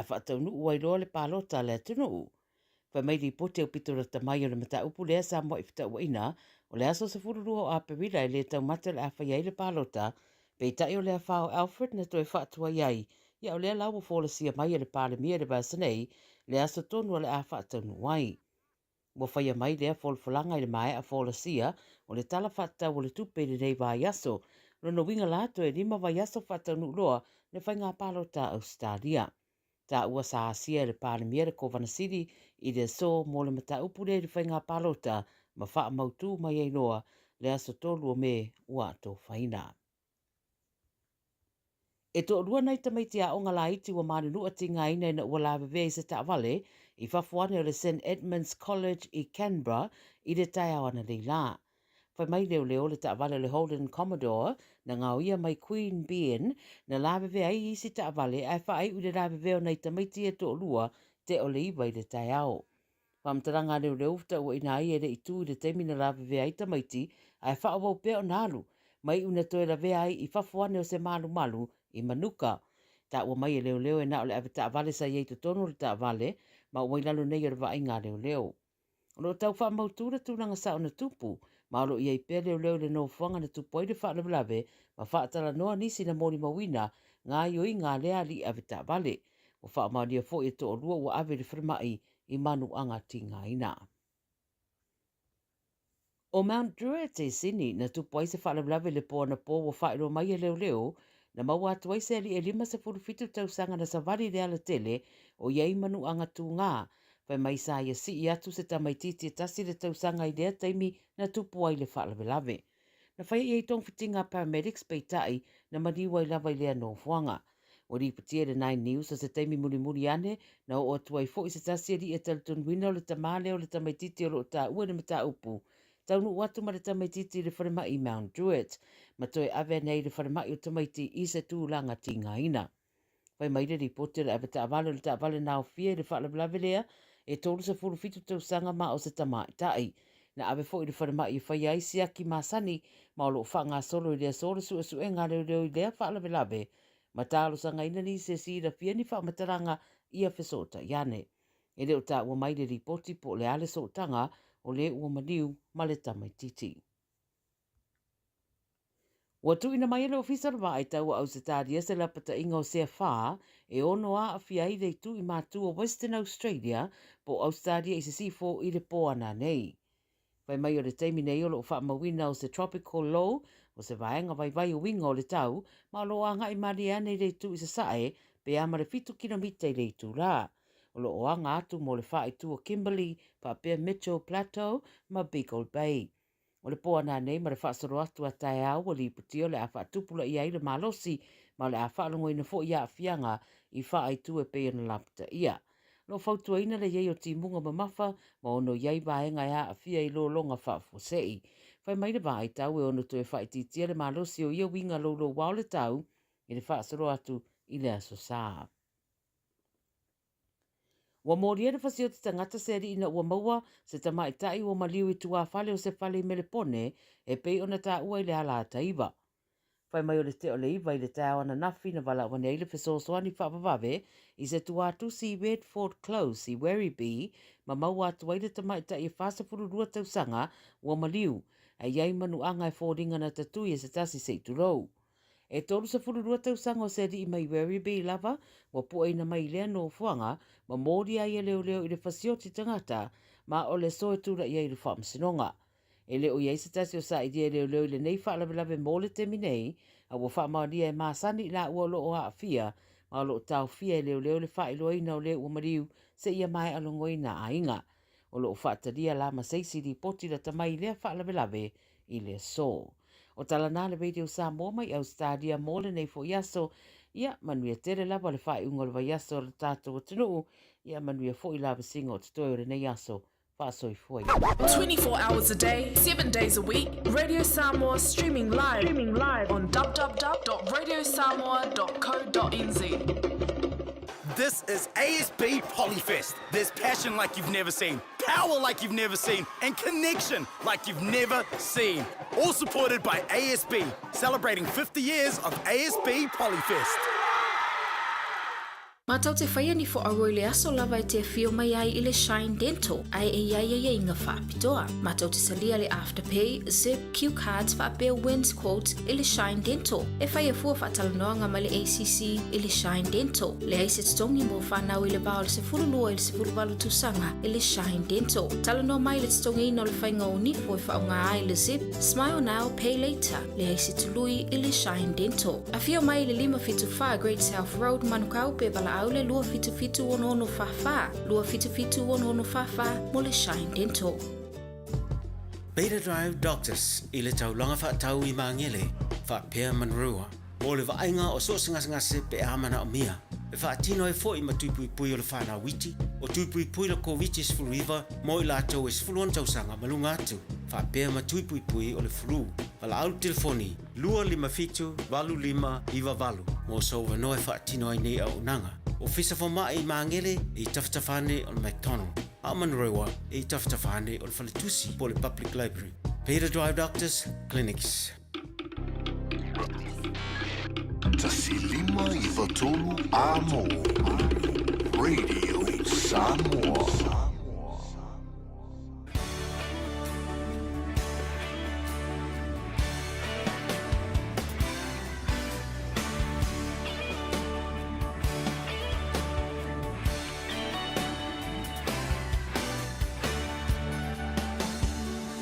faataunuu ai loa le palota a le atunuu. Fai mai lipoti aupito lata mai o le mataupu lea sa muai fetauaina o le aso 12 o Aperila e le taumate o le a faia ai le palota, peitai o le afa o Alfred na toe faatuai ai, ia o lea la ua folasia mai e le Palemia i le vaiaso nei le aso tonu o le a faataunuu ai. Ua faia mai lea folafolaga i le maea folasia o le Tala Faatatau o le Tupe i lenei vaiaso. Lona uiga la, toe lima vaiaso faataunuu loa le faiga palota a Ausetalia. Taua sa asia e le Palemia le Kovana Sili i le aso mo le mataupu lea i le faiga palota ma faamautū mai ai loa le aso 3 o Me ua atofaina. E toalua nai tamaiti aoga laiti ua malunua tigaina ina ua lavevea i se taavale i fafo ane o le St Edmund's College i Canberra i le taeao ananei lā. Fai mai leoleo le taavale o le Holden Commodore na ngaoia mai Queanbeyan na lavevea ai isi taavale ae faaiu i le lavevea o nai tamaiti e toalua te o le iva i le taeao. Faamatalaga a leoleo ua tauaina ai e le i tu i le taimi na lavevea ai tamaiti ae faaauau pea ona alu ma iu na toe lavea ai i fafo ane o se malumalu i Manuka. Taua mai e leoleo e na o le avetaavale sa i ai totonu o le taavale ma ua i lalo nei o le vaaiga a leoleo. O lo o tau faamautu le tulaga sao na tupu, ma o lo o i ai pea leoleo i le nofoaga na tupu ai le faalavelave ma faatalanoa nisi na molimauina gaoioiga a lea alii avetaavale. Ua faamaonia foi e toalua ua ave i le falemai i manuaga tigaina. O Mount Druitt i Sydney na tupu ai se faalavelave i le po anapo ua faailoa mai e leoleo na maua atu ai se alii e 57 tausaga na savali i le alatele o i ai manuaga tugā. Fai mai sa ia sii atu se tamaitiiti e tasi le tausaga i lea taimi na tupu ai le faalavelave. Na faia i ai togafitiga a paramedics peitai na maliu ai lava i lea nofoaga. Ua lipotia e le Nine News o se taimi mulimuli ane na oo atu ai foi se tasi alii e talitonuina o le tamā lea o le tamaitiiti o lo o taua i le mataupu taunuu atu ma le tamaitiiti i le falemai i Mount Druitt ma toe ave ane ai i le falemai o tamaiti i se tulaga tigaina. Fai mai le lipoti o le avetaavale o le taavale na aofia i le faalavelave lea e 37 tausaga ma o se tamaitai. Na ave foi i le falemai e faia ai siaki masani ma o lo o faagasolo i le aso le suesuega a leoleo i lea faalavelave ma talosagaina nisi e silafia ni faamatalaga ia fesootai ane. E le o taua mai le lipoti po o le a le sootaga o le ua maliu ma le tamaitiiti. Ua tuuina mai e le Ofisa o le Vaai Tau a Ausetalia se lapataiga o sea whā e ono aafia ai le itu i mātū o Western Australia po o Ausetalia i Sisifo i le pō ana nei. Fai mai o le taimi nei o lo o faamauina o se tropical low o se vaega vaivai o uiga o le tau ma o lo o agai malie ane i le itu i sasae pe a ma le 7 kilomita i le itulā. O lo o aga atu mo le whāitu o Kimberley faapea Mitchell Plateau ma Beagle Bay. O le pō ananei ma le faasolo atu a taeao ua lipotia o le a faatupulaia ai le malosi ma o le a faalogoina foi i aafiaga i faaitu e pei ona lapataia. O lo o fautuaina le i ai o timuga mamafa ma ono i ai vaega e aafia i lologa faafuasei. Fai mai le vaaitau e ono toe faaitiitia le malosi o ia uiga loulouao le tau i le faasolo atu i le Aso Sa. Ua molia le fasioti tagata se alii ina ua maua se tamaitai ua maliu i tuafale o se fale i Melepone e pei ona taua i le ala ataiva. Fai mai o le tea o le iva i le taeao ananafi na valaau ane ai le fesoasoani faavavave i se tuatusi i Redford Close i Werribee ma maua atu ai le tamaitai e 42 tausaga ua maliu, ae i ai manuaga e foliga na tatui e se tasi se i tulou. E 32 tausaga o se alii mai Werribee lava ua puaina mai i lea nofoaga ma moli ai e leoleo i le fasioti tagata ma o le aso e tulai ai i le faamasinoga. E le o i ai se tasi o sailia e leoleo i lenei faalavelave mo le taimi nei, a ua faamaonia e masani i laua o lo o aafia ma o lo o taofia e leoleo le faailoaina o le ua maliu seia maea logoina aiga. O lo o faatalia la ma se isi lipoti lata mai i lea faalavelave i le aso. O tala na le Radio Samoa mai Ausetalia mo lenei foi aso. Ia, manuia tele lava le faaiuga o le vaiaso o le tatou atunuu. Ia, manuia foi lavasiga o totoe o lenei aso. Faasoifua ia. 24 hours a day, 7 days a week, Radio Samoa streaming live, streaming live on www.radiosamoa.co.nz. This is ASB Polyfest. There's passion like you've never seen, power like you've never seen, and connection like you've never seen. All supported by ASB, celebrating 50 years of ASB Polyfest. Matou te faia ni foauro i le aso lava e te afio mai ai i le Shine Dental ae e i ai aiaiga faapitoa. Matou te talia le Afterpay, Zip, Q Cards faapea Wins Quotes i le Shine Dental. E faia fua faatalanoaga ma le ACC i le Shine Dental. Leai se totogi mo fanau i le va o le 12 i le 18 tusaga i le Shine Dental. Talanoa mai i le totogiina o le faiga o nifo e faaaoga ai le Zip, Smile Now, Pay Later. Leai se tului i le Shine Dental. Afio mai i le 574 Great South Road, Manukau, pe valaau le 277 6644, 277 6644 mo le Shine Dental. Beta Drive Doctors i le taulaga faatau i Magele faapea Manurewa mo le vaaiga o so o se gasegase pe a manaomia. E faatino ai foi ma tui puipui o le whanau iti, o tui puipui le Koviti-19 mo i latou e 16 tausaga ma luga atu, faapea ma tui puipui o le flu. Valaau le telefoni 257 8598 mo sou avanoa e faatino ai nei auaunaga. Ofisa Fomai i Magele e i tafatafa ane o le McDonald, a o Manurewa e i tafatafa ane o le Faletusi po o le Public Library. Peter Drive Doctors Clinics. 1593 Amo Radio Samoa.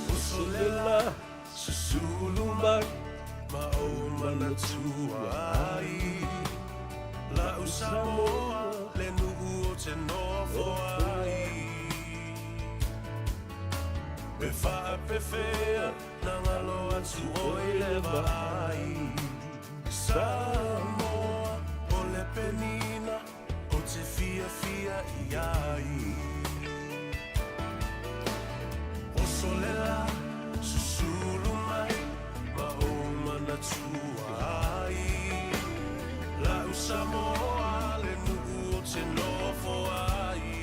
Uso lela, susulu mai, ma ou manatua ai. La'u Samoa, le nu'u o te nofo ai. Pe faapefea, na galo atu oe le vaai. Samoa, o le penina, o te fiafia i ai. Oso lela, susulu mai, ma ou manatua ai. La'u Samoa, le nu'u o te nofo ai.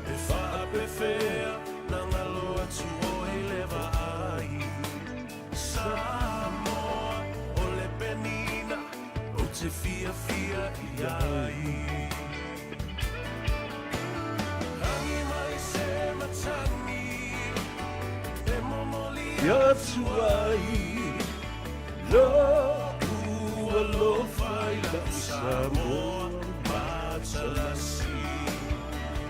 E faapefea, na galo atu oe le vaai. Samoa, o le penina, o te fiafia i ai. Agi mai se matagi, e momoli atu ai. Lo'u alofa i la'u Samoa matalasi.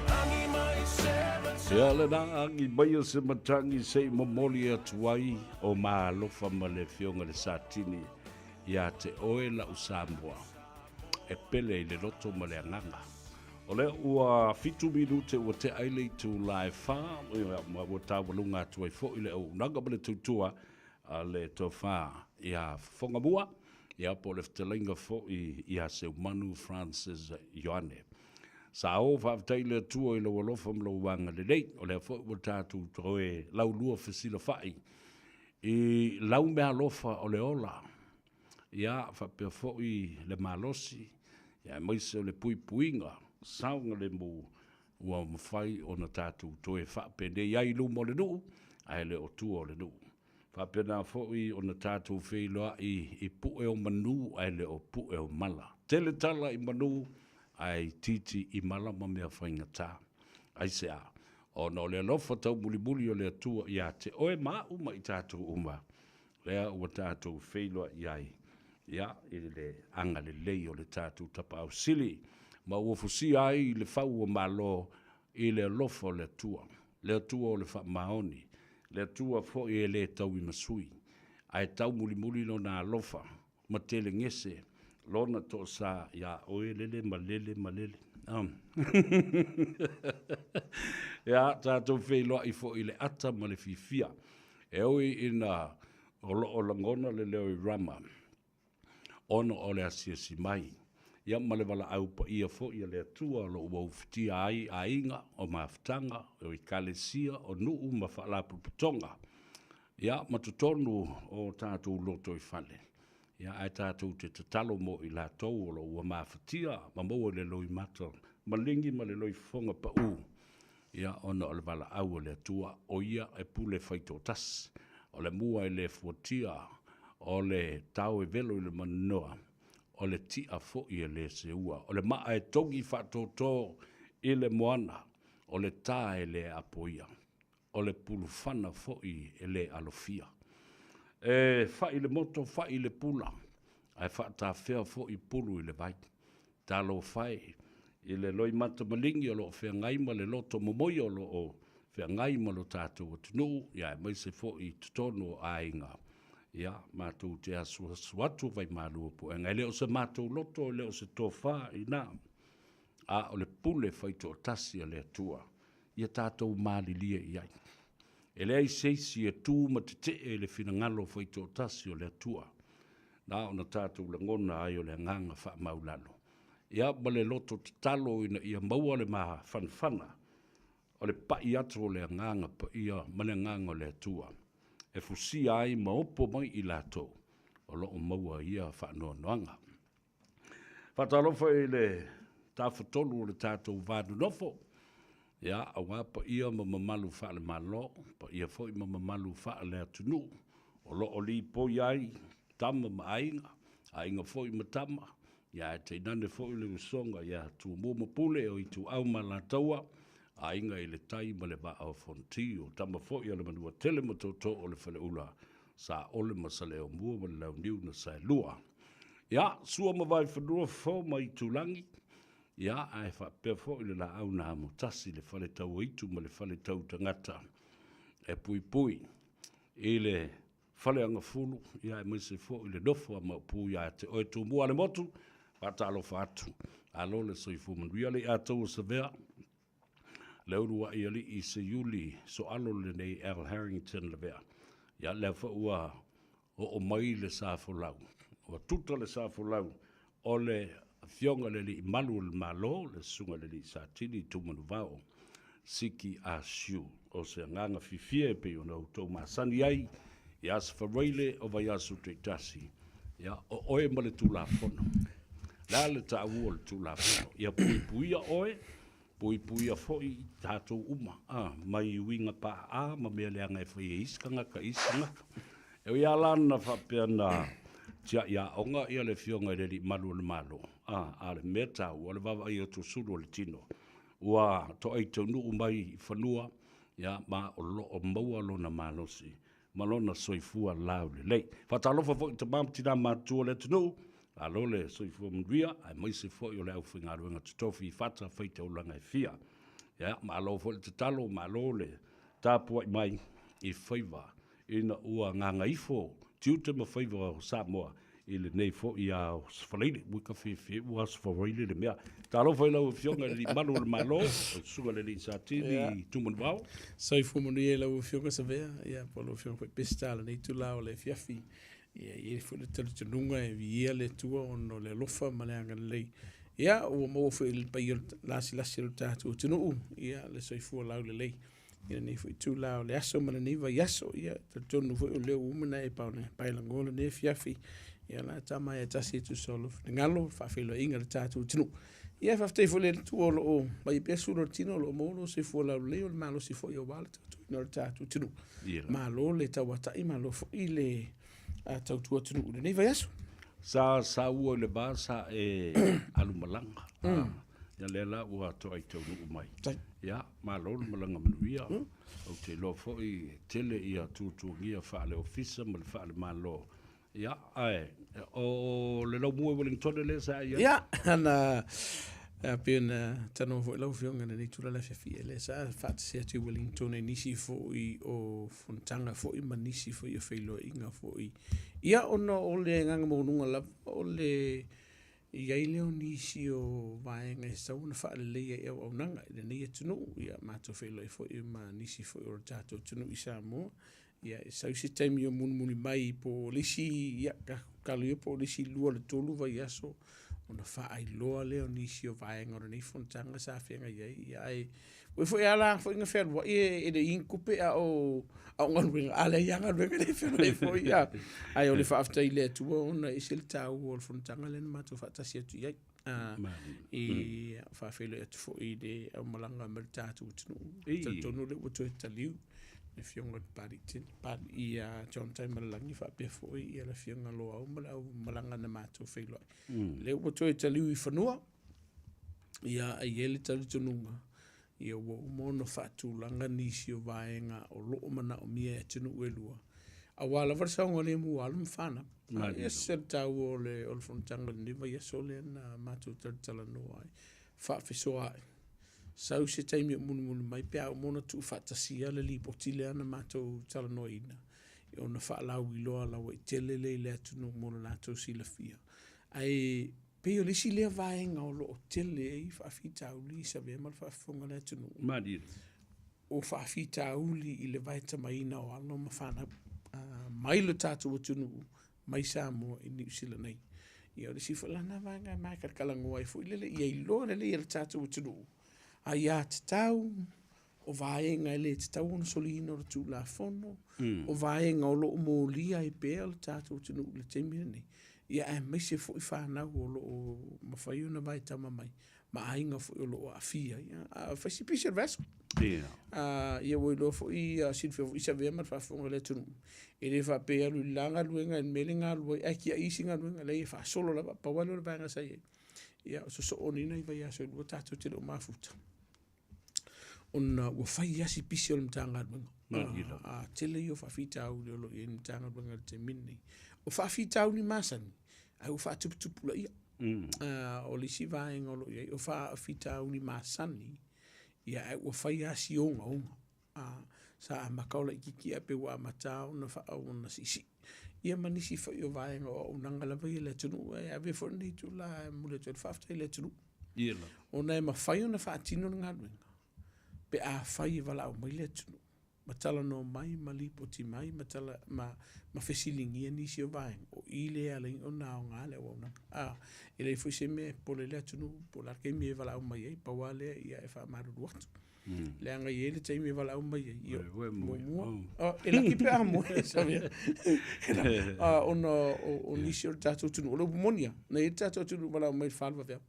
Agi mai se matagi. Ia lena agi mai o se matagi se i momoli atu ai o ma alofa ma le Afioga i le Satini ia te oe la'u Samoa e pele i le loto ma le agaga. O lea ua fitu minute ua tea ai le itula e fa, ma ua taualuga atu ai foi le auaunaga ma le tautua a le Tofa ia Fofogamua, ia po o le fetalaiga foi ia Seumanu Francis Ioane. Sa o faafetai i le Atua i lou alofa ma lou agalelei, o lea foi ua tatou toe laulua fesilafai i lau meaalofa o le ola, ia faapea foi le malosi, ia aemaise o le puipuiga saogalemu ua mafai ona tatou toe faapenei ai i luma o le nuu, ae le o tua o le nuu. Faapena foi ona tatou feiloai i pue o manu ae le o pue o mala. Tele tala i manu ae itiiti i mala ma mea faigata. Aisea? Ona o le alofa taumulimuli o le Atua ia te oe ma a'u ma i tatou uma, lea ua tatou feiloai ai, ia, i le agalelei o le tatou Tapaau Sili, ma ua fusia ai le fau o Malo i le alofa o le Atua, le Atua o le faamaoni, le Atua foi e le tauimasui, ae taumulimuli lona alofa ma telegese lona toasa iā oe lele ma lele ma lele. Ia, tatou feiloai foi i le ata ma le fiafia. E ui ina o lo o lagona le leo i Rama, ona o le asiasi mai, ia ma le valaau paia foi a le Atua o lo o ua ufitia ai aiga, o mafutaga, o ekalesia, o nuu ma faalapotopotoga, ia ma totonu o tatou lotoifale. Ia, ae tatou te tatalo mo i latou o lo o ua mafatia ma maua i le loimata maligi ma le loifofoga pau, ia, ona o le valaau a le Atua, o ia e pule faitoatasi, o le mua e le fuatia, o le tao e velo i le maninoa. o le ti'a foi e lē seua, o le maa e togi faatōtō i le moana, o le tā e lē apoia, o le pulufana foi e lē alofia. E fa'i le moto, fa'i le pula, ae faatafea foi pulu i le vai. Talofa e i le loimata maligi o lo o feagai ma le loto momoi o lo o feagai ma lo tatou atunuu, ia aemaise foi i totonu o aiga. Ia, matou te asuasu atu vaimalu o puega. E le o se matou loto, e le o se tofa ina, a o le pule faitoatasi a le Atua, ia tatou malilie i ai. E leai se isi e tu ma tetee i le finagalo faitoatasi o le Atua, na ona tatou lagona ai o le agaga faamaulalo, ia ma le loto tatalo ina ia maua le mafanafana o le pai atu o le Agaga Paia ma le Agaga o le Atua e fusia ai ma opo mai i latou o lo o maua ia faanoanoaga. Faatalofa i le Tafatolu o le tatou va nonofo, ia, aua paia ma mamalu faale-Malo, paia foi ma mamalu faale-atunuu o lo o lipoi ai tama ma aiga, aiga foi ma tama, ia ae tainane foi le usoga ia Tumua ma Pule o Ituau ma Alataua, Aiga i le Tai ma le Vaa o Fonoti, o tama foi a le Manuatele ma Tootoo o le Faleula, Saole ma Saleaaumua ma le Launiu na Saelua. Ia, Sua ma Vaifanua, Fofo ma Itulagi, ia, ae faapea foi le Laau na Amotasi, le Fale Tauaitu ma le Fale Tautagata e puipui i le Faleagafulu, ia aemaise foi le nofo a Maopu ia te oe Tumua le motu, faatalofa atu. Malo le soifua manuia le Atua Savea, le uluai alii seiuli soalo lenei Al Harrington Lavea. Ia lea foi ua oo mai le sa folau, ua tuta le sa folau o le Afioga i le Alii Malu o le Malo, le Susuga i le Alii Satini Tumanuvao Siki Asiu. O se agaga fiafia e pei ona outou masani ai i Aso Faraile o vaiaso taitasi, ia, o oe ma le Tulafono. O le a le taua o le Tulafono? Ia puipuia oe, puipuia foi i tatou uma, a, mai uiga paaa ma mea leaga e fai e isi tagata i isi tagata. E ui lava la na faapea na tiai aoga ia le Afioga i le Alii Malu o le Malo, a, a o le mea taua o le vaavaai atu o sulu o le tino, ua toai taunuu mai i fanua, ia, ma o lo o maua lona malosi ma lona soifua laulelei. Faatalofa foi i tama ma tina matutua o le atunuu, malo le soifua manuia, aemaise foi o le aufaigaluega totofi i fata faitaulaga e fia. Ia, malo foi le tatalo, malo le tapuai mai i faiva ina ua gagaifo tiute ma faiva o Samoa i lenei foi Aso Faraile. Ua ka fiafia ua Aso Faraile le mea. Talofa i lau Afioga i le Alii Malu o le Malo, lau Susuga i le Alii Satini yeah. Tumanuvao. Soifua manuia i lau Afioga Savea, ia po o lau Afioga foi Peseta lenei itula o le afiafi. Ia, e i ai foi le talitonuga e viia le Atua ona o le alofa ma le agalelei. Ia, ua maua foi i le paia o le lasilasi o le tatou atunuu, ia, le soifua laulelei. I lenei foi itula o le aso ma lenei vaiaso, ia, talitonu foi o lea ua uma ona e paelago lenei afiafi, ia, la tama e tasi e tusa o lou finagalo, faafeiloaiga i le tatou atunuu. Ia, faafetai foi i le Atua o lo o vaai pea sulu o le tino, o lo o maua lou soifua laulelei, o le malosi foi aua le tautuaina o le tatou atunuu. Malo le tauatai, malo foi le tautua atunuu i lenei vaiaso. Sa saua i le va sa e alumalaga. Ia lea la ua toai taunuu mai. Ia, malo le malaga manuia. Ou te iloa foi e tele ia tuatuagia faale-ofisa ma le faale-Malo. Ia, ae o le laumua i Wellingtone lea sa e i ai? Ia, ana pei ona talanoa foi lau Afioga i lenei itula o le afiafi, lea sa faatasi atu i Wellingtone i nisi foi o fonotaga foi ma nisi foi o feiloaiga foi. Ia, ona o le agaga maualuga lava o le i ai lea o nisi o vaega e tatau ona faaleleia i auaunaga i lenei atunuu. Ia, matou feiloai foi ma nisi foi o le tatou atunuu i Samoa. Ia, e sau se taimi o mulimuli mai po o le isi, ia, kalo ia po o le isi 2 i le 3 vaiaso ona faailoa lea o nisi o vaega o lenei fonotaga sa feagai ai. Ia, ae ua foi a la foi na fealuai e le i ni tupe a o a o galuega, a leai lava galuega e le fealuai foi. Ia. Ae o le faafetai i le Atua ona e ese le taua o le fonotaga lea na matou faatasi atu i ai. I faafeiloai atu foi i le aumalaga mai le tatou atunuu. Talitonu lea ua toe taliu. Le Afioga i le Papalii tele, Papalii ia John Taimalelagi faapea foi ia le Afioga Loau ma le au malaga na matou feiloai. Lea ua toe taliu i fanua, ia e i ai le talitonuga, ia ua uma ona faatulaga nisi o vaega o lo o manaomia e atunuu e lua, aua lava le saogalemu o alo ma fanau. E ese le taua o le o le fonotaga i lenei vaiaso lea na matou talatalanoa ai, faafesoaai. Sau se taimi o mulimuli mai pe a uma ona tuufaatasia le lipoti lea na matou talanoaina, ona faalauiloa lauaitele lea i le atunuu mo le latou silafia. Ae pei o le isi lea vaega o lo o tele ai faafitauli i Savea ma le faafofoga a le atunuu. Malie. O faafitauli i le vaetamaina o alo ma fanau mai lo tatou atunuu mai Samoa i Niu Sila nei. Ia o le isi foi la lena vaega e makalakalagoa ai foi lele ia iloa lelei e le tatou atunuu aiatatau o vaega e le tatau ona soliina o le Tulafono, o vaega o lo o molia ai pea le tatou atunuu i le taimi lenei, ia aemaise foi fanau o lo o mafai ona vaetama mai ma aiga foi o lo o aafia. Ia, a fai si pisi o le vaiaso. Ia. Ia ua iloa foi, silafia foi Savea ma le faafofoga a le atunuu, e le faapea e alu i le la galuega i le mea lea e galulue ai, ae tiai isi galuega, leai e faasolo lava. Pau lava lea o le vaega sa i ai, ia o sosoo nei nai vaiaso e lua tatou te le o mafuta, ona ua fai lava si pisi o le Matagaluega. A tele ia o faafitauli o lo o i ai i le Matagaluega i le taimi lenei. O faafitauli masani, ae ua faatuputupulaia. O le isi vaega o lo o i ai, o faafitauli masani, ia ae ua fai lava si ogaoga. Sa amata o laitiiti ae pei ua amata ona ona siisii. Ia ma nisi foi o vaega o auaunaga lava ia a le atunuu. E avea foi lenei itula e momoli atu ai le faafetai i le atunuu. Ona e mafai ona faatino le galuega pe afai e valaau mai le atunuu ma talanoa mai ma lipoti mai ma tala ma ma fesiligia nisi o vaega, o i lea e ala ai ona aoga le auaunaga. A, e leai foi se mea e popole ai le atunuu po o le a le taimi e valaau mai ai, pau lava lea ia e faamalulu atu. Leaga e i ai le taimi e valaau mai ai, ia, muamua, e laki pe a moe, Savea. Ona o nisi o le tatou atunuu, o le upu moni lava, na i ai le tatou atunuu e valaau mai i le 4 i le vaveao.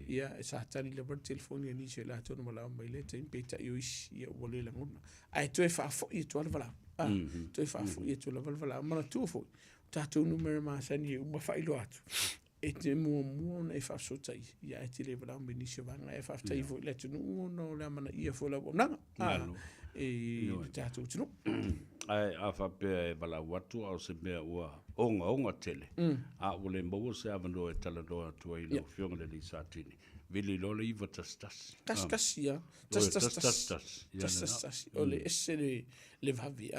Ia, sa tali lava le telefoni a nisi o i latou na valaau mai i lea taimi, peitai o isi, ia ua le lagona. Ae toe faafoi atu lava le valaau. Toe faafoi atu lava le valaau. Manatua foi, o tatou numera masani e uma faailoa atu, e te muamua ona e faafesootai, ia ae te le valaau mai nisi o vaega. Ae faafetai foi i le atunuu ona o le amanaia foi o le auaunaga i le tatou atunuu. Ae a faapea e valaau atu a o se mea ua ogaoga tele, a ua le maua se avanoa e talanoa atu ai i lau Afioga i le alii Satini, vili loa le 911. Tasi tasi lava. Tasi tasi tasi. Tasi tasi tasi. O le ese le vave.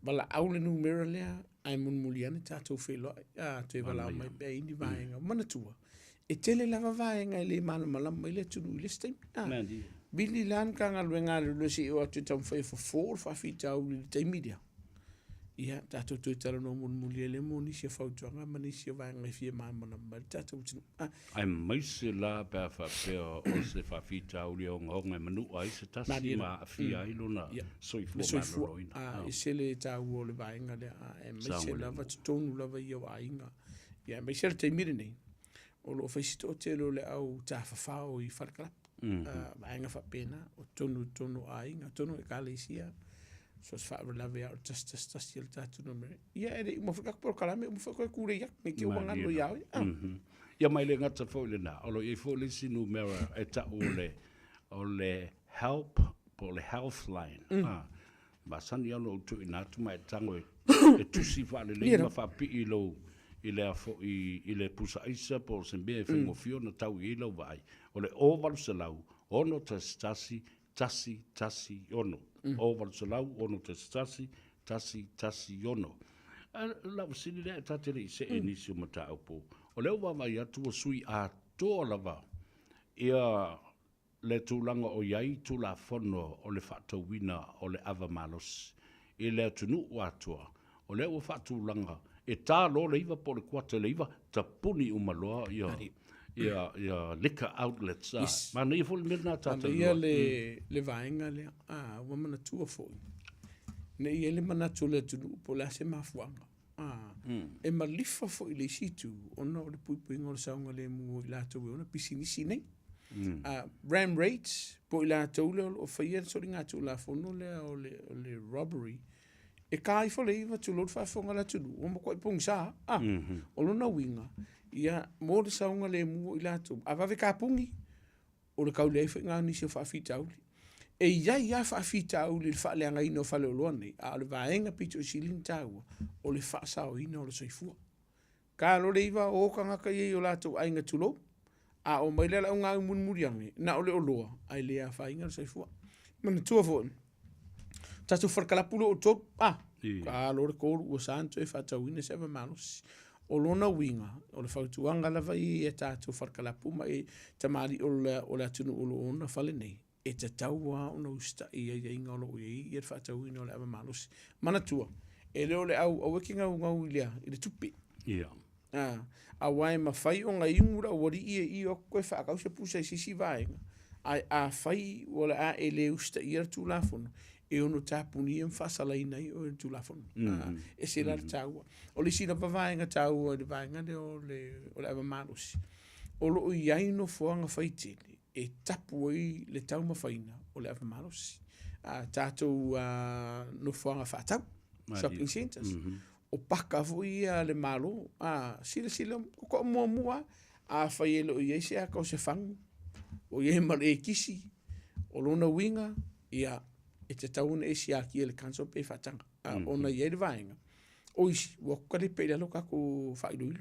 Valaau le numera lea ae mulimuli ane tatou feiloai, a, toe valaau mai pea i ni vaega. Manatua, e tele lava vaega e le malamalama ai le atunuu i le isi taimi. A, vili la le Matagaluega a Leoleo se i oo atu e taumafai e fofo le faafitauli i le taimi lea. Ia, tatou toe talanoa mulimuli ai lea mo nisi o fautuaga ma nisi o vaega e fia malamalama ai le tatou atunuu. A. Aemaise la pe a faapea o se faafitauli ogaoga e manua ai se tasi ma aafia ai lona soifua maloloina. A ese le taua o le vaega lea, aemaise lava totonu lava ia o aiga. Ia aemaise le taimi lenei, o lo o fai si toatele o le au tafafao i falekalapu. Vaega faapena, o totonu i totonu o aiga, totonu o ekalesia, so o se faalavelave lava o le 111 le tatou numera. Ia e le i uma foi le tatou polokalame, uma foi toe tulei atu, ne i te i ua galo ia oe. Ia ma e le gata foi i lena, o lo o i ai foi le isi numera e tau o le, o le help po o le health line. Masani lava ona ou tuuina atu ma e tago e tusi faalelei ma faapii i lou i le a foi i le pusa aisa po o se mea e faigofie ona tau i ai lau vaai. O le 0800 611 116. 0800 611 116. A lau fesili lea, ta te le i see i nisi o mataupu. O lea ua vaavaai atu ua sui atoa lava ia le tulaga o i ai Tulafono o le faatauina o le ava malosi i le atunuu atoa, o lea ua faatulaga e ta loa le iva po o le kuata i le iva, tapuni uma loa ia ia ia liquor outlets. Yes. Manaia foi le mea lena ta Manaia le le vaega lea. A ua manatua foi ne i ai le manatu o le atunuu po o le a se mafuaaga. A e malifa foi i le isi itu ona o le puipuiga o le saogalemu o i latou e ona pisinisi nei. Ram raids, po o i latou lea o lo o faia le soligatulafono lea o le, o le robbery, e ka ifo le iva tulou le faafofoga a le atunuu, ua matuai pogisa. A, o lona uiga, ia, mo le saogalemu o i latou, a vave tapuni, o le tau leai foi lena o nisi o faafitauli. E i ai lava faafitauli i le faaleagaina o faleoloa nei, a o le vaega pito i sili ona taua, o le faasaoina o le soifua. Talo le iva o tagata ia i o latou aiga tulou, a omai lea le auga mulimuli ane, na o le oloa, ae le afaina le soifua. Manatua foi, tatou falekalapu lea o tolu, a, talo le tolu ua sa ona toe faatauina se ava malosi. O lona uiga, o le fautuaga lava ia i tatou falekalapu ma tamalii o le atunuu o lo o ona fale nei, e tatau lava ona usitai i aiaiga o lo o i ai le faatauina o le ava malosi. Manatua, e le o le au, aua e te naunau i le a? I le tupe. Ia. A, aua e mafai ona inu le aualii ia i o atu toe faatau se pusa i se isi vaega, ae afai o le a e le usitaia le Tulafono, e ono tapunia ma faasalaina ai oe e le Tulafono. A, ese la le taua. O le isi lava vaega taua i le vaega lea o le ava malosi, o lo o i ai nofoaga faitele e tapu ai le taumafaina o le ava malosi. A tatou nofoaga faatau, shopping centres, o paka foi ia a le Malo, a silasila totoa muamua lava, afai e le o i ai se ata o se fagu, o i ai ma le ekisi, o lona uiga, ia, e tatau ona e siakia e le council pe faataga, ona e i ai le vaega, o isi, ua talipe i lalo tatou faailoilo.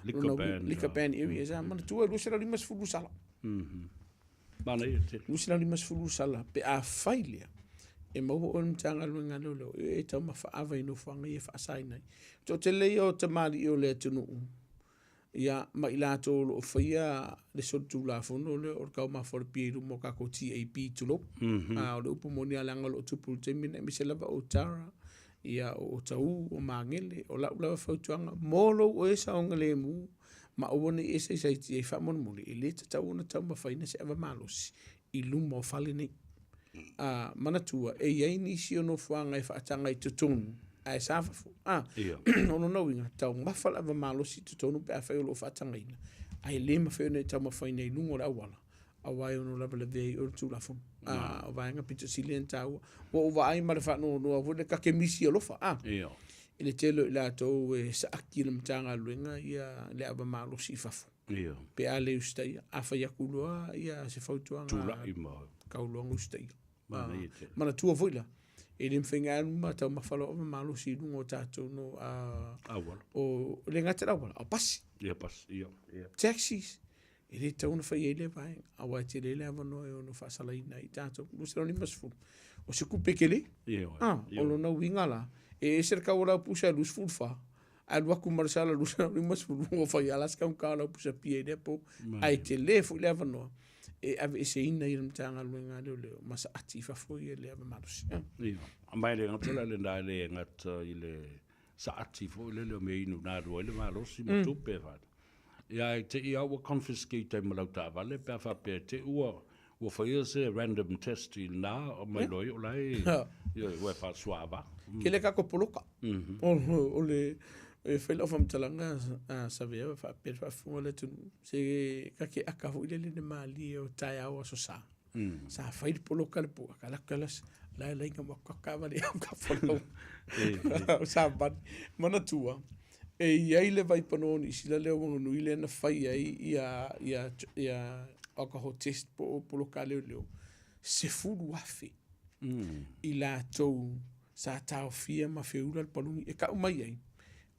Liquor ban. Liquor ban areas. Manatua e 250 sala. Manaia tele. 250 sala pe afai lea e maua oe e le Matagaluega a Leoleo e taumafa ava i nofoaga ia e faasaina ai. Toatele ia o tamalii o le atunuu ia ma i latou o lo o faia le solitulafono lea o le taumafa o le pia i luma o tatou TAB tulou. A o le upu moni lava leaga o lo o tupu i le taimi lenei aemaise lava o Tara, ia o Otahuhu, o Magele. O lau lava fautuaga, mo lou oe saogalemu ma aua ne i e saisaitia ai faamolemole, e le tatau ona taumafaina se ava malosi i luma o fale nei. A, manatua, e i ai nisi o nofoaga e faataga i totonu, ae sa fafo. A, o lona uiga, taumafa le ava malosi i totonu pe afai o lo o faatagaina, ae le mafai ona e taumafaina i luga o le auala, aua e ono lavelavea ai oe e le Tulafono. A, o vaega pito sili ona taua. Ua ou vaai ma le faanoanoa foi lea, ta te misi alofa, a, i le tele o i latou e saaki i le Matagaluega ia le ava malosi i fafo. Pe a le usitaia, a fai atu loa ia se fautuaga, Tulai ma tau loa ona usitaia. Manaia tele. Manatua foi la, e le mafai ona alu ma taumafa loa ava malosi i luga o tatou no, a, Auala. o, le gata i le auala, o pasi. Ia pasi, ia, ia. Taxis, e le tatau ona fai ai lea vaega, aua e tele le avanoa e ono faasalaina ai tatou. 250, o se tupe tele. Ioe. Ah, o lona uiga la, e ese le tau o lau pusa e 24, ae alu atu ma le sala 250, ua fai lava la se taugata o lau pusa pia i lea po. Ae tele foi le avanoa e aveeseina ai e le Matagaluega a Leoleo ma saati i fafo ia le ava malosi. Ia, ma e le gata la lena, e le gata i le saati foi lele o mea inu na alu ai le malosi ma tupe e fai. Ia e te i a ua confiscate ai ma lau taavale pe a faapea e te ua ua faia se random test i lena ma iloa ai o la e ioe ua e faasuaava. Ke le kako poloka. O le e fai lau faamatalaga a Savea e faapea le faafofoga a le atunuu se ka ke aka foi lele le malie o taeao aso sa. Sa fai le poloka le po aka laka las la la inga ma ka taavale au ka folau. O savali manatua e i ai le vaipanoa o Niu Sila lea ua nui lea na fai ai ia, ia, ia alcohol test po o poloka a leoleo, 10,000 i latou sa taofia ma feula le paluni. E tau mai ai,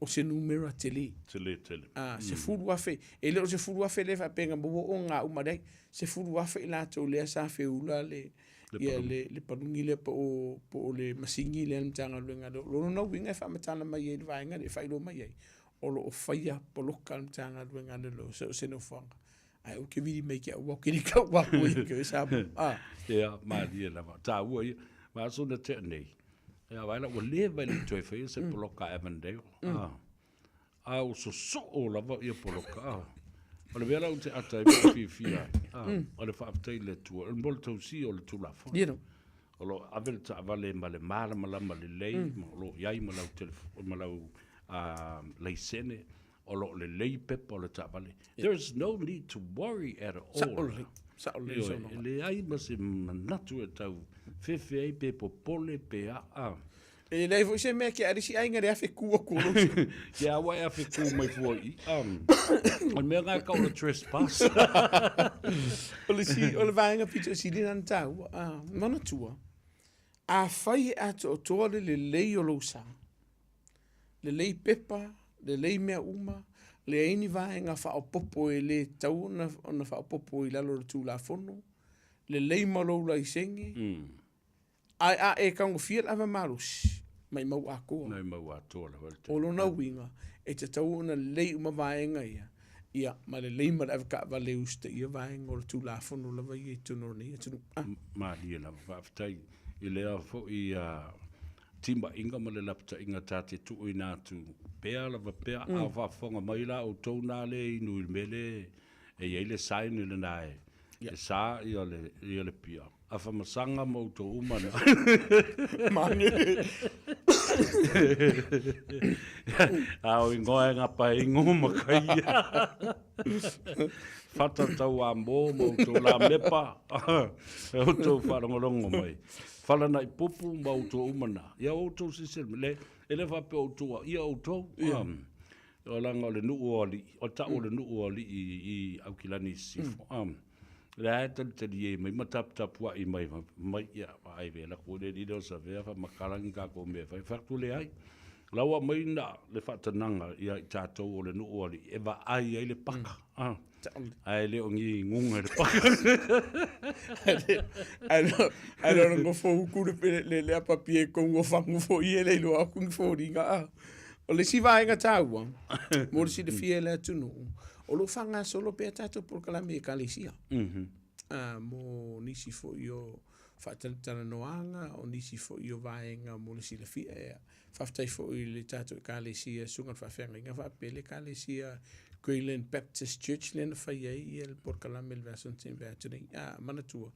o se numera tele. Tele tele. A, 10,000, e le o le 10,000 lea faapea na maua o gā uma leai, 10,000 i latou lea sa feula le, ia le, le paluni lea po o, po o le masini lea a le Matagaluega. O lona uiga e faamatala mai ai i le vaega lea e faailoa mai ai, o lo o faia poloka a le Matagaluega a Leoleo so o se nofoaga. Ae ou te vili mai ke au, ou te le tau aku i ke sa. Ah. Ia, malie lava. Taua ia. Ma aso na tea nei. Ia, vaai la, ua leva e le i toe faia se poloka a Avondale. Ah. A ua sosoo lava ia poloka. Ah. O le mea la ou te ata ai ma ou fiafia ai, ah, o le faafetai i le Atua, mo le tausia o le Tulafono. You know. O lo o ave le taavale ma le malamalama lelei, ma o lo o i ai ma lau telefo, ma lau laisene. O lo o lelei pepa o le taavale. There is no need to worry at all. Sao lelei. Sao lelei Ioe, saunoaga. e leai ma se manatu e tau fefe ai pe popole pe aa. E leai foi se mea ke a le isi aiga le afe ku atu o lou sui. Ke a ua e afe ku mai fua i i. O le mea lena e tau o le trespass. O le isi, o le vaega pito sili lena na taua, a, manatua, afai e atoatoa le lelei o lou sa, lelei pepa, lelei mea uma, leai ni vaega faaopoopo e le tatau ona, ona faaopoopo i lalo o le Tulafono, lelei ma lou laisene, Ae a e tagofia le ava malosi, maimau atoa. Maimau atoa lava le O lona uiga, e tatau ona lelei uma vaega ia, ia, ma lelei ma le avetaavale e usitaia vaega o le Tulafono lava ia i totonu o lenei atunuu. A. Malie lava. Faafetai i lea foi timaiga ma le lapataiga ta te tuuina atu pea lava pea, a o faafofoga mai la outou na le inu i le mea lea e i ai le sign lena e e sa ia le, ia le pia. Afamasaga ma outou uma na. Mane. A o ingoa e ngapa e ingo ma kai. Fata tau a mō ma outou la mepa. E outou whaalongolongo mai. Whala na i pupu ma outou uma na. Ia outou sisel, le, e le whapea outou, ia outou. Yeah. O leaga o le nuu o alii, o tau o le nuu o alii i Aukilani i Sisifo. Mm. Lea e talitalie mai ma taputapuai mai, mai ia, vaai ve la ko le le o savea fa makalagi ka ko me fai fatu le ai. Laua mai na le faatanaga ia i tatou o le nuu o alii e vaai ai le paka. Mm. Ah. Ae le o ni ngunga le paka. Ae le o ngofo uku le le le apa pie ko ngofa ngofo i ele iloa aku ni foliga. Ah. O le isi vaega taua, mo le silafia e le atunuu, o lo o faagasolo pea tatou polokalame i Ekalesia. Mo nisi foi o faatalatalanoaga, o nisi foi o vaega mo le silafia. Ia, faafetai foi i le tatou Ekalesia, Susuga i le Faafeagaiga faapea le Ekalesia Greyland Baptist Church lea na fai ai ia le polokalame i le vaiaso na tea atu nei. Manatua,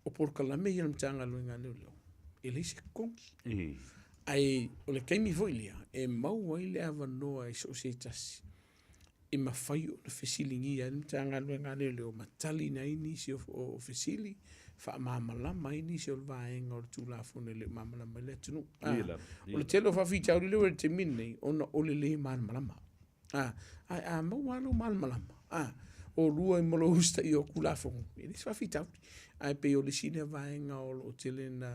o polokalame ia a le Matagaluega a Leoleo, e leai se totogi. Ae o le taimi foi lea e maua ai le avanoa i so o se tasi e mafai ona fesiligia ai le Matagaluega a Leoleo ma taliina ai nisi o fesili, faamalamalama ai nisi o le vaega o le Tulafono e le o malamalama ai le atunuu. O le tele o faafitauli lea ua i le taimi lenei ona o le le malamalama. A, ae a maua lava lou malamalama, a, oulua ai ma lou usitaia o Tulafono, e leai se faafitauli. Ae pei o le isi lea vaega o lo o tele ina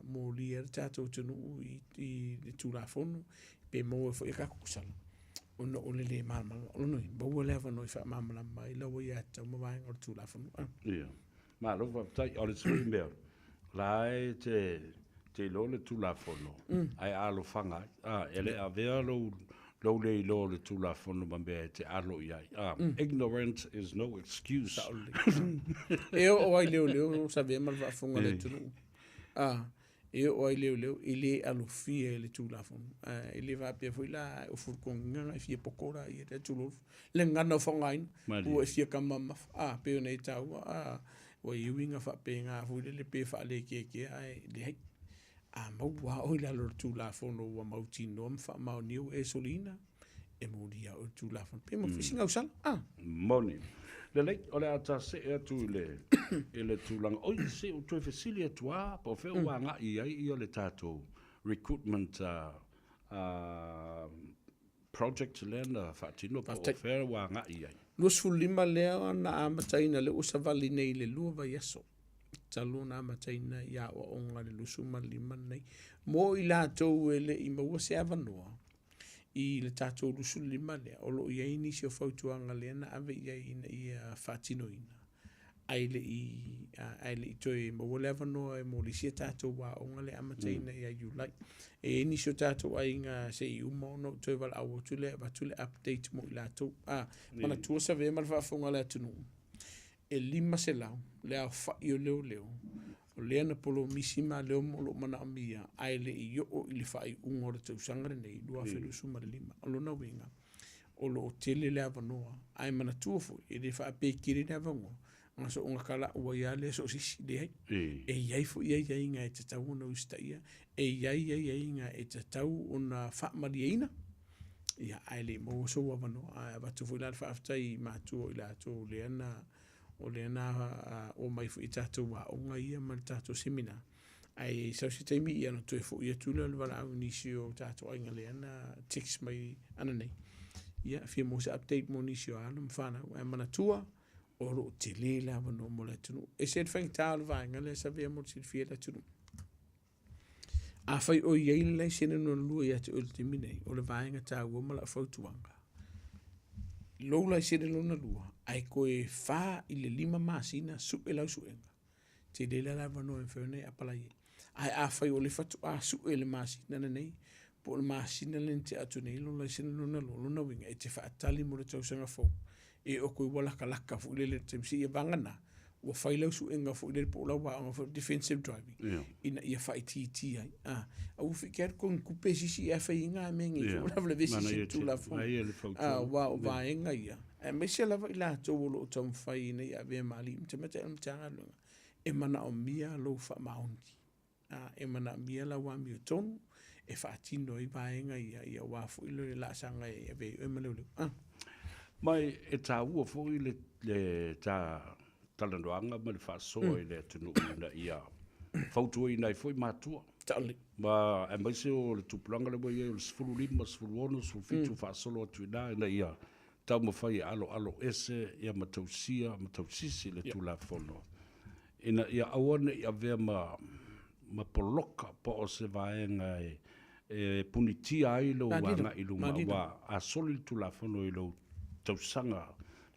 molia ai le tatou atunuu i, i le Tulafono, pe maua ai foi a tatou sala, ona o le le malamalama. O lona uiga, maua le avanoa e faamalamalama ai lau aiatatau ma vaega o le Tulafono. A. Ia. Malo faafetai. O le isi foi mea, la e te, te iloa le Tulafono, ae alofaga ai. A, e le avea lou, lou le iloa o le Tulafono ma mea e te alo i ai. A, ignorance is no excuse. E oo ai leoleo savea ma le faafofoga a le atunuu. A, e oo ai leoleo e le alofia e le Tulafono. A, e le faapea foi la o fulutogiga e fia poto la ia le tulou le gagana o faaaogaina ua e fia kamamafa. A, pei ona e taua, a, ua i ai uiga faapena foi lele pe faalekekea ae leai. A maua lava oe i lalo o le Tulafono ua mautinoa ma faamaonia ua e soliina, e molia oe i le Tulafono. Pe ma foi si gausala. A. Moni. Lelei, o le a ta see atu i le, i le tulaga. Oi, se i ou toe fesili atu lava, po o fea ua agai i ai ia le tatou recruitment project lea na faatino, po o fea ua agai i ai? 25 lea na amataina, lea ua savali nei i le lua vaiaso talu ona amataina i aoaoga i le 25 lenei. Mo i latou e le i maua se avanoa i le tatou 25 lea, o lo o i ai nisi o fautuaga lea na ave i ai ina ia faatinoina, ae le i, ae le i toe maua le avanoa e mo le isi a tatou aoga lea e amataina ia Iulai. E i ai nisi o tatou aiga se i uma ona ou toe valaau atu lea e avatu le update mo i latou. A, manatua savea ma le faafofoga a le atunuu, e 500 le aofai o leoleo o lea na polomisi ma lea o lo o manaomia ae le i oo i le faaiuga o le tausaga lenei 2025. O lona uiga, o lo o tele le avanoa, ae manatua foi, e le faapea e tele le avanoa, na so o gatalau ai lava lea so o se isi, leai. E i ai foi aiaiga e tatau ona usitaia, e i ai aiaiga e tatau ona faamalieina. Ia, ae le i maua sou avanoa, ae avatu foi la le faafetai i matua o i latou lea na o lea na omai foi i tatou aoga ia ma le tatou seminar. Ae sau se taimi ia ona toe foi atu lea o le valaau i nisi o tatou aiga lea na text mai ananei. Ia, fia maua se update mo nisi o alo ma fanau. Ae manatua, o lo o tele le avanoa mo le atunuu. E ese le faigata o le vaega lea Savea mo le silafia e le atunuu. Afai o i ai le laisene lona lua ia te oe i le taimi nei, o le vaega taua ma lau fautuaga, lou laisene lona lua, ae toe 4 i le 5 masina sue lau suega, tele la le avanoa e mafai ona e apalai ai. Ae afai o lea faatoa sue i le masina lenei, po o le masina lea na tea atu nei lou laisene lona lua, o lona uiga e te faatali mo le tausaga fou e oo atu ai ua latalata foi lele i le taimi seia vagana ua fai lau suega foi lele po o lau aoga foi defensive driving yeah. ina ia faaitiitia ai. Ah, aua foi te alu togi tupe se isi ae fai ai ngā mea nei yeah. lavelave se isi tulafono. Ah, aua o vaega ia. Aemaise lava i latou o lo o taumafai ina ia avea ma alii ma tamaitai o le Matagaluega e manaomia lou faamaoni. A, e manaomia lau amiotonu e faatino ai vaega ia, ia aua foi le laasaga e avea ai oe ma leoleo. A. Ma e taua foi le, le ta talanoaga ma le faasoa mm. i le atunuu ina ia fautuaina ai foi matua. Taoli. Ma aemaise o le tupulaga lea ua i ai o le 15, 16, 17 mm. faasolo atu i ina ina ia taumafai e aloalo ese ia ma tausia ma tausisi le Tulafono ina ia aua ne i avea ma, ma poloka po o se vaega e, e punitia ai lou agai i luma, aua a soli le Tulafono i lou tausaga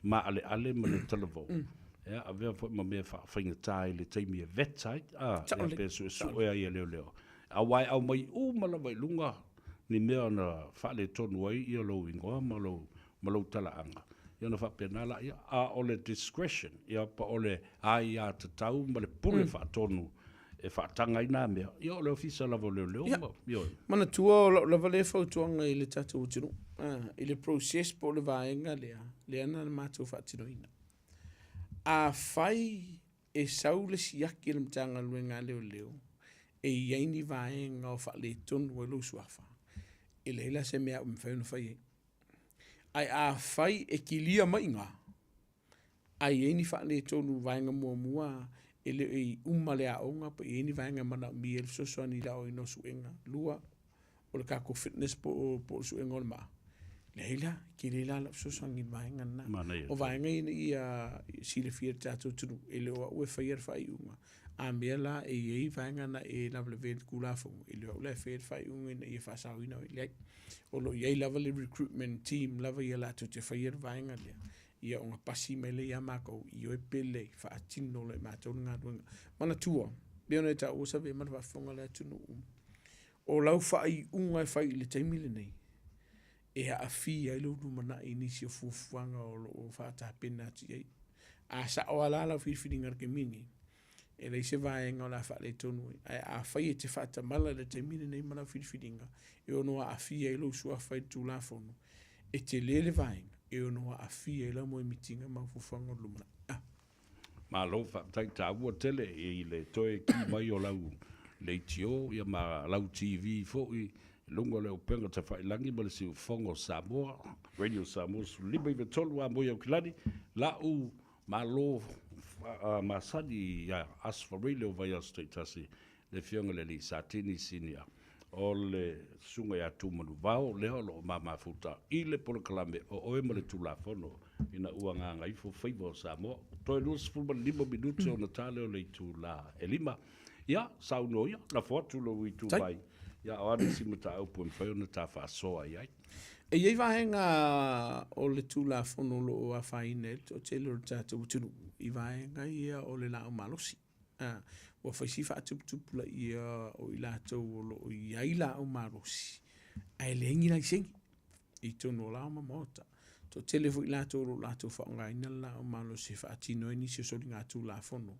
maaleale ma le talavou, mm. ia avea foi ma mea faafaigata i le taimi e vet ai, a, ia pe suesue ai e leoleo. Aua e aumai uma lava i luga ni mea na faaletonu ai ia lou igoa ma lou, ma lou talaaga, ia ona faapena laia. A o le discretion, ia po o le aiatatau ma le pule mm. faatonu e faataga ai nā mea, ia o le ofisa lava o leoleo. Ia. Ma, ioe. Manatua o lau lava lea fautuaga i le tatou atunuu, i le process po o le vaega lea, lea na matou faatinoina. Afai e sau le siaki a le Matagaluega a Leoleo e i ai ni vaega o faaletonu ai lou suafa, e leai la se mea au e mafai ona fai ai. Ae afai e kilia mai i ina, a i ai ni faaletonu vaega muamua e le o i uma le aoga pe i ai ni vaega e manaomia ai le fesoasoani i le aoaina o suega. Lua, o le tatou fitness po o, po o le suega o le maa. Leai la, tele la lau fesoasoani i le vaega lena. Manaia. O vaega ia ina ia silafia e le tatou atunuu, e le o au e faia le faaiuga. A mea la e i ai vaega na e lavelavea i le Tulafono, e le o au la e faia le faaiuga ina ia faasaoina ai. Leai. O lo o i ai lava le recruitment team lava ia latou te faia le vaega lea, ia ona pasi mai lea ia matou, ioe pe lelei, faatino loa e matou le galuega. Manatua, pei ona e taua Savea ma le faafofoga a le atunuu, O lau faaiuga e fai i le taimi lenei, e aafia ai lou lumanai i nisi o fuafuaga o lo o faatapena atu i ai. A sao lava la lau filifiliga i le taimi lenei, e leai se vaega o le a faaletonu ai. Ae afai e te faatamala i le taimi lenei ma lau filifiliga e ono aafia ai lou suafa i le Tulafono, e tele le vaega e ono aafia ai lau moemitiga ma au fuafuaga o le lumanai. Ah. Malo faafetai taua tele i le toe ki mai o lau leitio ia ma lau TV foi i luga o le upega tafailagi ma le siufofoga o Samoa, Radio Samoa 153 a moi Aukilani, la'u malo masani ia Aso Faraile o vaiaso taitasi le Afioga i le Alii Satini Sinia o le Susuga ia Tumanuvao lea o lo o ma mafuta i le polokalame o Oe ma le Tulafono ina ua gagaifo faiva o Samoa. Toe 25 minute ona ta lea o le itula e 5. Ia, saunoa ia, lafo atu lou ituvai. Ia, o a nisi mataupu e mafai ona ta faasoa i ai? E i ai vaega o le Tulafono o lo o afaina ai le toatele o le tatou atunuu i vaega ia o le laau malosi. A, ua fai si faatuputupulaia o i latou o lo o i ai laau malosi, ae leai ni laisene i totonu o lao ma maota. Toatele foi i latou o lo o latou faaaogaina le laau malosi e faatino ai nisi o soligatulafono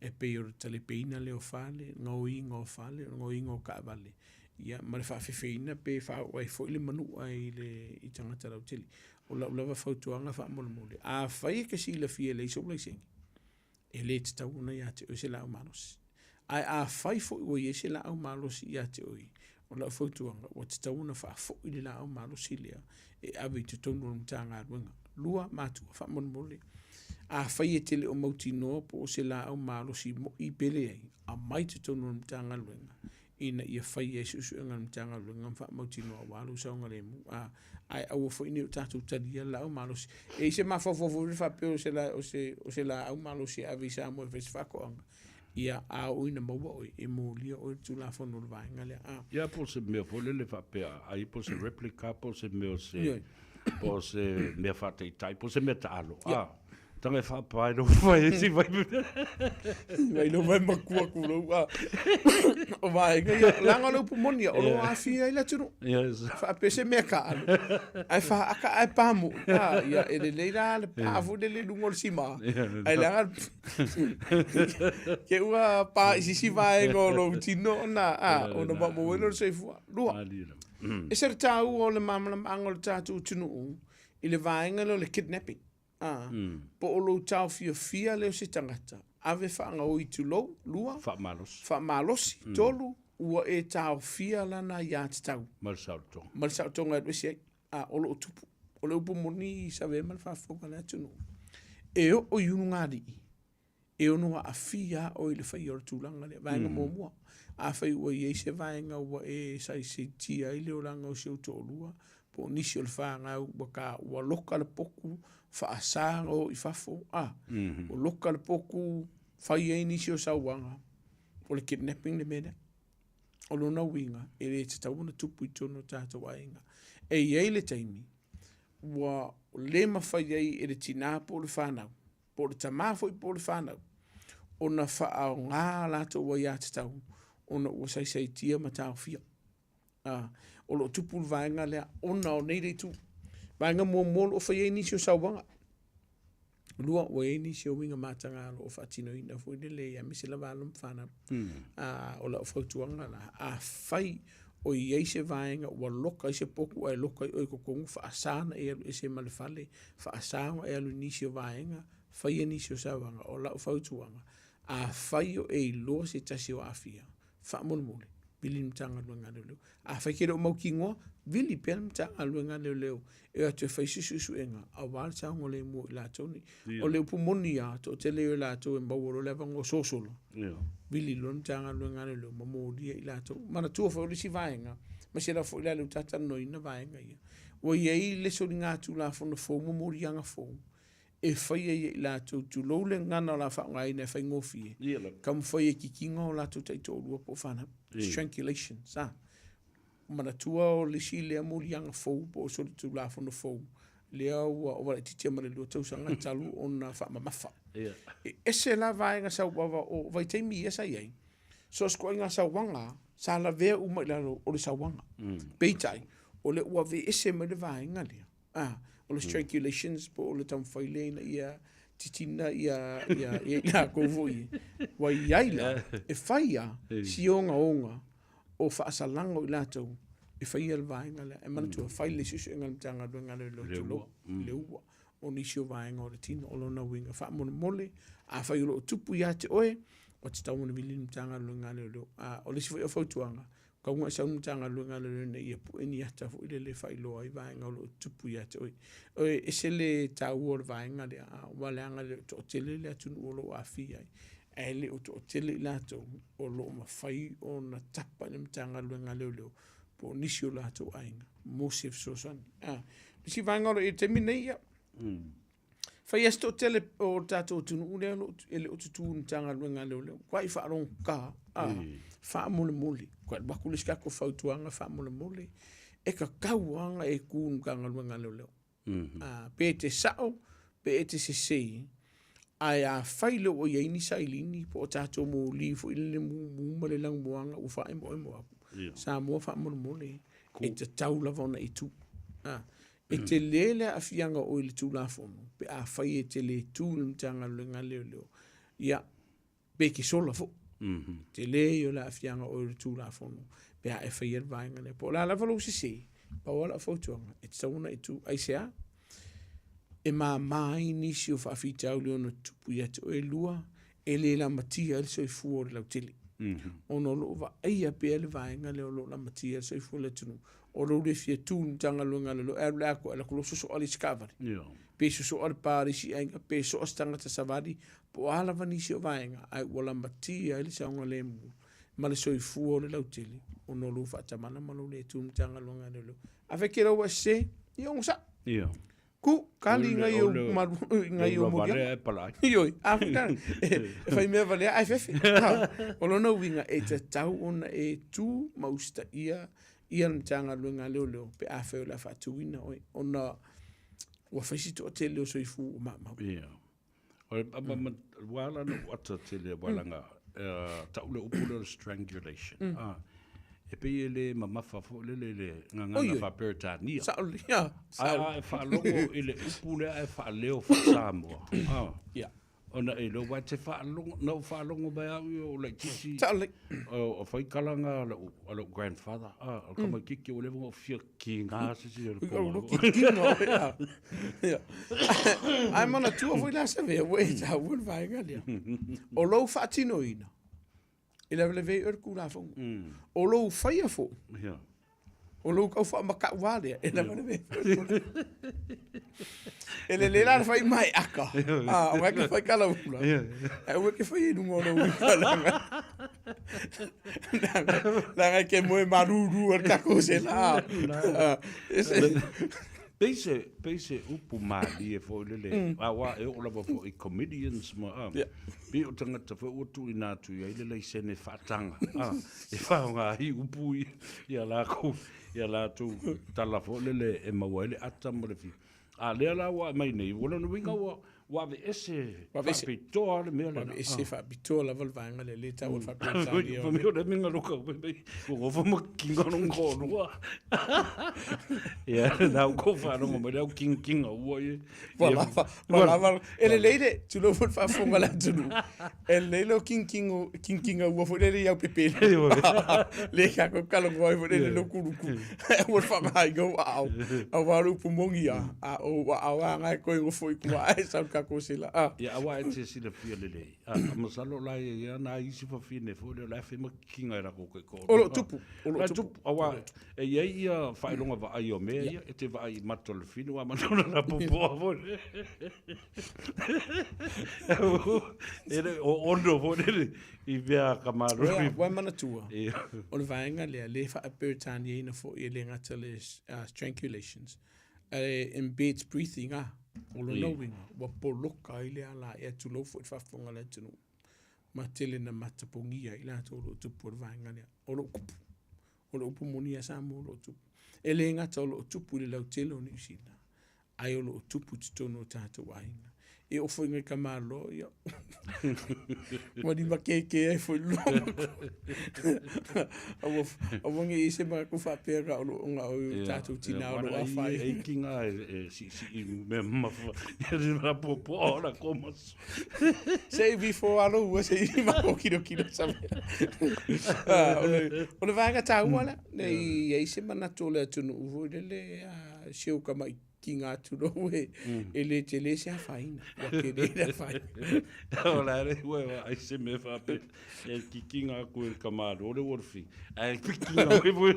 e pei o le talepeina lea o fale, gaoiga o fale, o le gaoiga o taavale, ia ma le faafefeina pe faaoo ai foi le manua i le i tagata lautele. O lau lava fautuaga faamolemole, afai e te silafia e leai sou laisene, e le tatau ona ia te oe se laau malosi. Ae afai foi ua i ai se laau malosi ia te oe, O lau fautuaga, ua tatau ona faafoi le laau malosi lea e ave i totonu o le Matagaluega. 2, Matua faamolemole, afai e te le o mautinoa po o se laau malosi moi pe leai, aumai i totonu o le Matagaluega ina ia faia ai suesuega a le Matagaluega ma faamautinoa aua lou saogalemu. A, ae aua foi ne i o tatou talia le laau malosi. E i ai se mafaufau foi lea faapea o se, o se, o se laau malosi e ave i Samoa e fai se faatoaga, ia a oo ina maua oe, e molia oe le Tulafono o le vaega lea. A. Ia po o se mea foi lele faapea, ai po o se replica po o se mea o se, po o se mea faataitai, po o se mea taalo. A. Tanga e whaapae lou whai e si vai. Vai lou vai makua ku lou a. O vaega ia, leaga o le upu moni ia, o lo o aafia ai le atunuu. Yes. Faapea se mea taalo, ae faaka ae pamu. A, ia, e lelei la le pa foi lele i luga o le sima. Ae leaga ke ua pa i sisi vaega o lou tino ona, a, ona maumau ai lea o le soifua. 2, e se le taua o le malamalamaaga o le tatou atunuu i le vaega lea o le kidnapping. Ā, po o lou taofiofia lea o se tagata, ave faagaoi tulou, 2. Faamalosi. Faamalosi, 3. Ua e taofia lana aiatatau. Ma le saolotoga. Ma le saolotoga e alu ese ai. Ā, o lo o tupu. O le upu moni i Savea ma le faafofoga a le atunuu, e oo i ulugalii, e ono aafia oe i le faia o le tulaga lea. Vaega muamua, afai ua i ai se vaega ua e saisaitia ai le olaga o si ou toalua, po o nisi o le fanau ua ta, ua loka le poku, faasa ona o i fafo, a, ua loka le poku, fai ai nisi o sauaga, o le kidnapping le mea lea. O lona uiga, e le tatau ona tupu i totonu o tatou aiga. E i ai le taimi ua le mafai ai e le tinā po o le fanau, po o le tama foi po o le fanau, ona faaaoga a latou aiatatau ona ua saisaitia ma taofia. A, o lo o tupu le vaega lea ona o nei le itu. Vaega muamua o lo o fai ai nisi o sauaga. 2, ua i ai nisi o uiga mataga o lo o faatinoina foi lele aemaise lava alo ma fanau. A, o lau fautuaga la, afai o i ai se vaega ua loka ai se poku ae loka ai oe i totonu, faasa ona e alu ese ma le fale, faasa ona e alu i nisi o vaega, faia nisi o sauaga. O lau fautuaga, afai o e iloa se tasi o aafia, faamolemole, vili le Matagaluega a Leoleo. Afai e te le o mautinoa, vili pea le Matagaluega a Leoleo e o atu e fai se suesuega aua le saogalemu o i latou nei. O le upu moni lava, toatele ia o i latou e maua loa le avanoa sosola, vili loa le Matagaluega a Leoleo ma molia i latou. Manatua foi o le isi vaega, aemaise lava foi la lea ua ta talanoaina vaega ia, ua i ai le soligatulafono fou ma moliaga fou e fai ai e i latou, tulou le gagana o le a faaaogaina e faigofie, taumafai e kikina o latou taitoalua po o fanau. Strangulation, sa. Manatua o le isi lea moliaga fou po o solitulafono fou, lea ua ova laitiiti ma le 2 tausaga talu ona faamamafa. E ese la vaega sauava o vaitaimi ia sa i ai, so o se ituaiga sauaga sa lavea uma i lalo o le sauaga. Peitai, o lea ua aveese mai le vaega lea, Ah, o le strangulations po o le taumafai lea ina ia titina ia, ia, ia i lakou foi. Ua i ai la, e fai a si ogaoga o faasalaga o i latou e faia le vaega lea. E manatua, fai le suesuega a le Matagaluega a Leoleo, tulou, le ua o nisi o vaega o le tino. O lona uiga, faamolemole, afai o lo o tupu ia te oe, ua tatau ona vili le Matagaluega a Leoleo. A, o le isi foi o fautuaga, Tau e sau le Matagaluega a Leoleo ina ia pue ni ata foi lele e faailoa ai vaega o lo o tupu ia te oe. E ese le taua o le vaega lea, aua leaga e le o toatele le atunuu o lo o aafia ai, ae le o toatele i latou o lo o mafai ona tapa i le Matagaluega a Leoleo po o nisi o latou aiga mo se fesoasoani. O le isi vaega o lo o i ai i le taimi lenei, ia, Fai lava si toatele o le tatou atunuu lea e le o tutū i le Matagaluega a Leoleo, matua faalogogata, a, faamolemole, toe alu atu le isi tatou fautuaga faamolemole, e tatau lava ona e tu i le Matagaluega a Leoleo. A, pe e te sao, pe e te sese, ae afai loa ua i ai ni sailini po o tatou moli foi lele mumu ma le lanumoana ua faaemoemo atu, Samoa faamolemole, e tatau lava ona e tu. A, E tele le aafiaga o oe i le Tulafono pe afai e te le tu i le Matagaluega a Leoleo, ia, pe e te sola foi. Tele ia o le aafiaga o oe i le Tulafono pe a e faia le vaega lea. Po o le a lava lou sese, pau lava lau fautuaga, e tatau ona e tu. Aisea? E mama ai nisi o faafitauli e ono tupu ia te oe. 2, e le lamatia ai le soifua o le lautele. Ona o lo o vaaia pea le vaega lea o lo o lamatia le soifua o le atunuu. O lou le fia tu i le Matagaluega a Leoleo, e alu i le atoa, e alu atu loa sosoa le isi taavale. Pe sosoa le pa a le isi aiga, pe soa se tagata savali, po o a lava nisi o vaega, ae ua lamatia ai le saogalemu ma le soifua o le lautele ona o lou faatamala ma lou le tu i le Matagaluega a Leoleo. Afai e te iloa ua e sese, ia onosai. Ku, kali ngai o malu ngai o moliaga. Ioe, a foi la, e fai mea valea ae fefe. O lona uiga e tatau ona e tu ma usitaia ia le Matagaluega a Leoleo pe afai o le a faatuina oe, ona ua fai si toatele o soifua ua maumau. Ia. O le ua ala ona ou ata tele aua leaga tau le upu lea o le strangulation. E pei e le mamafa foi lele i le gagana faa-Peretania. Sao lelei. Ia, sao. Ae a e faalogo i le upu lea ae faaleo faa-Samoa, Ia. Ona e iloa, aua e te faalogo, na ou faalogo mai au ia o laitiiti. Sao lelei. O fai kalaga a lou, a lou grandfather, o le tamaitiiti ua leva ona ou fia kiga se isi o le pola. Kiga oe, a. Ia. Ae manatua foi la Savea, ua e taua le vaega lea. O lou faatinoina, e lavelave ai oe le Tulafono. O lou faia foi, o lou tau faamatau lava lea, e lavelave ai foi le Tulafono. E lelei la le fai maeaka, aua e te fai kalaula, ae aua e te faia i luga o lou ika leaga, leaga e te moe malulu ai le tatou sela. Pei se, pei se upu malie foi lele, mm. aua e oo lava foi i comedians ma, ah, yeah. pei o tagata foi ua tuuina atu i ai le laisene faataga, ah, e faaaoga ai upu ia, ia lakou, ia latou tala foi lele e maua ai le ata ma le fia. A lea la ua aumai nei, ua lona uiga ua, ua aveese faapitoa le mea lena. Ua aveese faapitoa lava le vaega lea, le taua le faa-Peretania. Fai mai o le minga loka, fai mai, ua gofa ma kinga no ngolua. Ia, na u ko whanongo mai le au king kinga ua ie. Ua lava, ua lava. E lelei le, tulou foi le faafofoga a le atunuu, e lelei lou kinkingo, kinkinga ua foi lele i au pepelo. Le kākou talanoa ai foi lele lou kuluku. Aua le faaaogaina ou aao, aua o le upu moni lava, a o ou aao lava na e toe nofo i tua ae sau le tatou sela. Ia, aua e te silafia lelei, masalo la e i ai nai isi fafine foi lea o la e fai ma kikiga e latou taitoalua. O lo o tupu, o lo o tupu. Aua e i ai ia faailoga vaai o mea ia, e te vaai i mata o le finu a mata o le lapopoa foi. E le o ono foi lele i mea ka malo. Ua e manatua, o le vaega lea, lea e faa-Peretaniaina foi e le gata le strangulations, ae embeds breathing a, o lona uiga, ua poloka ai le ala e tulou foi i le faafofoga a le atunuu. Ma tele na matapogia ai latou o lo o tupu i le vaega lea. O lo o tupu. O le upu moni a Samoa o lo o tupu. E le gata o lo o tupu i le lautele o Niu Sila, ae o lo o tupu i totonu o tatou aiga. E oo foi i nai tamaloa, ia, ua limakēkē ai foi le loa. Aua, aua ne i i ai se manatu faapea na o, na o tatou tinā o lo o afaina. E iti ngā e siisii mea mamafa, ia le rapopoa o la komaso. Se i before alo ua se i mako kilo kilo sa mea. O le, o le vaega taua lea, ne i i ai se manatu o le atunuu foi lele, si ou tamaiti kiga atu lou e, e le tele se afaina. Ua tele le afaina. O la le ua e ai se mea faapea, e kikiga aku e le tamāloa le ua le fi. Ae kikiga mai foi.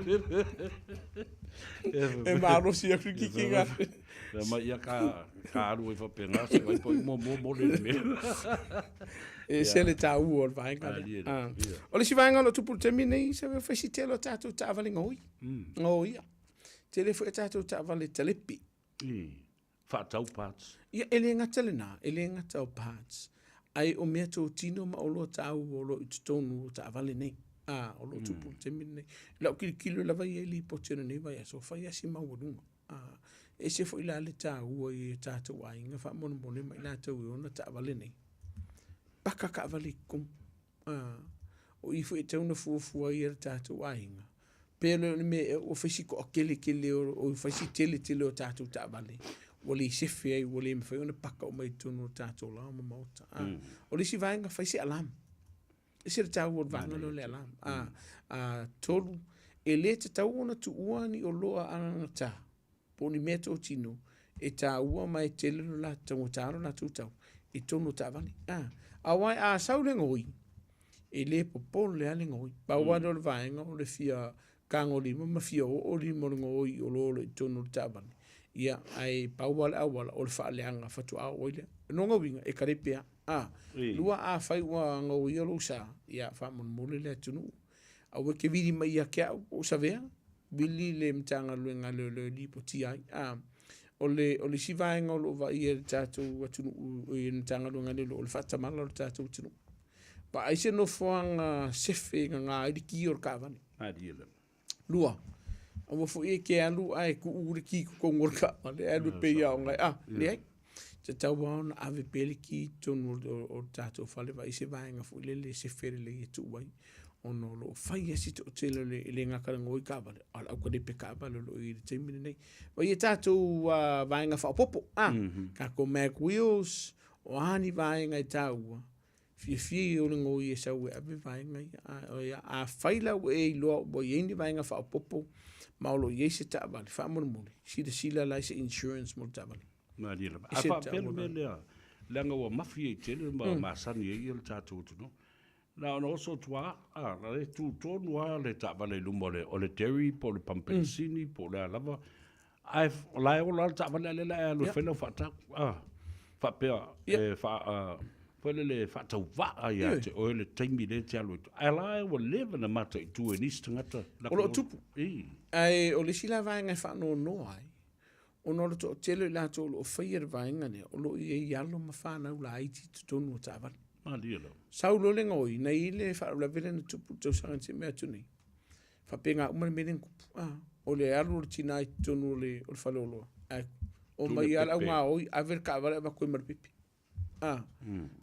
E malosi aku kikiga. Fai mai ia ka, ka alu ai faapena, se vai po i muamua mo le mea. E se le taua o le vaega lea. O le isi vaega o lo o tupu i le taimi nei, se fai si tele o tatou taavale gaoi. Gaoia. Tele foi a tatou taavale talepi. Faatau parts. Ia, e le gata lena, e le gata o parts, ae o mea totino ma oloa taua o lo o i totonu o taavale nei. A, o lo o tupu i le taimi lenei. I lau tilotilo lava ia i lipoti o lenei vaiaso, fai lava si maualuga. A, e ese foi la le taua i o tatou aiga faamolemole ma i latou e ona taavale nei. Paka taavale i totonu. A, o i foi e tatau ona fuafua ai e le tatou aiga. Pe le o le mea ea ua fai si toatele tele o, fai si tele tele o tatou taavale ua le sefe ai, ua le mafai ona paka uma i totonu o tatou laoa ma maota. A, o le isi vaega, fai se alarm. E ese le taua o le vaega lea o le alarm. A, a, tolu, e le tatau ona tuua ni oloa agagata po o ni meatotino e taua ma e tele lo latou taugata lo latou tau i totonu o taavale. A, aua a sau le gaoi, E le popole lava le gaoi. Pau lava lea o le vaega o le fia tagolima ma fia oo lima o le gaoi i olo o lo o i totonu o le taavale, ia, ae pau lava le auala o le faaleaga faatoa oo ai lea. O lona uiga, e kalepe lava. A, lua, afai ua gaoia lou sa, ia faamolemole le atunuu, aua e te vili mai ia te au po o Savea, vili le Matagaluega a Leoleo e lipotia ai. A, o le, o le isi vaega o lo o vaaia e le tatou atunuu, i le Matagaluega a Leoleo, o le faatamala o le tatou atunuu. Vaai se nofoaga sefe e gaga ai le ki o le taavale. Malie lava. Lua, aua foi e te alu ae tuu le ki i totonu o le taavale ae alu e pei aoga ai. Ah, leai. Tatau lava ona ave pea le ki i totonu o le tatou fale, vaai se vaega foi lele e sefe lelei e tuu ai, ona o lo o fai lava si toatele o le, e le gata i le gaoi taavale, a o le aukalepe taavale o lo o i ai i le taimi lenei. Vaai a tatou vaega faaopoopo, a, tatou mag wheels, o a ni vaega e taua, fiafia ia o le gaoi e sau e ave vaega ia. A, afai la ua e iloa ua i ai ni vaega faaopoopo ma o lo o i ai se taavale, faamolemole, silasila la i se insurance mo le taavale. Malie lava. A faapea le mea lea, leaga ua mafi ai tele ma masani ai le tatou atunuu. Na ona oso atu lava, a, la e tu tonu lava le taavale i luma o le, o le dairy po o le pamu penisini po o le a lava, ae o la e ola lava le taavale a o lea o le a e alu e fai lau faatau, a, faapea e faa, foi lele e faatauvaa ia te oe le taimi lea e te alu ai. Ae la ua leva ona mataitu e nisi tagata. O lo o tupu. Ae o le isi la vaega e faanoanoa ai, ona o le toatele o i latou o lo o faia le vaega lea, o lo o i ai alo ma fanau laiti i totonu o taavale. Malie lava. Sau loa le gaoi, na i ai le faalavelave lea na tupu i le tausaga na tea atu nei, faapena uma le mea lea na tupu. A, o le alu o le tina i totonu o le, o le faleoloa, ae omai lava le au gaoi, ave le taavale avatu ai ma le pepe. A,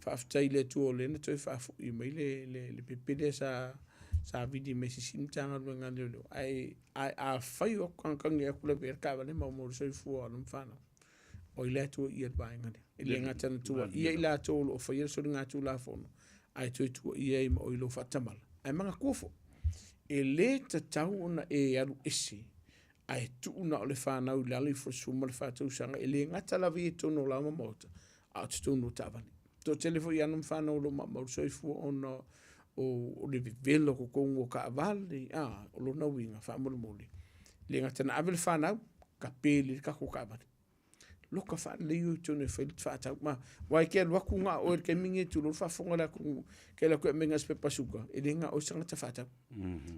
faafetai i le Atua o lea na toe faafoi mai le, le, le pepe lea sa, sa vili mai se isi Matagaluega a Leoleo. Ae, ae afai o aku kagekage aku lavea le taavale ma mo le soifua o alo ma fanau, o ai la e tuuaia le vaega lea? E le gata na tuuaia i latou o lo o faia le soligatulafono, ae toe tuuaia ai ma oe i lou faatamala. Ae manatua foi, e le tatau ona e alu ese ae tuu na o le fanau i lalo ifo i le 14 tausaga, e le gata lava ia i totonu o laoa ma maota, a o totonu o taavale. Toatele foi alo ma fanau o lo o maumau le soifua ona o le vevela o totonu o taavale, a, o lona uiga, faamolemole, e le gata na ave le fanau, tape lelei le tatou taavale. Loka faalelei oe i totonu e fai le faatau. Ma, aua e te alu atu na o oe i le taimi lenei tulou le faafofoga a le atunuu, e te alu atu e aumai na o se pepa suka, e le na o oe se tagata faatau.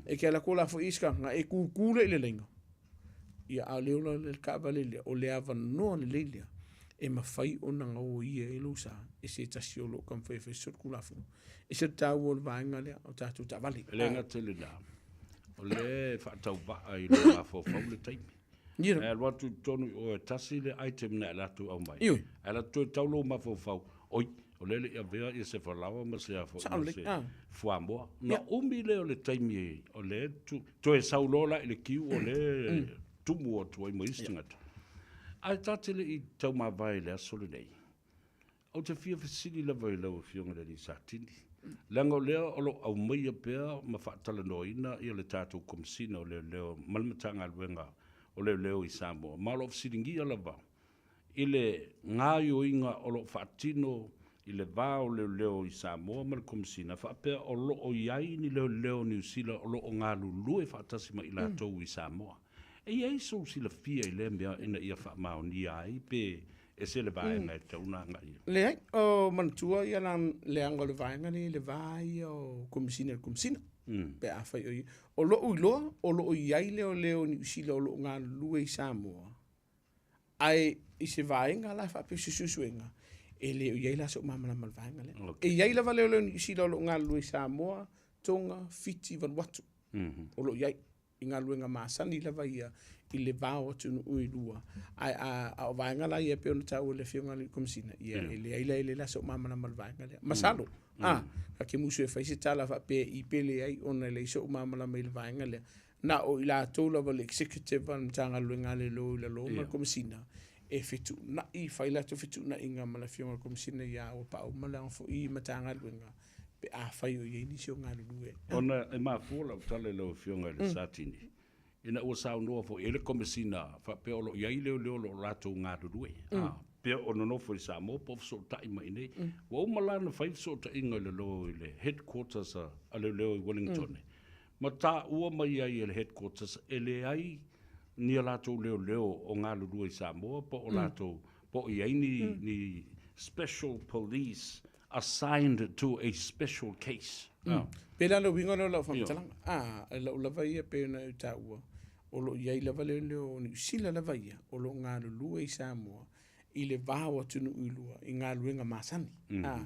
E te alu atu la foi isi tagata, e tutu lea i le laina. Ia, a o le ola le taavale lea, o le avanoa lelei lea e mafai ona gaoia ai lou sa e se tasi o lo o taumafai e fai se solitulafono. E ese le taua o le vaega lea o tatou taavale. E le gata i lena, o lea e faatauvaa i lou mafaufau le taimi. Ia. E alu atu i totonu i o e tasi le item na e latou aumai. Ioe. Ae latou toe tau lou mafaufau, oi, o lea e le i avea ia se falaoa ma se a foi Sao ma lelei, se ah. fuamoa. Na Ia. umi lea o le taimi o lea e tu, toe sau loa la i le kiu o lea e tumu atu ai ma isi tagata. Ae ta te le i taumavae i le aso lenei. Ou te fia fesili lava i lau Afioga i le Alii Satini, leaga o lea o lo o aumaia pea ma faatalanoaina ia le tatou Komesina o Leoleo ma le Matagaluega o Leoleo i Samoa, ma o lo o fesiligia lava i le gaoioiga o lo o faatino i le va o Leoleo i Samoa ma le Komesina, faapea o lo o i ai ni Leoleo o Niu Sila o lo o galulue faatasi ma i latou i Samoa. E i ai sou silafia i lea mea ina ia faamaonia ai pe ese le vaega e tatau ona agai i ai? Leai, o manatua ia la leaga o le vaega lea i le va ia o Komesina i le Komesina, pe afai o i ai. O lou iloa, o lo o i ai leoleo o Niu Sila o lo o galulue i Samoa, ae i se vaega la faapea o se suesuega, e le o i ai la sou malamalama i le vaega lea. Okay. E i ai lava leoleo o Niu Sila o lo o galulue i Samoa, Tonga, Fiti, Vanuatu, o lo o i ai. i galuega masani lava ia i le va o atunuu e lua. Ae a, a o vaega la ia e pei ona taua e le Afioga i le Komesina, ia e leai la e leai la sou malamalama i le vaega lea. Masalo, a, ta te musu e fai se tala faapea i pe leai ona e leai sou malamalama i le vaega lea. Na o i latou lava le Executive a le Matagaluega a Leoleo i lalo ma le Komesina e fetuunai, fai latou fetuunaiga ma le Afioga i le Komesina ia Auapaau ma lana foi Matagaluega pe afai o i ai nisi o galulue. Ona e mafua lau tala i lau Afioga i le Satini, ina ua saunoa foi i ai le Komesina faapea o lo o i ai leoleo o lo o latou galulue, a, faapea o nonofo i Samoa po o fesootai mai i inei. Ua uma la ona fai fesootaiga i lalo i le headquarters a leoleo i Wellington, ma taua mai ai e le headquarters e leai ni a latou leoleo o galulue i Samoa po o latou, po o i ai ni, ni special police assigned to a special case. Pe la le uiga lea o lau faamatalaga. A, e lau lava ia pei ona e taua, o lo o i ai lava leoleo o Niu Sila lava ia, o lo o galulue i Samoa i le va o atunuu e lua i galuega masani. A,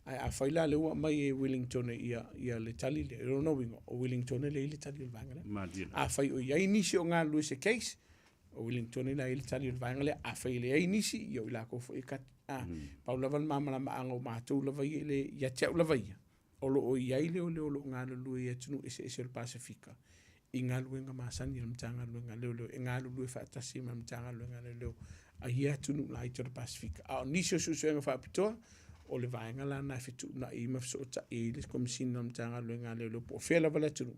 ae afai la lea ua aumai e Wellington ia, ia le tali lea, o lona uiga, o Wellington lea e i ai le tali o le vaega lea. Malie. Afai o i ai nisi o galulue i se case, o Wellington la e i ai le tali o le vaega lea. Afai e leai nisi, ia o i latou foi e kati. A, pau lava le malamalamaaga o matou lava ia i le, ia te au lava ia, o lo o i ai leoleo o lo o galulue i atunuu eseese o le Pasefika i galuega masani a le Matagaluega a Leoleo e galulue faatasi ma le Matagaluega a Leoleo a ia atunuu laiti o le Pasefika. A o nisi o suesuega faapitoa, o le vaega la lena e fetuunai ai ma fesootai ai le Komesina o le Matagaluega a Leoleo po o fea lava le atunuu,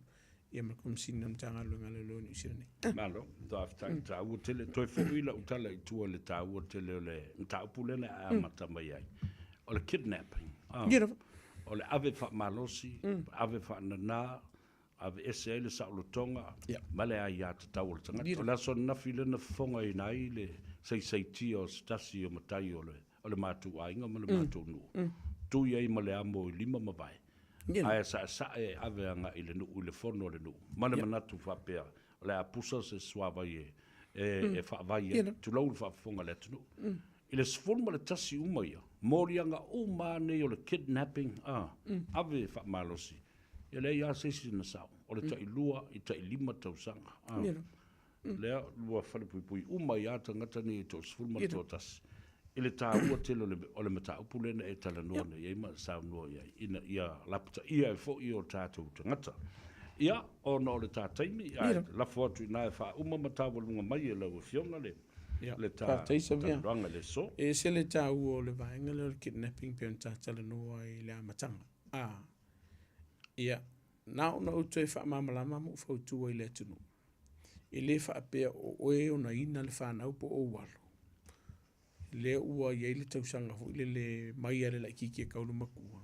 ia ma le Komesina o le Matagaluega a Leoleo i Niu Sila nei. Malo, faafetai, taua tele. Toe foi lau tala i tua i le taua tele o le mataupu lea na e amata mai ai, o le kidnapping. Ia lava. O le ave faamalosi, ave faanana, aveese ai le saolotoga ma le aiatatau o le tagata. O le aso ananafi lea na fofogaina ai le saisaitia o se tasi o matai o le, o le matou aiga ma le matou nuu, tui ai ma le amo i lima ma vae, ae saesae e ave agai i le nuu, i le fono a le nuu, ma le manatu faapea, o le a pusa se suavai e, e, e faavai ai, tulou le faafofoga a le atunuu. I le 11 uma ia, moliaga uma lava nei o le kidnapping, a, ave faamalosi, E leai lava se isi na sao, o le tailua i tailima tausaga. Ah. Lea ua falepuipui uma ai lava tagata nei e 31 i le taua tele o le, o le mataupu lea na e talanoa nei ai ma e saunoa i ai, ina ia lapataia ai foi o tatou tagata. Ia, ona o le ta taimi, ae lafo atu i ina e faauma ma taualuga mai e lau Afioga le, le ta talanoaga i le aso. E ese le taua o le vaega lea o le kidnapping pei ona ta talanoa ai i le amataga. Ah. Ia, na ona ou toe faamalamalama ma ou fautua i le atunuu. E le faapea o oe e onaina le fanau po o ou alo. Lea ua i ai le tausaga foi lele mai lava i le laitiiti e tau i le matua,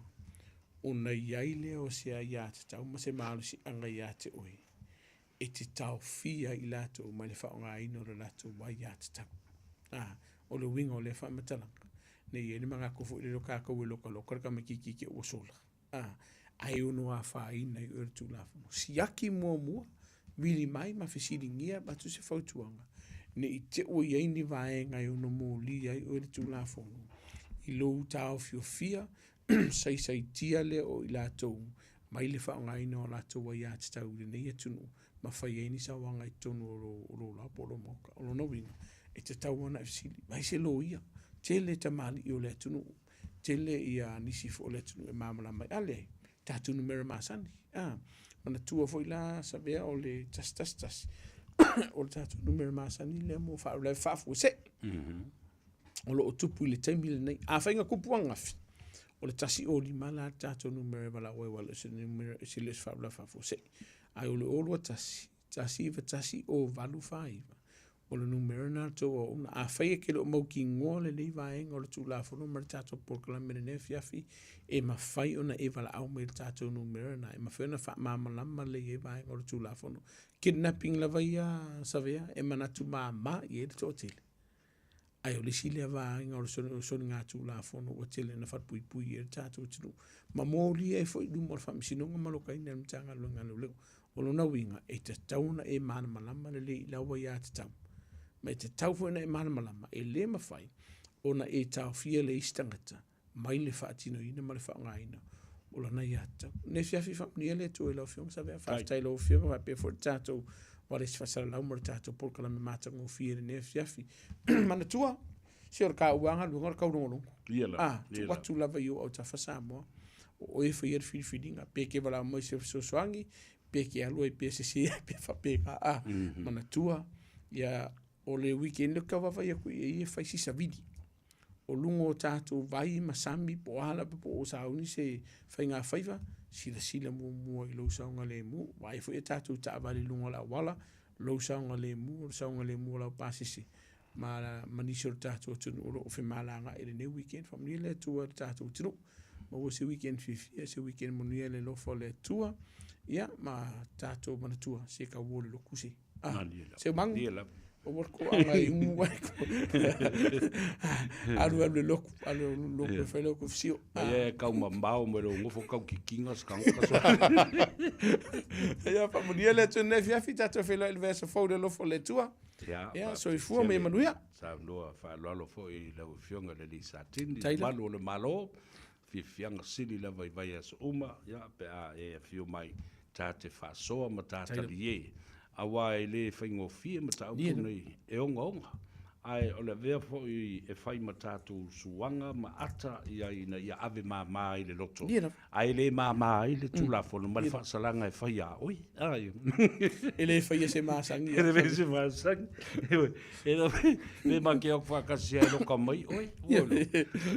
ona i ai lea o se aiatatau ma se malosiaga ia te oe e te taofia ai i latou mai le faaaogaina o le latou aiatatau. A, o le uiga o lea faamatalaga, ne i i ai le manatu foi lele o tatou e lokaloka le tamaitiiti te i ua sola, a, ae ono afaina ai oe e le Tulafono. Siaki muamua, vili mai ma fesiligia avatu se fautuaga, ne i te i ua i ai ni vaega e ono molia ai oe e le Tulafono i lou taofiofia saisaitia lea o i latou mai le faaaogaina o latou aiatatau i lenei atunuu ma fai ai ni sauaga i totonu o lou, o lou laoa po o lou maota. O lona uiga, e tatau lava ona e fesili, vaai se loia, tele tamalii o le atunuu, tele ia nisi foi o le atunuu e malamalama ai. A leai, tatou numera masani. A, manatua foi la Savea o le 111, o le tatou numera masani lea mo faalavelave faafuasei. O lo o tupu i le taimi lenei. Afai na tupu ananafi, o le 105 la le tatou numera e valaau ai aua e le o se numera, e le o se faalavelave faafuasei. Ae o le 021 191 0849, o le numera lena o le tou auauna. Afai e te le o mautinoa lenei vaega o le Tulafono ma le tatou polokalame i lenei afiafi, e mafai ona e valaau mai i le tatou numera lena, e mafai ona faamalamalama lelei ai vaega o le Tulafono. Kidnapping lava ia Savea, e manatu mama i ai le toatele. Ae o le isi lea vaega o le soligatulafono ua tele ina falepuipui i ai le tatou atunuu ma molia ai foi i luma o le Faamasinoga ma alokaina e le Matagaluega a Leoleo. O lona uiga, e tatau ona e malamalama lelei i lau aiatatau, ma e tatau foi ona e malamalama e le mafai ona e taofia le isi tagata mai le faatinoina ma le faaaogaina o lana aiatatau. Nei afiafi faamanuia le Atua i lau Afioga Savea. Faafetai i lau Afioga faapea foi le tatou ualesi faasalalau ma le tatou polokalame matagofie i lenei afiafi. Manatua, se o le taua lava galuega o le taulogologo. Ia lava, Ah, ia tuu lava. atu lava i ou autafa Samoa. O oe e faia le filifiliga, pe e te valaau mai i se fesoasoani, pe e te alu ai pea sese ai pea faapena. Ah, manatua, ia, o le weekend lea ou te tau vaavaai atu i ai e fai si savili. o luga o tatou vai ma sami po o a lava po o sauni se faigafaiva, silasila muamua i lou saogalemu. Vaai foi a tatou taavale i luga o le auala, lou saogalemu, o le saogalemu o lau pasese. ma, ma nisi o le tatou atunuu o lo o femalagaai i lenei weekend. Faamanuia le Atua i le tatou atunuu. Maua se weekend fiafia, se weekend manuia i le alofa o le Atua. Ia, ma tatou manatua, se tauo le lotu se. Ah, Seumaga, aua le toaga i umu ai. Alu alu le lotu, alu alu le lotu e fai le fisio. Ia e kau mamao mai lou nofo kau kikiga se tagata so. Ia, faamanuia le Atua i lenei afiafi, tatou feiloai i le vaiaso fou i le alofa o le Atua. Ia, Ia, soifua ma ia manuia. Saunoa faaaloalo foi i lau Afioga i le alii Satini, le mamalu o le Malo, fiafiaga sili lava i vaiaso uma, ia, pe a e afio mai ta te faasoa ma ta talie, aua e le faigofie mataupu nei e ogaoga, ae o le avea foi e fai ma tatou suaga ma ata i ai ina ia ave mama ai le loto, ae le mama ai le Tulafono ma le faasalaga e fai ia oe. E le faia se masagi. E le faia se masagi. E le ma ke au whakasi ai loka mai oe.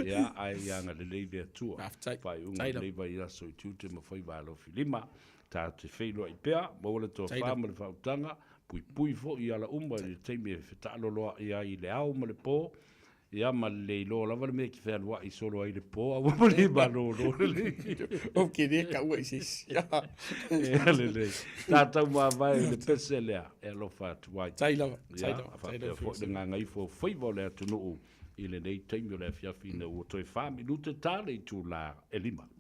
Ia, ae ia agalelei le Atua. Faafetai. Faaiuga o lenei vaiaso i tiute ma faiva alofi lima. Ta te feiloai pea, maua le tofa ma le faautaga, puipui foi i ala uma i le taimi e fetaaloloai ai i le ao ma le po, Ia ma le iloa lava le mea e te fealuai solo ai i le po aua ma le malolo lelei. Ou te le taua i se isi. Ia lelei. Tatou mavae i le pese lea e alofa atu ai. Tai lava, tai lava. Ia, faapea foi le gagaifo o faiva o le atunuu i lenei taimi o le afiafi ina ua toe fa minute ta le itula e 5.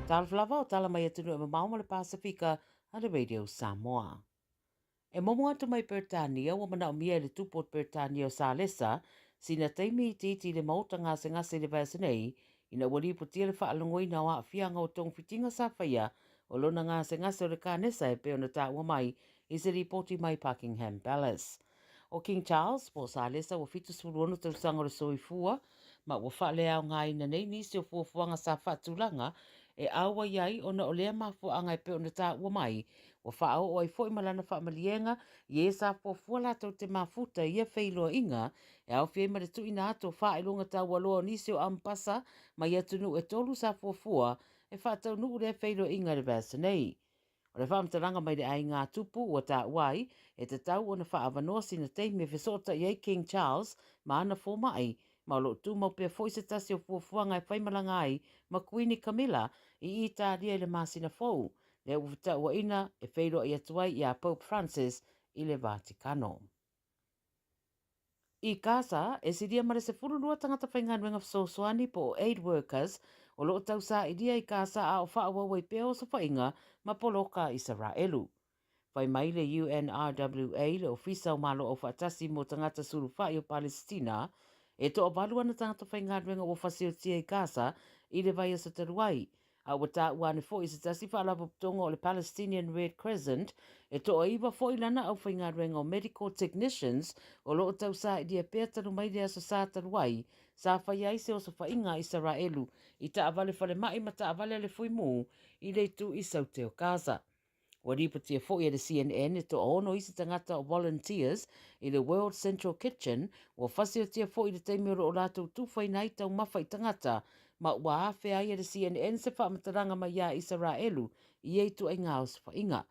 Talofa lava o tala mai atunuu e mamao ma le Pasefika a le Radio Samoa. E momo atu mai Peretania ua manaomia e le Tupu o Peretania o Salesa sina taimi itiiti i le maota gasegase i le vaiaso nei ina ua lipotia le faalogoina o aafiaga o togafitiga sa faia o lona gasegase o le kanesa e pei ona taua mai i se lipoti mai Buckingham Palace. ʻO King Charles, po o Salesa ua 76 tausaga o le soifua, ma ua faaleaogaina nei nisi o fuafuaga sa faatulaga e auai ai ona o lea mafuaaga e pei ona taua mai, ua faaoo ai foi ma lana faamaliega i e sa fuafua latou te mafuta i ia feiloaiga e aofia ai ma le tuuina atu o faailoga taualoa o nisi o amepasa mai atunuu e tolu sa fuafua e faataunuu lea feiloaiga i le vaiaso nei. O le faamatalaga mai le aiga a Tupu ua taua ai, e tatau ona faaavanoa sina taimi e fesootai ai King Charles ma ana fomai, ma o lo o tumau pea foi se tasi o fuafuaga e faimalaga ai ma Kuini Camilla i Italia i le masina fou, lea ua fetauaina e feiloai atu ai iā Pope Francis i le Vatikano. I Gaza, e silia ma le 12 tagata faigaluega fesoasoani po o aid workers o lo o tausailia i Gaza a o faaauau ai pea osofaiga ma poloka a Isaraelu. Fai mai le UNRWA, le Ofisa o Malo Aufaatasi mo Tagata Sulufai o Palesitina, e toavalu ana tagata faigaluega ua fasiotia i Gaza i le vaiaso talu ai, A ua taua ane foi i se tasi faalapotopotoga o le Palestinian Red Crescent, e toaiwa foi lana aufaigaluega o medical technicians o lo o tausailia pea talu mai le Aso Sa talu ai, sa faia ai se osofaiga a Isaraelu i taavale falemai ma taavale a le Fuimu i le itu i Saute o Gaza. Ua lipotia foi e le CNN e toaono isi tagata o volunteers i le World Central Kitchen ua fasiotia foi i le taimi o lo o latou tufaina ai taumafa i tagata ma ua afea ai e le CNN se faamatalaga mai iā Isaraelu i ia ituaiga osofaiga.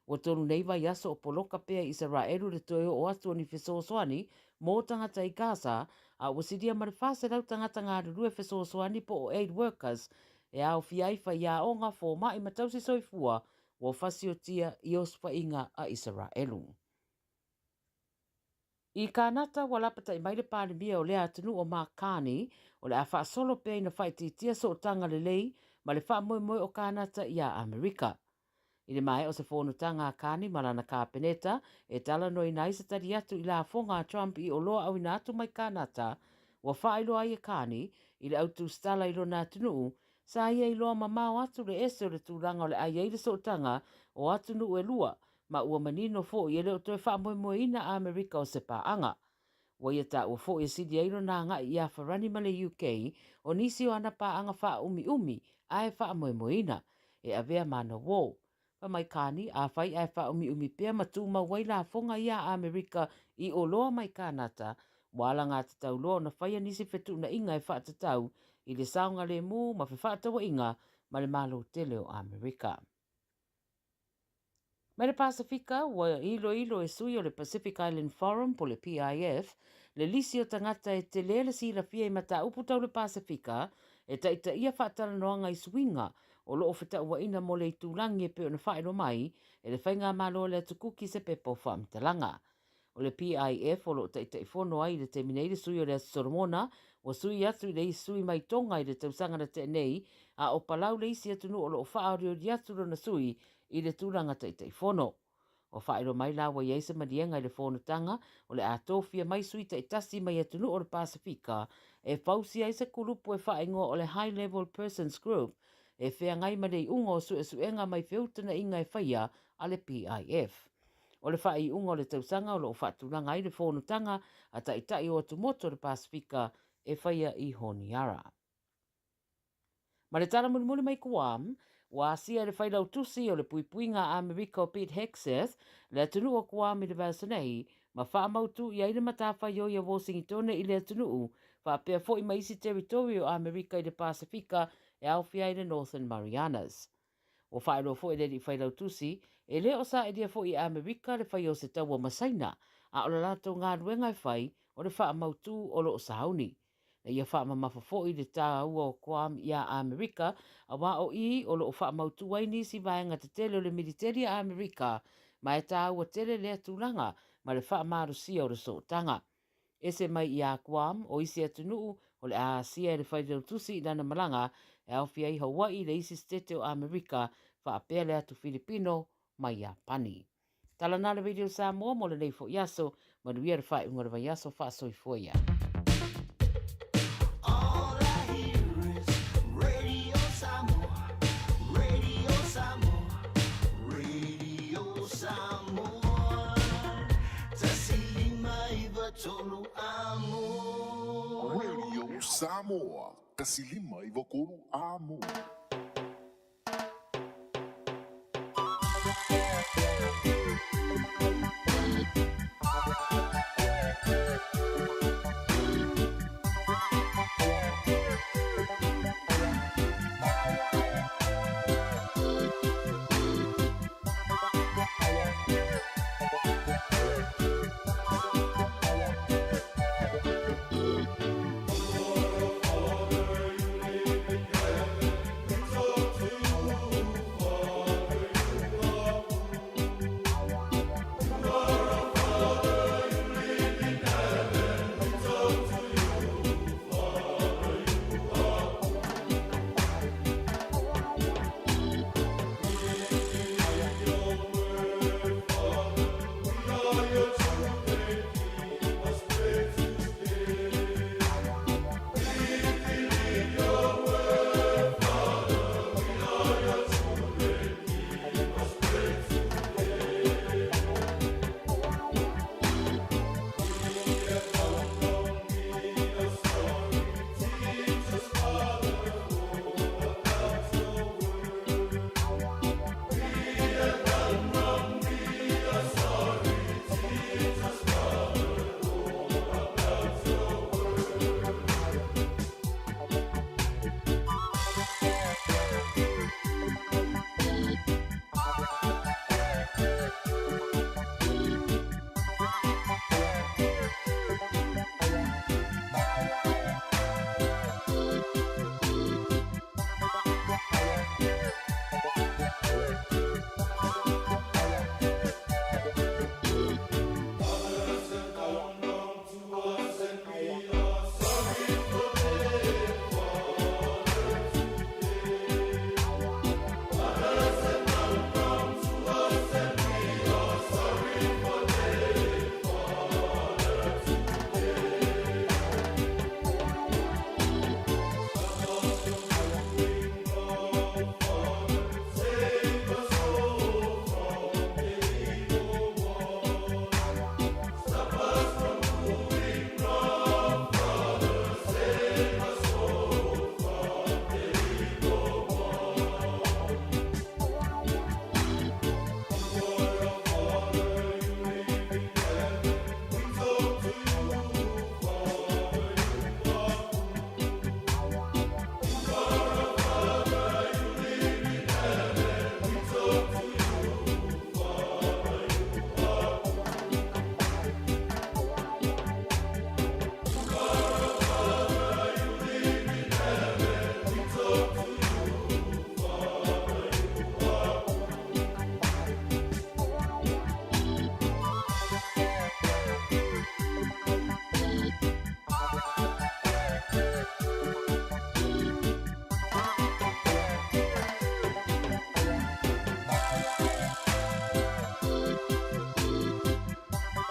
Ua tolu nei vaiaso o poloka pea i Isaraelu le toe oo atu o ni fesoasoani mō tagata i Gaza, a ua silia ma le 400 tagata galulue fesoasoani po o aid workers e aofia ai faiaoga, fomai ma tausi soifua ua fasiotia i osofaiga a Isaraelu. I Kānata, ua lapatai mai le Palemia o lea atunuu o Mark Carney, o le a faasolo pea ina faaitiitia sootaga lelei ma le faamoemoe o Kānata iā Amerika. I le maea o se fonotaga a Carney ma lana Kāpeneta e talanoaina ai se tali atu i lafoga a Trump i oloa auina atu mai Kānata, ua faailoa ai e Carney i le autusitala i lona atunuu, sa ia iloa mamao atu le ese o le tulaga o le a i ai le sootaga o atunuu e lua ma ua manino foi e le o toe faamoemoeina a Amerika o se paaga. Ua ia taua foi e sili ai lona agai iā Farani ma le UK o nisi o ana paaga faaumiumi ae faamoemoeina e avea ma ana uō. Fai mai Carney, afai ae faaumiumi pea ma tumau ai lafoga ia a Amerika i oloa mai Kānata, ua alagatatau loa ona faia nisi fetuunaiga e faatatau i le saogalemu ma fefaatauaiga ma le Malo tele o Amerika. Mai le Pasefika, ua iloilo e sui o le Pacific Island Forum po le PIF le lisi o tagata e tele le silafia i mataupu tau le Pasefika e taitaia faatalanoaga i suiga o lo o fetauaina mo le itulagi e pei ona faailoa mai e le Faigamalo a le Atu Kuki se pepa o faamatalaga. O le PIF o lo o taitaifono ai i le taimi nei le sui o le Aso Solomona, ua sui atu i le isi sui mai Tonga i le tausaga na tea nei, a o Palau le isi atunuu o lo o faaolioli atu lona sui i le tulaga taitaifono. Ua faailoa mai la ua i ai se maliega i le fonotaga o le a tofia mai sui taitasi mai atunuu o le Pasefika e fausia ai se kulupu e faaigoa o le High Level Persons Group e feagai ma le iuga o suesuega mai feutanaʻiga e faia a le PIF. O le faaiuga o le tausaga o lo o faatulaga ai le fonotaga a Taitai o Atumotu o le Pasefika e faia i Honiara. Ma le tala mulimuli mai Guam, ua asia e le Failautusi o le Puipuiga a Amerika o Pete Hegseth le atunuu o Guam i le vaiaso nei, ma faamautū i ai le matafaioi a Wōsingitone i le atunuu, faapea foi ma isi teritori o Amerika i le Pasefika e aofia ai le Northern Marianas. Ua faailoa foi e le alii failautusi, e le o sailia foi e Amerika le faia o se taua ma Saina, a o le latou galuega e fai, o le faamautū o lo o sauni. Na ia faamamafa foi le taua o Guam iā Amerika, auā o i o lo o faamautū ai nisi vaega tetele o le militeli a Amerika, ma e tāua tele lea tulaga ma le faamalosia o le sootaga. Ese mai iā Guam, o isi atunuu o le a asia e le failautusi i lana malaga e aofia ai Hawaii le isi setete o Amerika faapea le atu Filipino ma Iapani. Tala na le Radio Samoa mo lenei foi aso. Manuia le faaiuga o le vaiaso. Faasoifua ia. All I hear is Radio Samoa, Radio Samoa, Radio Samoa. 159 amo. Radio Samoa, 159 amo.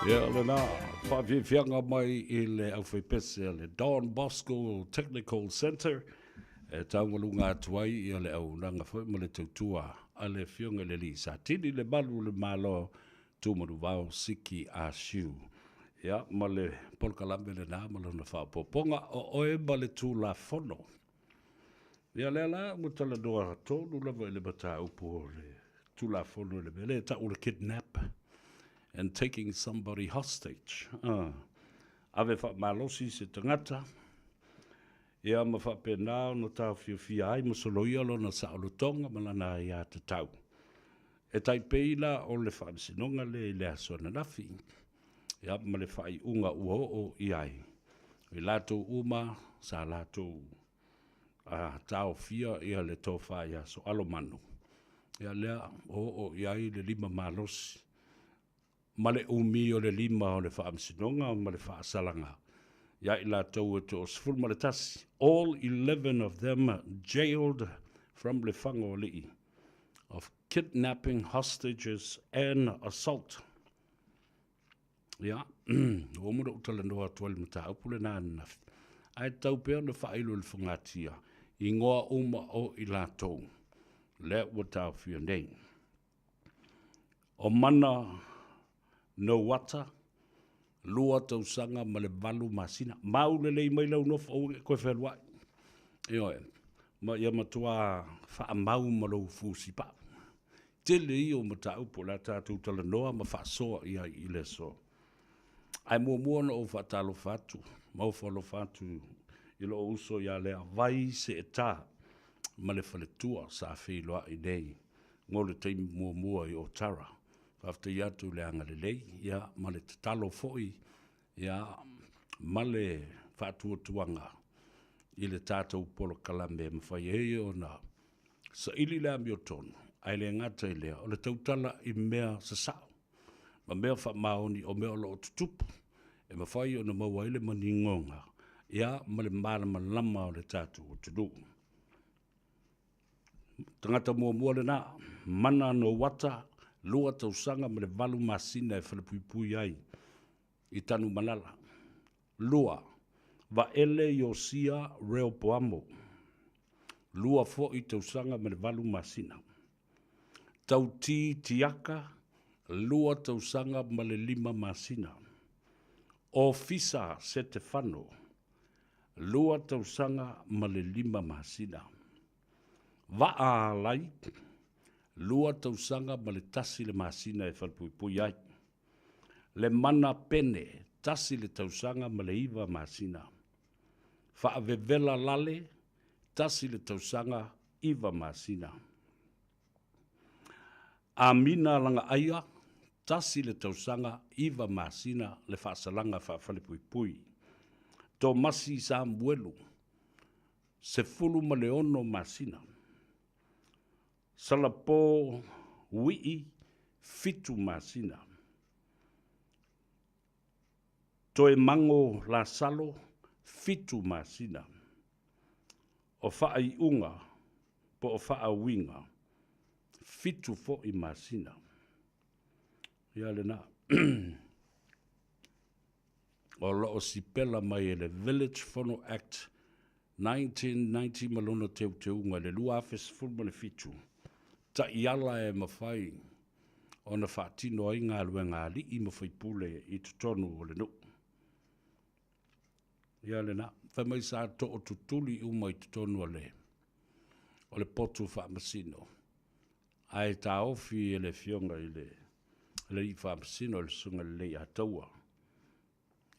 Ia, lena faafiafiaga mai i le aufaipese a le Don Bosco Technical Centre e taugaluga atu ai ia le auaunaga foi ma le tautua a le Afioga i le Alii Satini le Malu o le Malo Tumanuvao Siki Asiu. Ia, ma le polokalame lena ma lona faaopoopoga o oe ma le Tulafono. Ia lea la ua talanoa tonu lava i le mataupu o le Tulafono i le mea lea e tau o le kidnap and taking somebody hostage. Ave faamalosi se tagata, ia ma faapena ona taofiofia ai ma soloia lona saolotoga ma lana aiatatau. E tai pei la o le Faamasinoga lea i le aso ananafi, ia ma le faaiuga ua oo i ai, o i latou uma sa latou taofia ia le tofa ia Soalomanu, ia lea ua oo i ai le lima malosi ma le umi o le lima o le Faamasinoga ma le faasalaga. Ia i latou e 11, all 11 of them jailed from Lefagoali'i of kidnapping hostages and assault. Ia, ua uma ona ou talanoa atu ai i le mataupu lena ananafi, ae tatau pea ona faailo i le fogatia igoa uma o i latou lea ua taofia nei. O Mana Nouata, 2 tausaga ma le 8 masina. Mau lelei mai lau nofo aua ne i toe fealuai. Ioe, ma ia matua faamau ma lou fusipau. Tele ia o mataupu o le a tatou talanoa ma faasoa i ai i le aso. Ae muamua ona ou faatalofa atu ma ofo alofa atu i lou uso ia Leavai Seeta ma le faletua sa feiloai nei mo le taimi muamua i Otara. Faafetai atu i le agalelei ia ma le tatalo foi ia ma le faatuatuaga i le tatou polokalame e mafai ai ona saili le amiotonu, ae le gata i lea, o le tautala i mea sasao ma mea faamaoni o mea o lo o tutupu e mafai ona maua ai le maninoga ia ma le malamalama o le tatou atunuu. Tagata muamua lena, Mana Nouata, 2 tausaga ma le 8 masina e falepuipui ai i Tanumalala. 2, Vaele Iosia Reopoamo, 2 foi tausaga ma le 8 masina. Tauti Tiaka, 2 tausaga ma le 5 masina. Ofisa Setefano, 2 tausaga ma le 5 masina. Vaa Alai, 2 tausaga ma le 1 le masina e falepuipui ai. Le Mana Pene, 1 le tausaga ma le 9 masina. Faavevela Lale, 1 le tausaga 9 masina. Amina Lagaaia, 1 le tausaga 9 masina le faasalaga faafalepuipui. Tomasi Samuelu, 16 masina. Salapo Wii, 7 masina. Toemango Lasalo, 7 masina. O faaiuga po o faauiga, 7 foi masina. Ia lena. O lo o sipela mai e le Village Fono Act 1990 ma lona teuteuga i le 2017, taiala e mafai ona faatino ai galuega a alii ma faipule i totonu o le nuu. Ia lena, fai mai sa tootutuli uma i totonu o le o le potu faamasino, ae taofi e le Afioga i le Alii Faamasino le Susuga i le Leiataua.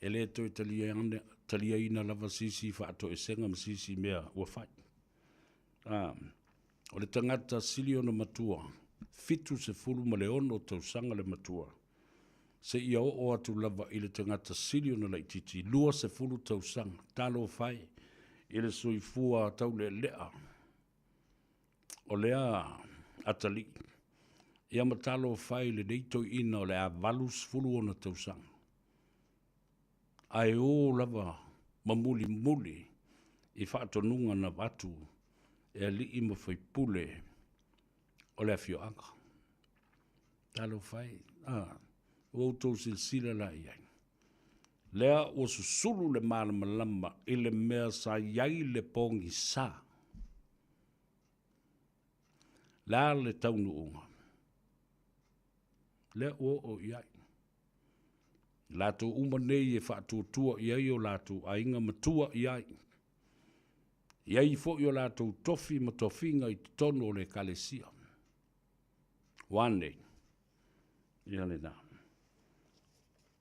E le toe taliaina lava se isi faatoesega ma se isi mea ua fai. O le tagata sili ona matua, 76 tausaga le matua, seia oo atu lava i le tagata sili ona laitiiti, 20 tausaga. Talofa e i le soifua taulealea o lea atalii, ia ma talofa e i lenei toeaina o le a 80 ona tausaga, ae o lava ma mulimuli i faatonuga na avatu e alii ma faipule o le afioaga. Talofa e, ua outou silasila la i ai. Lea ua susulu le malamalama i le mea sa i ai le pogisa. Le a le taunuuga? Lea ua oo i ai. Latou uma nei e faatuatua i ai o latou aiga ma tua i ai. E i ai foi o latou tofi ma tofiga i totonu o le Ekalesia. Ua a nei? Ia lena.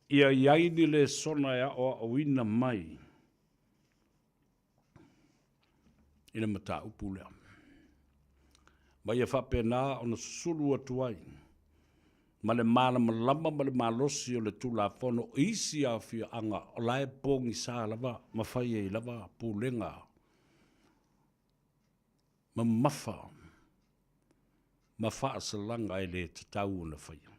Ia i ai ni lesona e aoaoina mai i le mataupu lea. Ma ia faapena ona susulu atu ai ma le malamalama ma le malosi o le Tulafono i isi afioaga o la e pogisa lava ma fai ai lava pulega mamafa ma faasalaga e le tatau ona faia.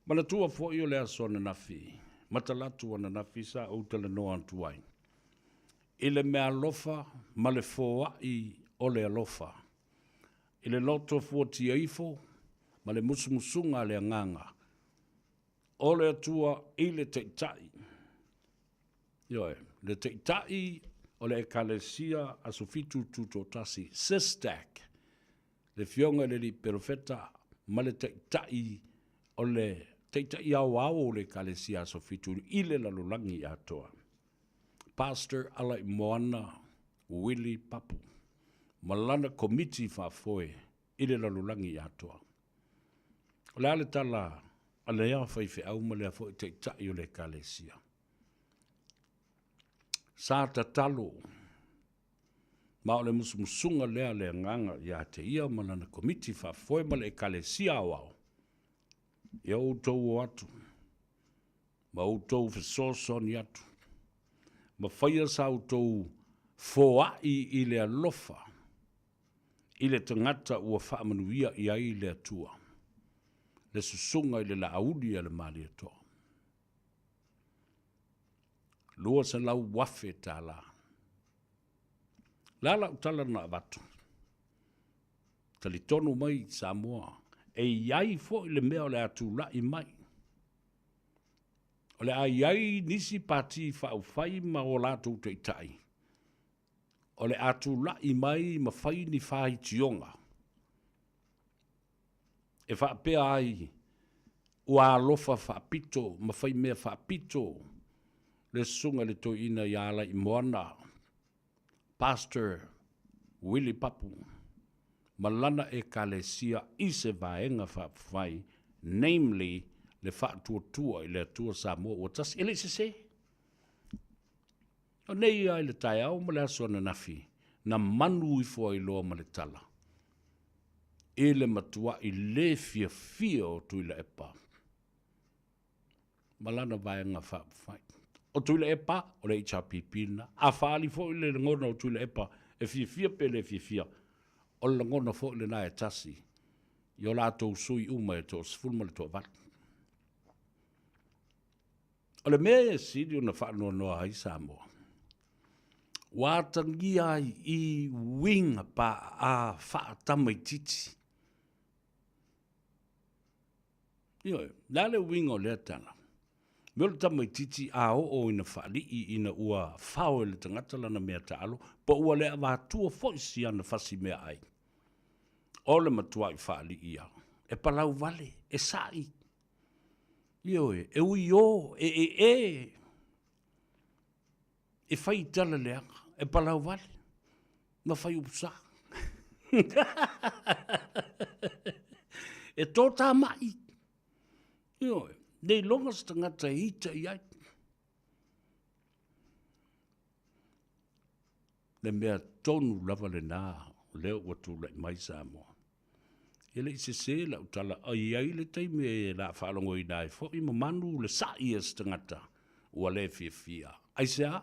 Manatua foi o le aso ananafi Ma talaatu ananafi sa ou talanoa atu ai i le meaalofa ma le foai o le alofa, i le loto fuatia ifo ma le musumusuga a le Agaga o le Atua i le Taitai, ioe, le Taitai o le Ekalesia Aso Fitu Tutoatasi, SISTAC, le Afioga i le Alii Perofeta ma le Taitai o le Taitai Aoao o le Ekalesia Aso Fitu i le lalolagi atoa, Pastor Alaimoana Willie Papu ma lana Komiti Faafoe i le lalolagi atoa. O le a le tala a lea faifeau ma lea foi taitai o le Ekalesia? Sa tatalo, ma o le musumusuga lea a le Agaga ia te ia ma lana Komiti Faafoe ma le Ekalesia Aoao, ia outou o atu ma outou fesoasoani atu ma faia sa outou foai i le alofa i le tagata ua faamanuia i ai le Atua, le susuga i le Laauli a le Malietoa. $200,000 tala. Le a lau tala na avatu? Talitonu mai Samoa, e i ai foi le mea o le a tulai mai. O le a i ai nisi pati faaupufai ma o latou taitai o le a tulai mai ma fai ni faitioga e faapea ai ua alofa faapito ma fai mea faapito le susuga i le toeaina ia Alaimoana Pastor Willie Papu ma lana Ekalesia i se Vaega Faaupufai, namely le Faatuatua i le Atua Samoa ua Tasi. E le i sese. O nei lava i le taeao ma le aso ananafi, na manu ifo ai loa ma le tala i le matua'i le fiafia o Tuilaepa ma lana Vaega Faaupufai. O Tuilaepa, o le HRPP lena. A faaali foi le lagona o Tuilaepa e fiafia pe le fiafia, o le lagona foi lena e tasi i o latou sui uma e 18. O le mea e sili ona faanoanoa ai Samoa, ua atagia ai i uiga paaa faatamaitiiti. Ioe, le a le uiga o lea tala? Mea o le tamaitiiti a oo ina faalii ina ua fao e le tagata lana mea taalo, po ua le avatua foi si ana fasi meaai, o le matuai faalii ia, e palau vale, e sa'i, ioe, e uiō, e ee, e fai i tala leaga, e palau vale, ma fai upu sa. E tōtāma'i, ioe, le iloga se tagata e ita i ai. Le mea tonu lava lena o lea ua tulai mai Samoa. E le i sese lau tala, e i ai le taimi e la faalogoina ai foi ma manu le sa'i a se tagata ua le fiafia. Aisea?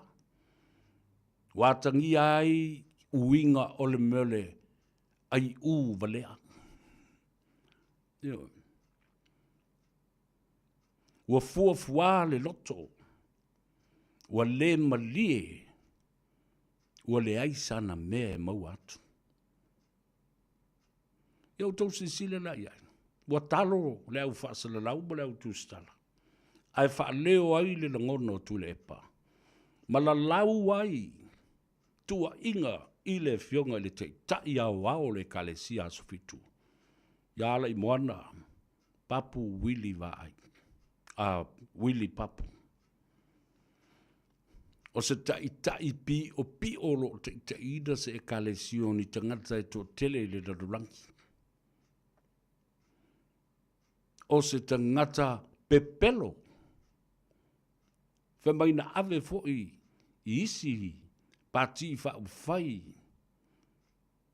Ua atagia ai uiga o le mea o le aiū valea. Ioe. Ua fuafuā le loto, ua le malie, ua leai sana mea e maua atu. Ia outou silasila la i ai, ua talo le au faasalalau ma le au tusitala, ae faaleo ai le lagona o Tuilaepa, ma lalau ai tuuaiga i le Afioga i le Taitai Aoao o le Ekalesia Aso Fitu, ia Alaimoana Papu Willie Vaai, a Willie Papu. O se taitai piʻopiʻo o lo o taitaiina se Ekalesia o ni tagata e toatele i le lalolagi. O se tagata pepelo, fai mai na ave foi i isi pati faaupufai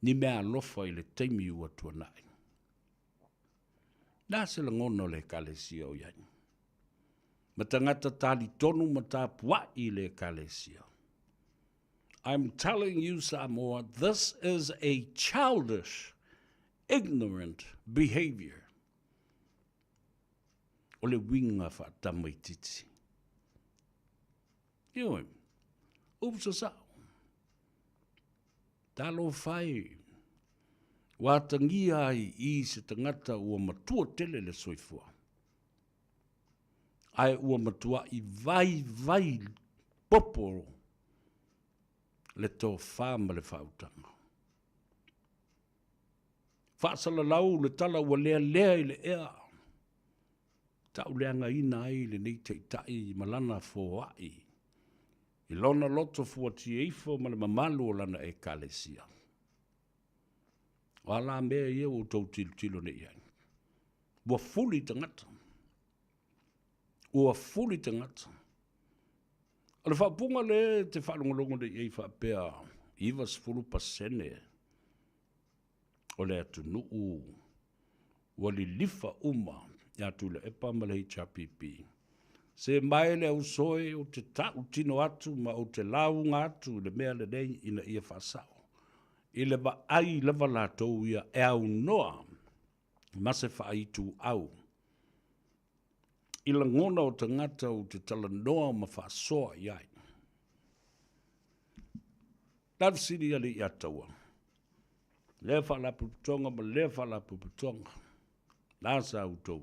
ni meaalofa i le taimi ua tuanai. Le a se lagona o le Ekalesia o i ai? Ma tagata talitonu ma tapuai i le Ekalesia. I'm telling you Samoa, this is a childish, ignorant behavior. O le uiga faatamaitiiti. Ioe, upu sasao. Talofa e, ua atagia ai i se tagata ua matua tele le soifua, ae ua matuaʻi vaivai popo le tofa ma le faautaga. Faasalalau le tala ua lealea i le ea, tauleagaina ai lenei taitai ma lana foai i lona loto fuatia ifo ma le mamalu o lana Ekalesia. O a la mea ia ua outou tilotilo nei i ai? Ua fuli tagata. Ua fuli tagata. O le faaupuga lea e te faalogologo nei i ai faapea 90% o le atunuu ua lilifa uma ia Tuilaepa ma le HRPP. Se mae le ausoe ou te tautino atu ma ou te lauga atu i le mea lenei ina ia faasao. I le vaai lava latou ia e aunoa ma se faaituau i lagona o tagata ou te talanoa ma faasoa i ai. La fesili alii ia Taua, lea faalapotopotoga ma lea faalapotopotoga, la sa outou.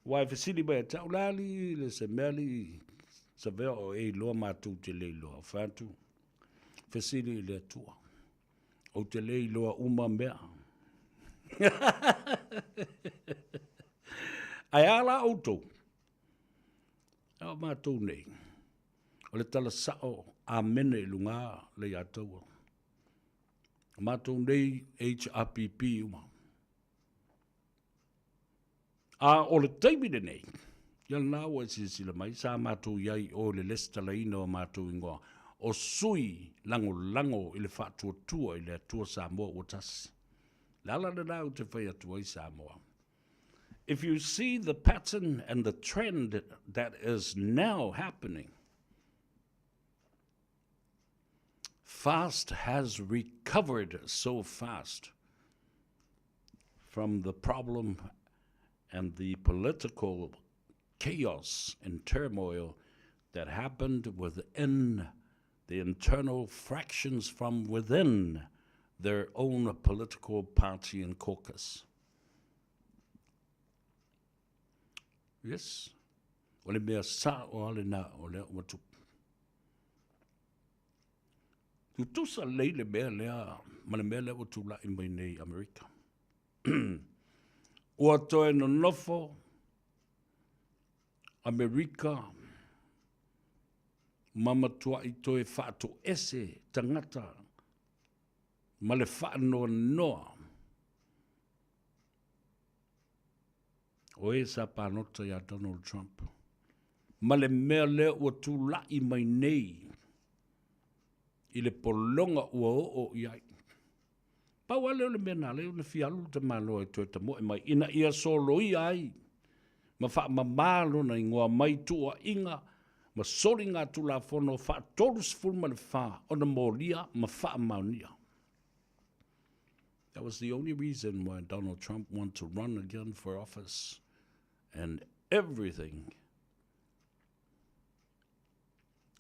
Aua e fesili mai ia te au, le a alii le se mea alii Savea o e iloa matou te le iloa. Ou fai atu, fesili i le Atua. Ou te le iloa uma mea. Ae a la outou? A o matou nei, o le tala sao, amene i luga le ia taua. O matou nei HRPP uma. A o le taimi lenei, ia lena ua e silasila mai, sa matou i ai i o i le lesitalaina o matou igoa o sui lagolago i le Faatuatua i le Atua Samoa ua tasi. O le ala lena ou te fai atu ai Samoa. If you see the pattern and the trend that is now happening, fast has recovered so fast from the problem and the political chaos and turmoil that happened within the internal fractions from within their own political party and caucus. Yes, o le mea sao lava lena o lea ua tupu. Tutusa lelei le mea lea ma le mea lea ua tulai mai nei i Amerika. Ua toe nonofo Amerika ma matuai toe faatoese tagata ma le faanoanoa o e sa palota iā Donald Trump ma le mea lea ua tulai mai nei i le pologa ua oo i ai. Pau lava lea o le mea na ala ai ona fia alu le tamaloa e toe tamoe mai ina ia soloia ai ma faamama lona igoa mai tuuaiga ma soligatulafono faa-34 ona molia ma faamaonia. That was the only reason why Donald Trump want to run again for office and everything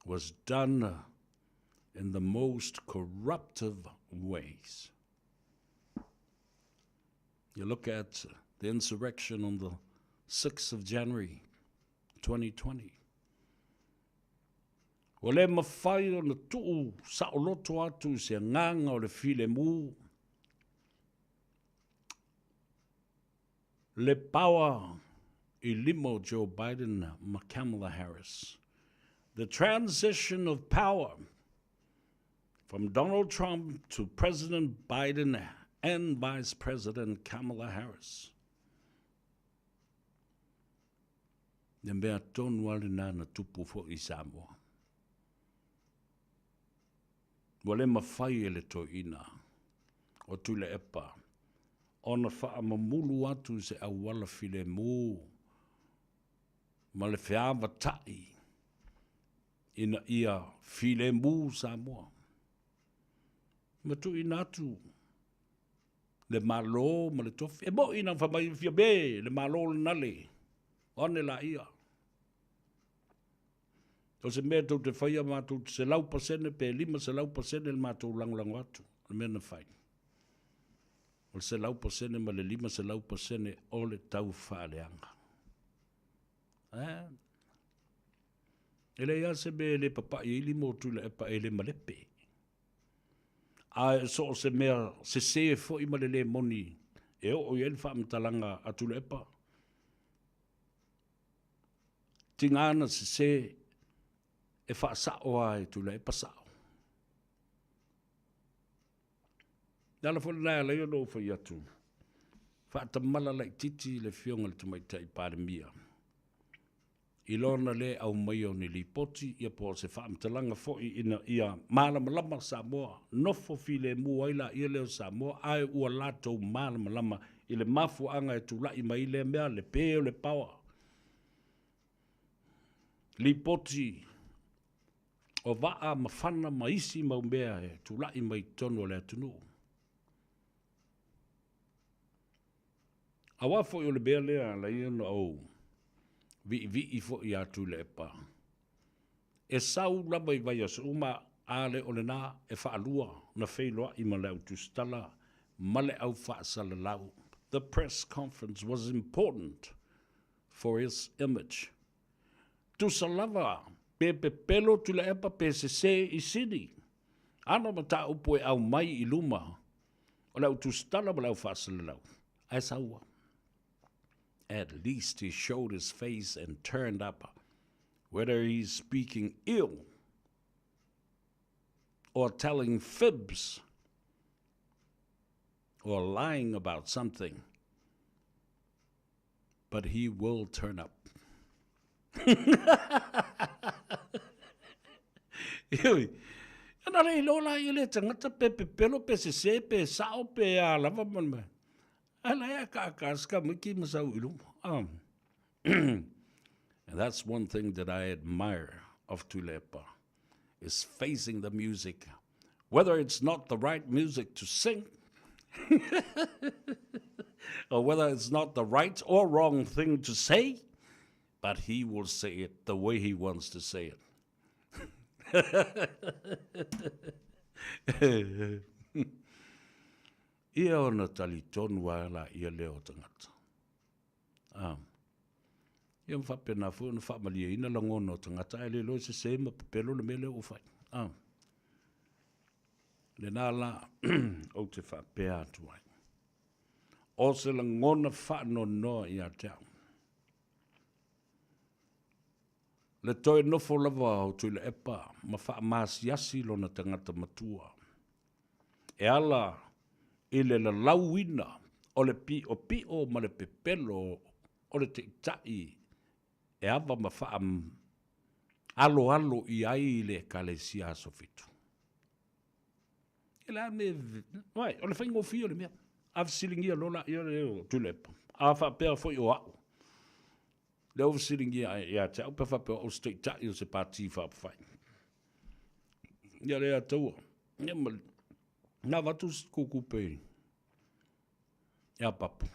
was done in the most corruptive ways. You look at the insurrection on the 6th of January 2020. Ua le mafai ona tuu saoloto atu i se agaga o le filemu le power i lima o Joe Biden ma Kamala Harris. The transition of power from Donald Trump to President Biden and Vice President Kamala Harris. Le mea tonu lava lena na tupu foi i Samoa. Ua le mafai e le toeaina o Tuilaepa ona faamamulu atu i se auala filemu ma le feavatai ina ia filemu Samoa. Ma tuuina atu le Malo ma le tofi. E moni na fai mai Fiame, le Malo lena le, o ane laia. O se mea tou te faia matou te 100% pe 500% le matou lagolago atu o le mea na fai. O le 100% ma le 500% o le taufaaleaga. Eh? E leai lava se mea e le papai ai lima o Tuilaepa e le malepe. A e so o se mea sese foi ma le le moni e oo i ai le faamatalaga a Tuilaepa, tiga na sese e faasao lava e Tuilaepa sao. Le ala foi lena e ala ai ona ou fai atu, faatamala laitiiti le Afioga i le Tamaitai Palemia i lona le aumaia o ni lipoti ia po o se faamatalaga foi ina ia malamalama Samoa, nofo filemu ai laia lea o Samoa ae ua latou malamalama i le mafuaaga e tulai mai ai lea mea, le pe o le paoa. Lipoti o vaa ma fana ma isi mau mea e tulai mai totonu o le atunuu. Aua foi o le mea lea e ala ai ona ou viivii foi ia Tuilaepa, e sau lava i vaiaso uma, a le o lena e faalua ona feiloai ma le au tusitala ma le au faasalalau. The press conference was important for his image. Tusa lava pe pepelo Tuilaepa pe sese i sini ana mataupu e aumai i luma o le au tusitala ma le au faasalalau, ae sau lava. At least he showed his face and turned up, whether he's speaking ill or telling fibs or lying about something, but he will turn up. Ioe, na le iloa la ia le tagata pe pepelo pe sese pe sao pe a lava ma le mea. Ae la e akaaka se tamaiti ma sau i luma. And that's one thing that I admire of Tuilaepa, is facing the music, whether it's not the right music to sing, or whether it's not the right or wrong thing to say, but he will say it the way he wants to say it. Ia ona talitonu lava laia lea o tagata. A, ia ma faapena foi ona faamalieina lagona o tagata ae le iloa e sese ma pepelo le mea lea ua fai. A, lena la ou te faapea atu ai, o se lagona faanoanoa ia te au, le toe nofo lava o Tuilaepa ma faamasiasi lona tagata matua e ala i le lalauina o le piʻopiʻo ma le pepelo o le Taitai e ava ma faaaloalo i ai le Ekalesia Aso Fitu. E le a me, vai, o le faigofie o le mea. A fesiligia loa laia lea o Tuilaepa, a faapea foi o au, lea ua fesiligia ia te au pe faapea o au se Taitai o se Pati Faaupufai. Ia lea taua, ia ma, na avatu se tukutupe ia Papu.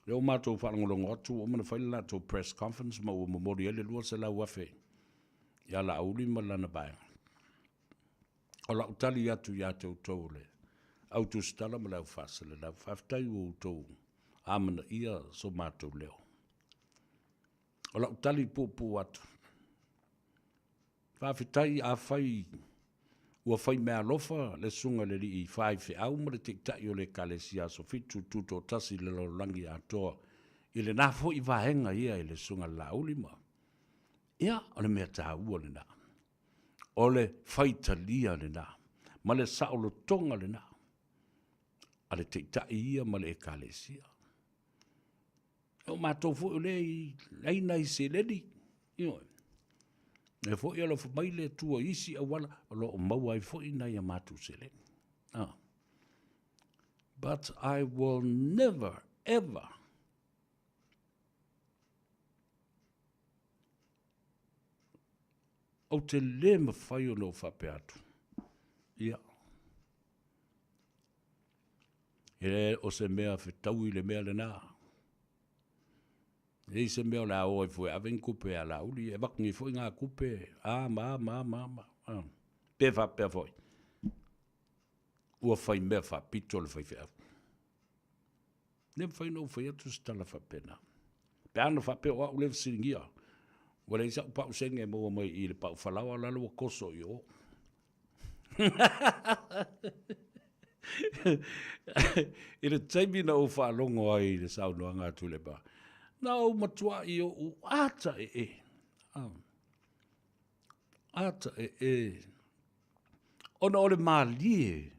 Lea ua matou faalogologo atu ua uma ona fai le latou press conference ma ua momoli ai le $200,000 ia Laauli ma lana vaega. O lau tali atu ia te outou le au tusitala ma le au faasalalau, faafetai ua outou amanaia so matou leo. O lau tali puupuu atu, Faafetai afai ua fai meaalofa le Susuga i le Alii Faifeau ma le Taitai o le Ekalesia Aso Fitu Tutoatasi i le lalolagi atoa i lena foi vaega ia i le Susuga i le Laauli ma Ia, o le mea taua lena. O le faitalia lena ma le saolotoga lena a le Taitai ia ma le Ekalesia. O matou foi o lea e leai nai seleni, ioe. E foi alofa mai le Atua i isi auala o lo o maua ai foi nai a matou seleni. Ah. But I will never, ever ou te le mafai ona ou faapea atu. Ia. E le o se mea fetaui le mea lena. Leai se mea o le a o ai fua e ave ni tupe ia Laauli, e avatu nei foi na tupe, a ma a ma a ma a ma a. Pe faapea foi, ua fai mea faapito le faifeau. Le mafai ona ou fai atu se tala faapena. Pe ana faapea o au lea e fesiligia, ua leai sau pau sene e maua mai i le pau falaoa, o la le ua toso i o. I le taimi na ou faalogo ai i le saunoaga a Tuilaepa, na ou matuai ou ata ee, ata ee, ona o le malie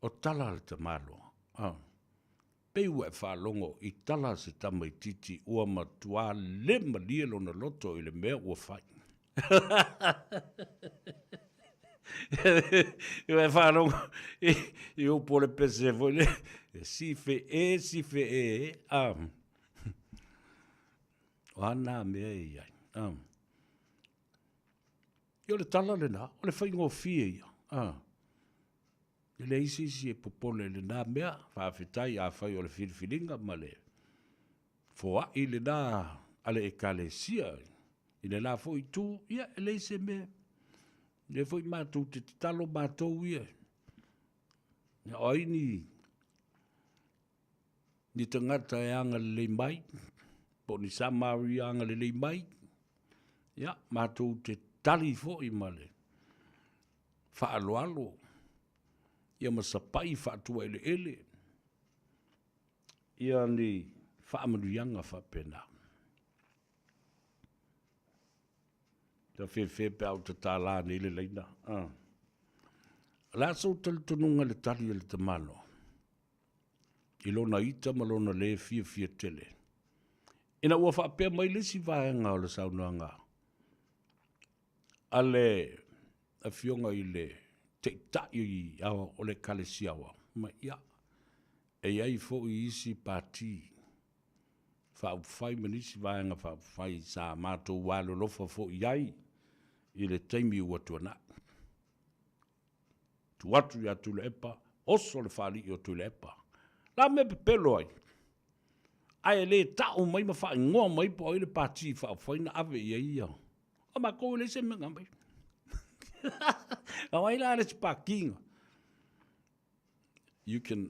o tala a le tamaloa. Pei ua e faalogo i tala a se tamaitiiti ua matua le malie lona loto i le mea ua fai. Ua e faalogo i upu o le pese foi lea, e sife e, sife e, a. O a na mea e i ai? A. Ia o le tala lena, o le faigofie ia. A. E leai se isi e popole i lena mea, faafetai afai o le filifiliga ma le foai lena a le Ekalesia i le la foi itu, ia e leai se mea. O lea foi matou te tatalo matou ia, ia o ai ni ni tagata e agalelei mai, po o ni Samaria agalelei mai, ia matou te tali foi ma le faaaloalo, ia ma sapai faatuaeleele ia ni faamanuiaga faapena. Sa fefe pe a ou tatala nei le laina. Ah. O le a sou talitonuga i le tali a le tamaloa i lona ita ma lona le fiafia tele ina ua faapea mai le isi vaega o le saunoaga a le afioga i le Taitai o le Ekalesia Aoao, ma ia, e i ai foi isi pati faaupufai ma nisi vaega faaupufai sa matou alolofa foi i ai i le taimi ua tuanai. Tuu atu ia Tuilaepa, oso le faalii o Tuilaepa. La mea pepelo ai? Ae le tau mai ma faaigoa mai po o ai le pati faaupufai na ave i ai ia. O matou e leai se mea na aumai. O ai la le isi pati? You can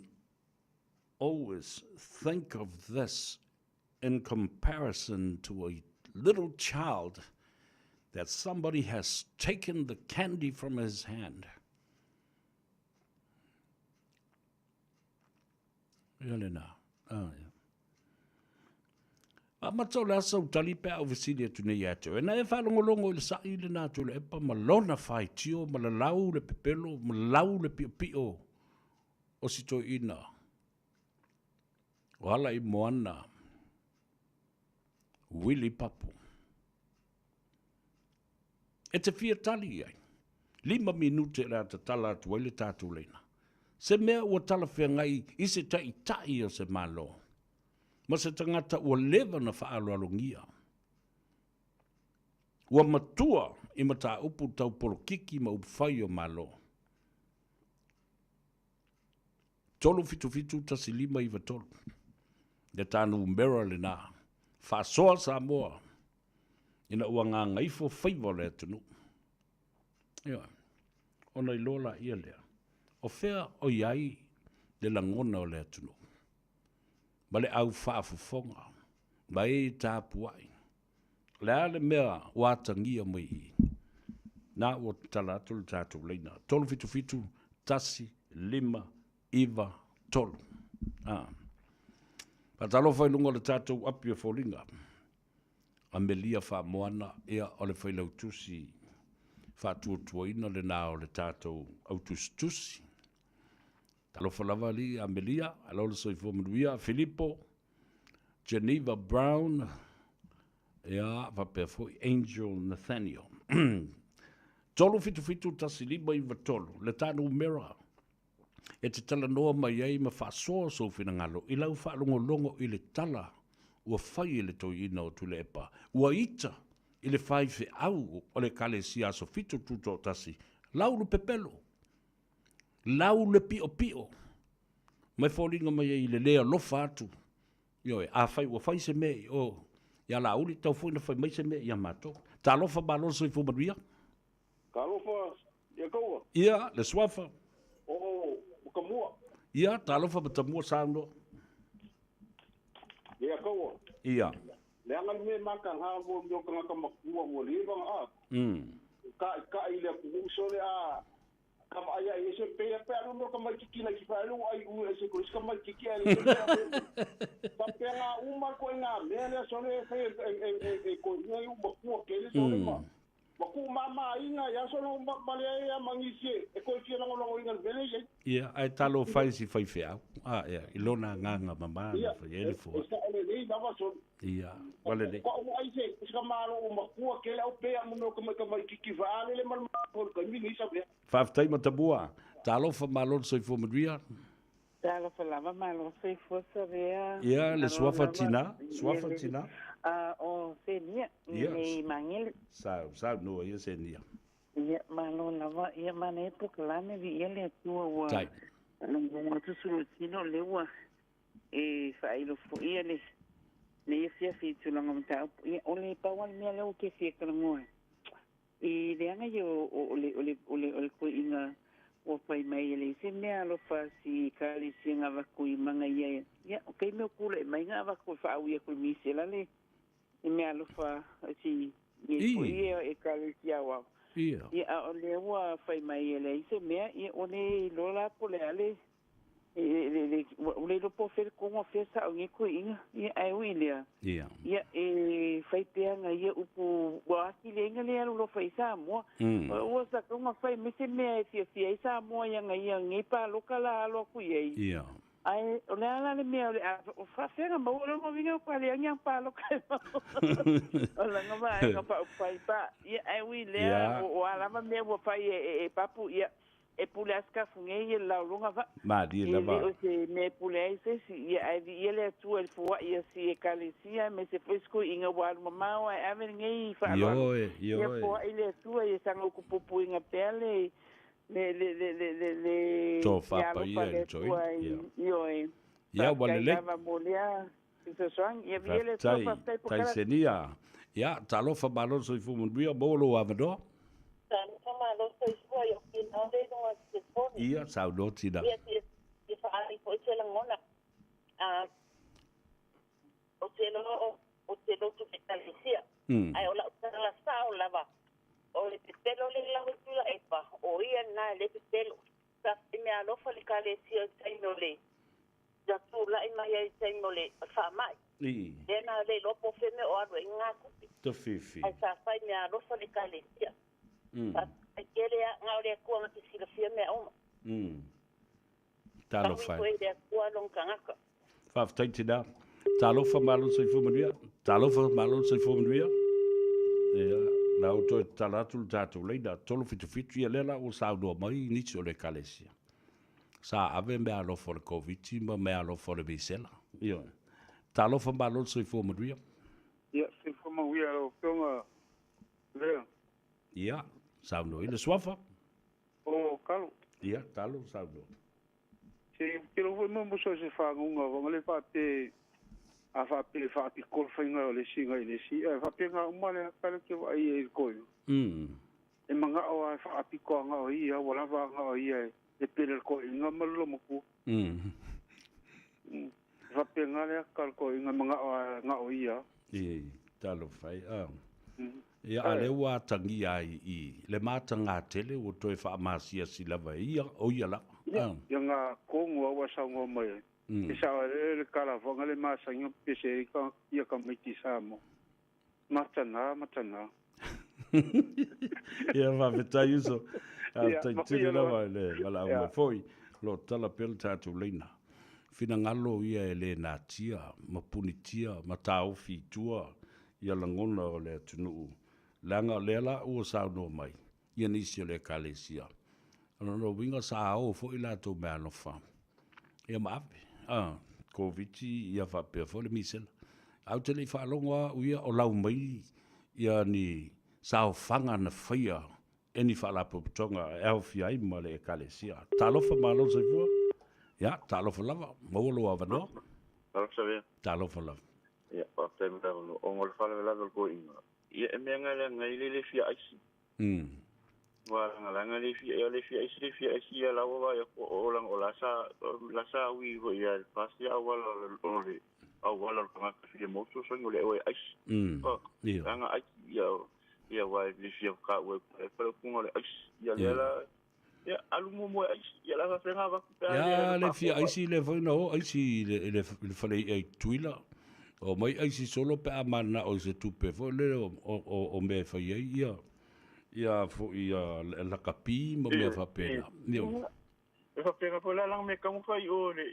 always think of this in comparison to a little child that somebody has taken the candy from his hand. Ia lena. Ah, ia. A mata o le asa u tali pe a ou fesili atu nei ia te oe. Na e faalogologo i le saʻi lena a Tuilaepa ma lona faitio ma lalau le pepelo ma lau le piopio o si toeaina o Alaimoana Willie Papu. E te fia tali i ai. 5 minute o le a tatala atu ai le tatou laina. Se mea ua talafeagai i se taitai o se Malo ma se tagata ua leva na faaaloalogia. Ua matua i mataupu tau polokiki ma upufai o Malo. 377 1593. Le ta numera lena. Faasoa Samoa ina ua gagaifo faiva o le atunuu. Ioe. Ona iloa laia lea, o fea o i ai le lagona o le atunuu ma le au faafofoga ma e tapuai. O le a le mea ua atagia mai i i? Na ua tatala atu le tatou laina. 377 1 5 9 3. Ah. Faatalofa i luga o le tatou api o foliga. Amelia Faamoana, ia, o le failautusi faatuatuaina lena o le tatou autusitusi. Talofa lava alii Amelia, alo le soifua manuia. Filipo, Geneva Brown, ia, faapea foi Angel Nathaniel. 377 1593, le ta numera e te talanoa mai ai ma faasoa sou finagalo i lau faalogologo i le tala ua fai e le toeaina o Tuilaepa, ua ita i le faifeau o le Ekalesia Aso Fito Tutoatasi, lau le pepelo, lau le piopio, ma e foliga mai ai i le le alofa atu. Ioe, afai ua fai se mea i o, Ia Laauli, tau foi na fai mai se mea ia matou. Talofa malo le soifua manuia. Talofa ia kaua. Ia, le suafa. O Matamua. Ia, talofa Matamua saunoa. Ia kaua. Ia. Leaga le mea mataga mo mea o tagata matua ua leva ona a. Ta'itai i le atunuu sole a ka vaai ae ese pei a pe a lua tamaititi laiti faale ua ai ui ese ko isi tamaititi ae le faapea nga uma le koina mea lea sole e fai e e koina i matua tele sole ma ma ku mama inga ia solo ma ma le ia mangisi e koe fia lagolagoina le mea lea i ai. Ia, ae talofa e si faifeau. A, ia, i lona agaga mama na fai ai le fua. E sao lelei lava sole. Ia, ua lelei. Ko au ai se se ka malo o matua tele au pea mo mea o tamaititi faalele ma le malo o le taimi lenei sa mea. Faafetai Matamua. Talofa malo le soifua manuia. Talofa lava malo soifua Savea. Ia, le suafa tina, suafa tina. O Senia, nei Magele. Sau, saunoa ia Senia. Ia, malo lava, ia manaia polokalame viia le Atua ua Tai. logologo atu Sulutino lea ua e faailo foi ia le lenei afiafi i tulaga o mataupu. Ia, o le pau lava le mea lea ua ke fia talanoa ai, i leaga ia o, o, o le, o le, o le, o le toeaina ua fai mai e leai se mea alofa si ekalesia na avatu i maga ia, ia, o taimi o tulai mai na avatu e faaui atu i misela le i mea alofa si nei foi ia ekalesia aoao. Ia, a o lea ua fai mai e leai se mea, ia ua le iloa la po o le a le, ua le iloa po o fea le tonu a fea sao i nei toeaiina. Ia, ae ui i lea, ia, e fai pea na ia upu ua atili ai na le alu loa fai i Samoa. Ua sa tatau ona fai mai se mea e fiafia ai Samoa i ana ia nei paloka la alo atu i ai. Ae o le a la le mea o le a faafefea ona maua lona uiga ua leai ni ana paloka e maua. O lana vaega faaupufai pa. Ia, ae ui i lea, o a lava mea ua fai e Papu, ia, e pule lava Sikafu nei ia le laologa vaa. Malie E le lava. o se mea e pule ai se isi, ia, ae viia le Atua i le foai a si Ekalesia aemaise foi si toeaiina ua alu mamao ae ave lenei faaaloalo. Ioe, Ia ioe. foai le Atua ia saga utupupuina pea le le le le le le le Tofa le alofa paia i le le Atua toeaina, i ia. ioe. Ia, ua Faafetai lelei. lava mo lea fesoasoani. Ia viia le Atua, Faafetai, faafetai Pokalani. Taisenia. Ia, talofa malo le soifua manuia, maua lou avanoa. Talofa malo soifua i o finau le luga o telefoni. Ia, saunoa tina. Ia, fia fia faaali foi se lagona. Ah, ou te iloa o, ou te lotu i le ekalesia. Ae o lau tala sao lava, o le pepelo le lau i Tuilaepa, o ia lena e le pepelo. Sa fai meaalofa le ekalesia i le taimi o le, sa tulai mai ai i le taimi o le faamai. Lea na le iloa po o fea mea o alu ai ngā tupe. Tafifi. Ae sa fai meaalofa le ekalesia. Faafetai tele lava, na o le Atua na te silafia mea uma. Talofa e. Tau ifo i le Atua lona tagata. Faafetai tina. Talofa malo le soifua manuia. Talofa malo le soifua manuia. Ia, la ua toe tatala atu le tatou laina 377, ia lea la ua saunoa mai nisi o le Ekalesia. Sa ave meaalofa o le Koviti ma meaalofa o le misela. Ioe. Talofa malo le soifua manuia. Ia, soifua manuia lau Afioga Lea. Ia, saunoa i le suafa. O Talo. Ia, Talo, saunoa. Se ou te iloa foi mo so se faguga vaga le faape a faape e faapiko le faiga o le isi agai le isi ae faapena uma le ata lea ou te vaai ai i le toeaina. E manao lava e faapiko agao e ia ua lava agao e ia e pele le toeaina ma le loomatua. E faapena le ata o le toeaina e manao lava e agao e ia. I, talofa e, a. Ia, a lea ua atagia ai i le matagatele ua toe faamasiasi lava e ia, o ia lava. Ia, ia nga tonu a ua saunoa mai ai. E sao ai le kalavaga le masani o pepese ai ka ia tamaiti Samoa. Matana, matana. Ia, faafetai uso. Faafetai tele lava i le valaau mai foi. O lo o tala pea le tatou laina. Finagalo ia e le natia ma punitia ma taofi i tua ia lagona o le atunuu, leaga o lea la ua saunoa mai ia nisi o le Ekalesia. O lona uiga sa o foi latou meaalofa ia ma ave, a, Koviti ia faapea foi le misela. Ae ou te le i faalogo lava au ia o lau mai ia ni saofaga na faia e ni faalapotopotoga e aofia ai ma le Ekalesia. Talofa malo soifua. Ia, talofa lava, maua lou avanoa. Talofa Savea. Talofa lava. Ia, faafetai mo le avanoa. Ona o le faalavelave o le toeaina, ia e mea na leaga ai le le fia aisi. Ua lagalaga le fia, ia le fia aisi le fia aisi ia la ua vaai atu o o o la sa la sa ui foi ia le pasi auala o le auala o le tagata fia moto so o le oe aisi. Ia. Langa aisi ia ia wa le fia ka ue e pale punga le aisi. Ia le la ia alu mo mo aisi ia la fa va pe Ia le fia aisi le foi na o aisi le le le fale i Tuila. O mai aisi solo pe a mana o se tupe foi le o o o me fai ai ia ia foi ia la kapi ma mea faapena. Ia. E faapena foi la langa me kamu fai o le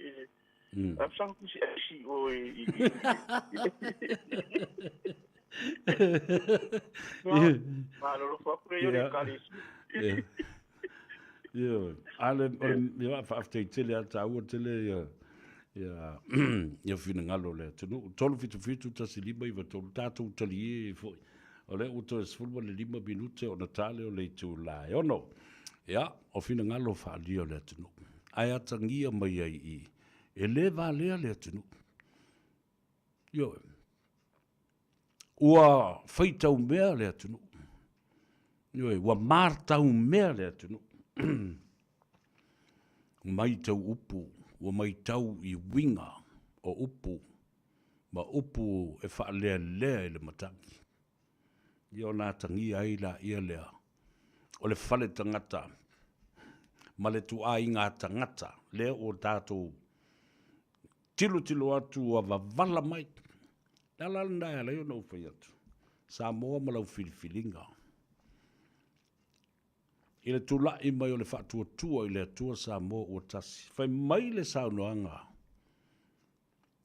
a sang ku si aisi o i Ma lo lo fa yo le kalisi. Ia, ale o le ia faafetai tele a taua tele ia ia ia finagalo le atunuu. 377 15 93 tatou talie foi. O lea ua toe 15 minute ona tale o le itula e 6. Ia, o finagalo faaalia o le atunuu. Ae atagia mai ai i e le valea le atunuu. Ioe. Ua faitau mea le atunuu. Ioe, ua matau mea le atunuu. Matau upu, ua matau i uiga o upu, ma upu e faalealea i le matagi. Ia ona atagia ai laia lea, o le fale tagata, ma le tuaiga tagata, lea ua tatou tilotilo atu ua vavala mai. Le ala lena e ala ai ona ou fai atu, Samoa ma lau filifiliga. I le tula'i mai o le faatuatua i le Atua Samoa ua tasi. Fai mai le saunoaga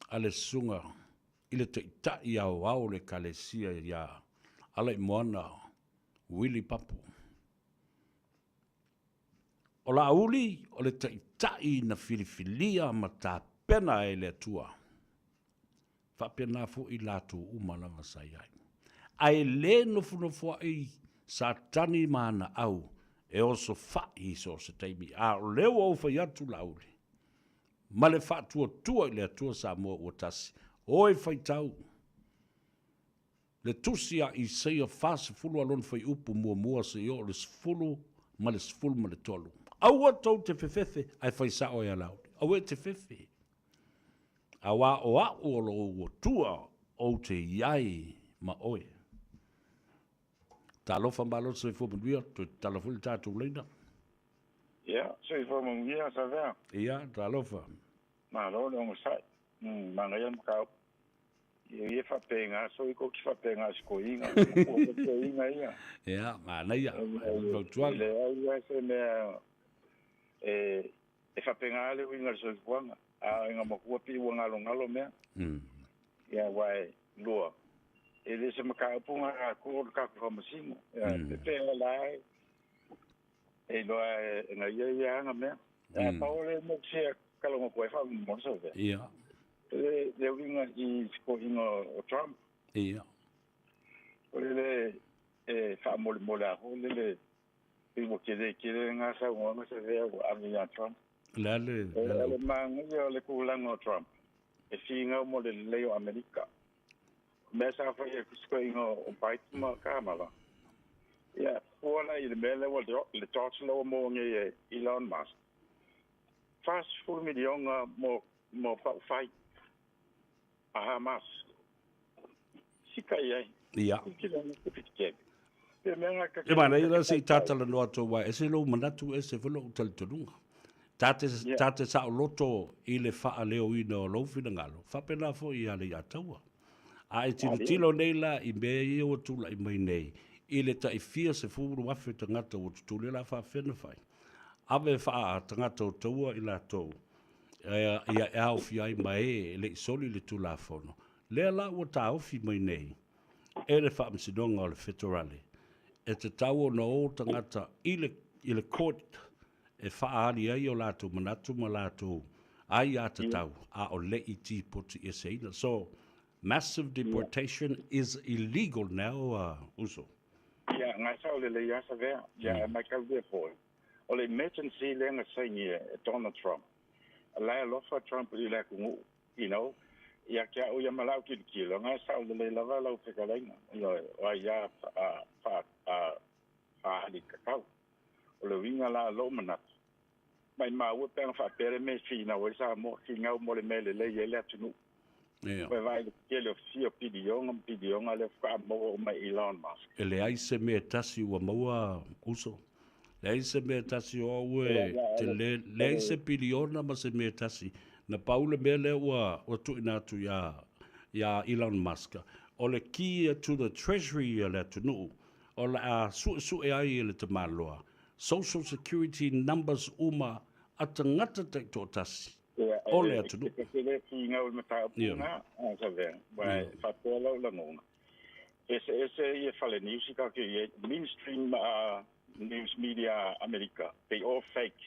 a le susuga i le Taitai Aoao o le Ekalesia iā Alaimoana Willie Papu. O Laauli o le Taitai na filifilia ma tapena e le Atua. Faapena foi latou uma lava sa i ai. Ae le nofonofoa'i Satani ma ana au e osofa'i i so o se taimi. A o lea ua ou fai atu Laauli, ma le faatuatua i le Atua Samoa ua tasi, o e faitau le tusi a Isaia 40 a lona fuaiupu muamua seia oo i le 10 ma le 13. Aua tou te fefefe ae fai sa'o ia Laauli. Aua e te fefe. Auā o a'u o lou Atua ou te i ai ma oe. Talofa malo soifua manuia, toe tatala foi le tatou laina. Ia, soifua manuia Savea. Ia, talofa. Malo le onosai. Manaia le mataupu. Ia ia faapena so i ko ki faapena se toeaina. Makua foi toeaina ia. Ia, manaia. Fautuaga. Leai lava se mea e e faapena le uiga o le soifuaga, a o ina makua pei ua galogalo mea. Ia aua e lua, e le se mataupu na tatou o le tatou faamasino. Ia pe pe la e e iloa e na ia ia ana mea. Ia pau o le mea se kalongo koe faamolemole sa. Ia. Le le uiga i sikoiga o Trump. Ia. O le le e faamolemole a foi le le pei ua tele tele ngā saunoaga sa vea ua ave ia Trump. Le a le le a le manaia o le tulaga o Trump e figau mo le lelei o Amerika. Mea sa fai e sikoiga o Biden ma Kamala. Ia, fua la i le mea lea ua le torch lea ua maua nei e Elon Musk. 40 miliona mo mo paufai a Hamas. Sika i ai. Ia. E manaia la se i talanoa atu aua e ese lou manatu ese foi lou talitonuga. Ta te, ta te saoloto i le faaleoina o lou finagalo, faapena foi ia Leiataua. A e tilotilo nei la i mea ia ua tulai mai nei, i le tai fia 10,000 tagata ua tutuli, o le a faapefea ona fai? Ave faa-tagata o taua i latou ia e aofia ai ma e e le i soli le Tulafono, lea la ua taofi mai nei e le Faamasinoga o le Fetorale, e tatau ona o tagata i le, i le court e faaali ai o latou manatu ma latou aiatatau, a o le i tipoti eseina. So, massive deportation is illegal now, uso. Ia, ngai sao lelei lava Savea. Ia, e matau ea foi, o le emergency lea na saini e Donald Trump, la e alofa Trump i le atunuu, you know. Ia te a'u ia ma la'u tilotilo na e sa'o lelei lava lau fetalaiga, ioe, o aiā faaali tatau. O le uiga la o lo'u manatu, maimau e pe ana faapea le mea e finau ai Samoa, finau mo le mea e lelei ai le atunuu. Ua e vaai i le tele o fia o piliona ma piliona lea faatoa maua uma e Elon Musk. E leai se mea e tasi ua maua uso. Leai se mea e tasi o au e tele, leai se piliona ma se mea e tasi. Na pau le mea lea ua, ua tuuina atu iā, iā Elon Musk, o le key to the treasury a le atunuu, o le a suesue ai e le tamaloa social security numbers uma a tagata taitoatasi o le atunuu. E te le finau i le mataupu lena, Savea, aua e faapea lau lagona, eseese ia fale niusi tatou te i ai, mainstream news media a Amerika, they all fake,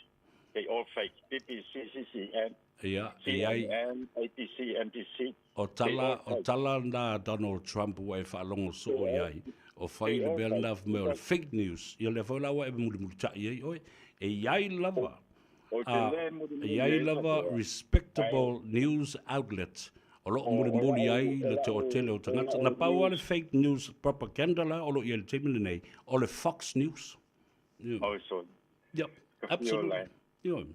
they all fake, BBC, CNN, CNN, ABC, NBC, O tala, o tala na Donald Trump ua e faalogo soo i ai, o fai le mea lena fai mai o le fake news. Ia lea foi la ua e mulimulitai ai oe. E i ai lava, e i ai lava respectable news outlet o lo o mulimuli ai le toatele o tagata. Na pau lava le fake news propaganda la o lo o i ai i le taimi lenei, o le Fox News. Yep, absolutely. Ioe.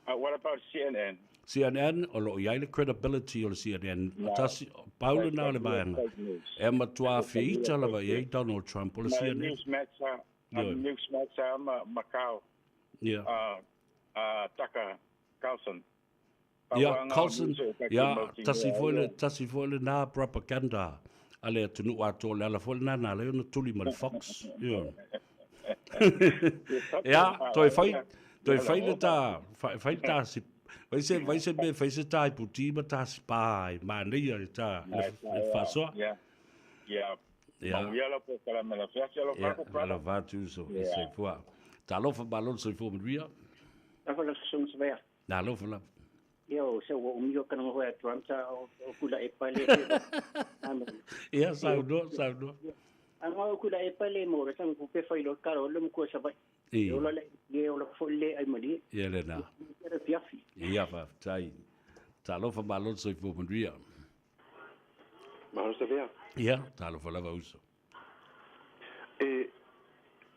What about CNN? CNN, o lo o i ai le credibility o le CNN. No. Tasi, pau lena o le vaega. E matuā feita lava i ai Donald Trump o le CNN. Newsmax, Newsmax ma Macau. Yeah. Tucker Carlson. Ia, Carlson, ia, tasi foi le, tasi foi lena propaganda a le atunuu atoa, o le ala foi lena na ala ai ona tuli ma le Fox. Ia. Ia, toe fai, toe fai le ta, fai, fai le ta si, fai se, fai se mea, fai se ta i puti ma ta si pā ai, māneia le ta, le, le whasoa. Yeah. Yeah. Ia. Manuia lau polokalame lau fiafi alofa atu brother. Alofa atu uso, e soifua. Talofa malo le soifua manuia. Alofa lau susuga Savea. Na alofa lava. Ia o se ua umi o kana hoe atu am sa o kula e pale. Ia saunoa, saunoa. A ma o kula e pale mo re sang ku pe fai lo karo le mo ku sa vai. E ola le e ola fo le ai mali. Ia le na. Ia fiafi. Ia faafetai. Talofa malo le soifua manuia. Malo Savea. Ia, talofa lava uso. E,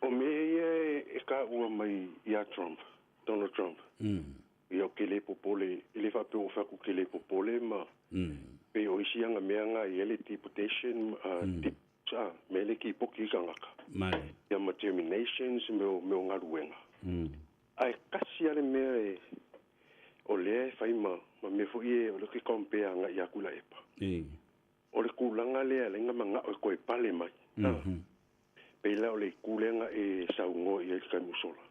o mea ia e kāua mai iā Trump, Donald Trump. Ia o ke le popole, e le faapea ua fai atu ke le popole ma pei o isi aga mea nga i ai le deportation, ah, mea le kīpoki i kangaka. Male. Ia ma terminations me o, me o galuega. Ae kasi lava le mea e, o lea e fai ma, ma mea foi e, o lea ou te compare agai ia Tuilaepa. O le tulaga lea e ala ai ona manao e toe pale mai. Pei la o le itu lea na e saunoa i ai le taimi ua sola,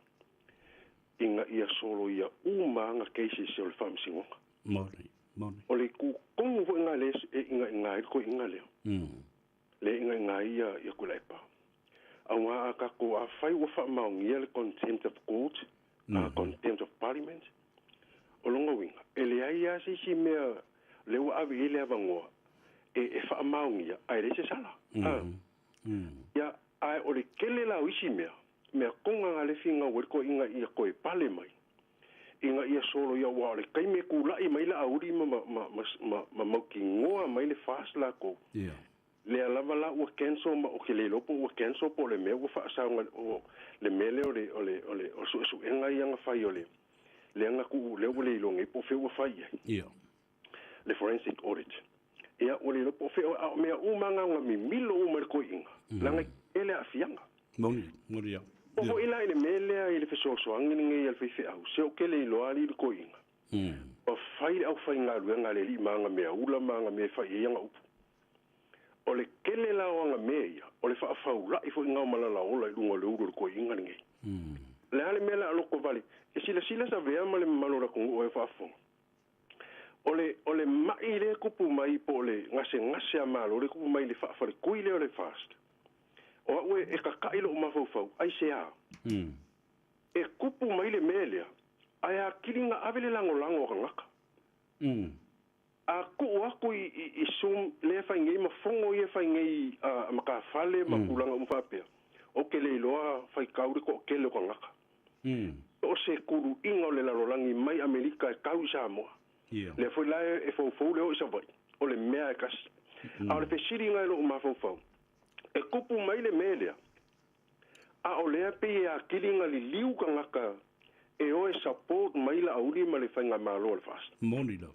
ina ia soloia uma ana cases o le faamasinoga. Moni, moni. O le itu tonu foi lena lea e inaina ai le toeaina lea. Lea e inaina ai ia, ia Tuilaepa. Aua a tatou, afai ua faamaonia le contempt of court, contempt of parliament, o lona uiga, e leai lava se isi mea lea ua ave i ai le avanoa e, e faamaonia ae leai se sala. Ia, ae o le tele la o isi mea, mea kona nga le finau ai le toeaina ia toe pale mai, ina ia solo ia aua o le taimi e tula'i mai le auli ma, ma, ma, ma, ma, ma mautinoa mai le FAST lakou. Lea lava la ua cancel ma ou te le iloa po ua cancel po o le mea ua faasaoga o le mea lea o le, o le, o le, o le suesuega ia na fai o le, lea na tuu, lea ua le iloa nei po o fea ua fai i ai. Le forensic audit. Ia, ua le iloa po o fea, a o mea uma na na mimilo uma i le toeaina, leaga e tele aafiaga. Moni, moni ia. Oo foi la i le mea lea i le fesoasoani lenei a le faifeau, se ou te le iloa alii le toeaina. Ua fai le aufaigaluega a le alii ma ana meaula ma ana mea e fai ai ana upu. O le tele la o ana mea ia, o le faafaula'i foi lena o malalaola i luga o le ulu o le toeaina lenei. O le a le mea la a lotovale? E silasila Savea ma le mamalu o le atunuu e faafofoga. O le, o le ma'i lea e tupu mai po o le gasegase a Malo lea e tupu mai i le faafaletui lea o le FAST, o a'u e, e kaka'i lo'u mafaufau, aisea? E tupu mai le mea lea, ae atili na ave le lagolago a tagata. A tuu atu i, i, i Zoom lea e fai nei ma fono ia e fai nei a matafale ma tulaga uma faapea, ou te le iloa faitau le toatele o tagata. O se tuluiga o le lalolagi mai Amerika e tau i Samoa. Lea foi la e foufou le oo i Savaii, o le mea e kasi. A o le fesiliga i lou mafaufau, e kupu mai le mea lea, a o lea pei e atili na liliu tagata e o e support mai Laauli ma le Faigamalo a le FAST. Moni lava.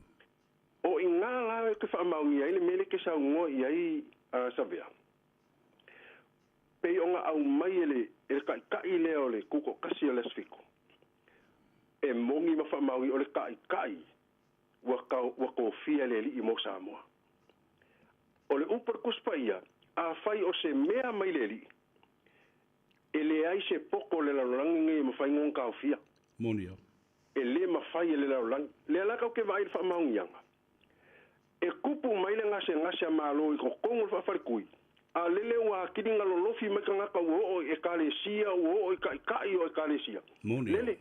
O i ina la ou te faamaonia ai le mea lea e te saunoa i ai Savea, pei ona aumai e le e le Taitai lea o le Tutoatasi o le Aso Fitu, e moni ma faamaonia o le Taitai ua ua tofia e le Alii mo Samoa. O le upu a le Tusi Paia, afai o se mea mai le Alii, e leai se poto o le lalolagi nei e mafai ona taofia. Moni lava. E le mafai e le lalolagi. Lea la tatou te vaai i le faamaoniaga. E tupu mai le gasegase a Malo i totonu o le faafaletui, a lele ua atili na lolofi mai tagata ua oo i Ekalesia, ua oo i taitai o Ekalesia. Moni lava. Lele,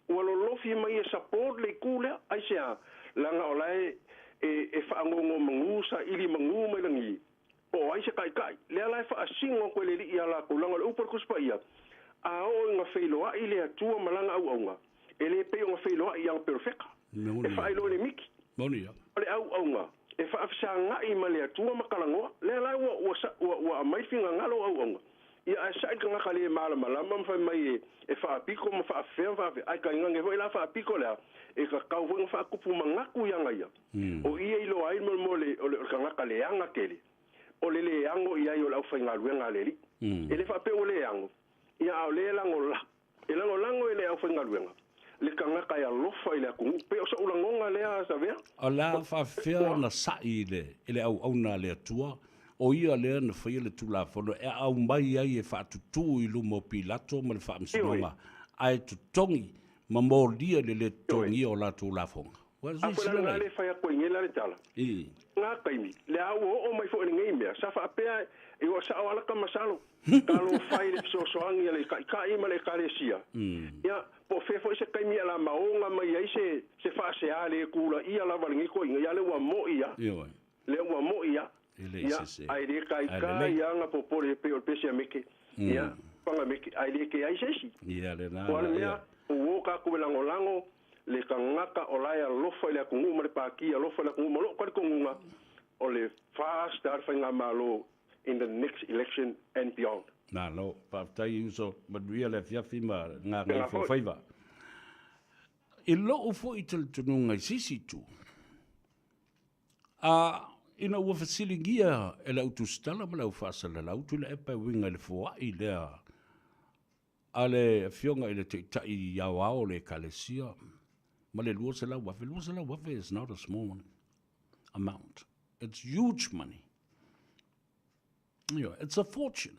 ua lolofi mai e support le itu lea. Aisea? Leaga o la e, e, e faanonomanu saili manu mai lagi, po o ai se taitai. Lea la e faasino atu e le Alii ia latou, leaga o le upu a le Tusi Paia, a oo ina feiloai le Atua ma lana auauna, e le pei ona feiloai i ana perofeta. E faailoa i le miti. O le auauna, e faafesagai ma le Atua ma talanoa. Lea la ua, ua, ua, ua aumai le finagalo o auauna. Ia, ae sa'i le tagata le malamalama ma fai mai e faapito ma faafefea ma faafefea, ae tainane foi la faapito lea, e tatau foi ona faatupu manatu ia ia. O i e iloa ai le mea o le, o le tagata leaga tele, o le le ano i ai o le aufaigaluega a le Alii. E le faapea ua le ano, ia a o lea e lagolago, e lagolago e le aufaigaluega le tagata e alofa i le atunuu. Pei o so'u lagona lea, Savea. O le a faafefea ona sa'i i le, i le auauna a le Atua, o ia lea na faia le Tulafono e aumai ai e faatutū i luma o Pilato ma le Faamasinoga, ae totogi ma molia i le lē totogia o latou lafoga. Ua A foi la lena le fai atu ai nei la le tala. Nga taimi, le a ua oo mai foi i lenei mea, sa faapea e ua sao ala ka masalo, talofa i le fesoasoani a le Taitai ma le Ekalesia. Ia, po o fea foi se taimi a la maoga mai ai se, se faasea le tulaia lava lenei toeaina, ia lea ua moi a. Lea ua moi a. Ia, ae le taitai a na popole e pei o le pese a meke. Ia, paga meke, ae le ke ai se isi. Ia, lena la, ia. Ua o tatou e lagolago le tagata o la e alofa i le atunuu ma le Pāti alofa i le atunuu ma lou talitonuga o le FAST a le Faigamalo in the next election and beyond. Malo, faafetai uso, manuia le afiafi ma gagaifo faiva. I lou foi talitonuga i se isi itu, a ina ua fesiligia e le au tusitala ma le au faasalalau Tuilaepa e uiga i le foai lea a le Afioga i le Taitai Aoao o le Ekalesia ma le $200,000, $200,000 is not a small money amount. It's huge money. Ioe, it's a fortune.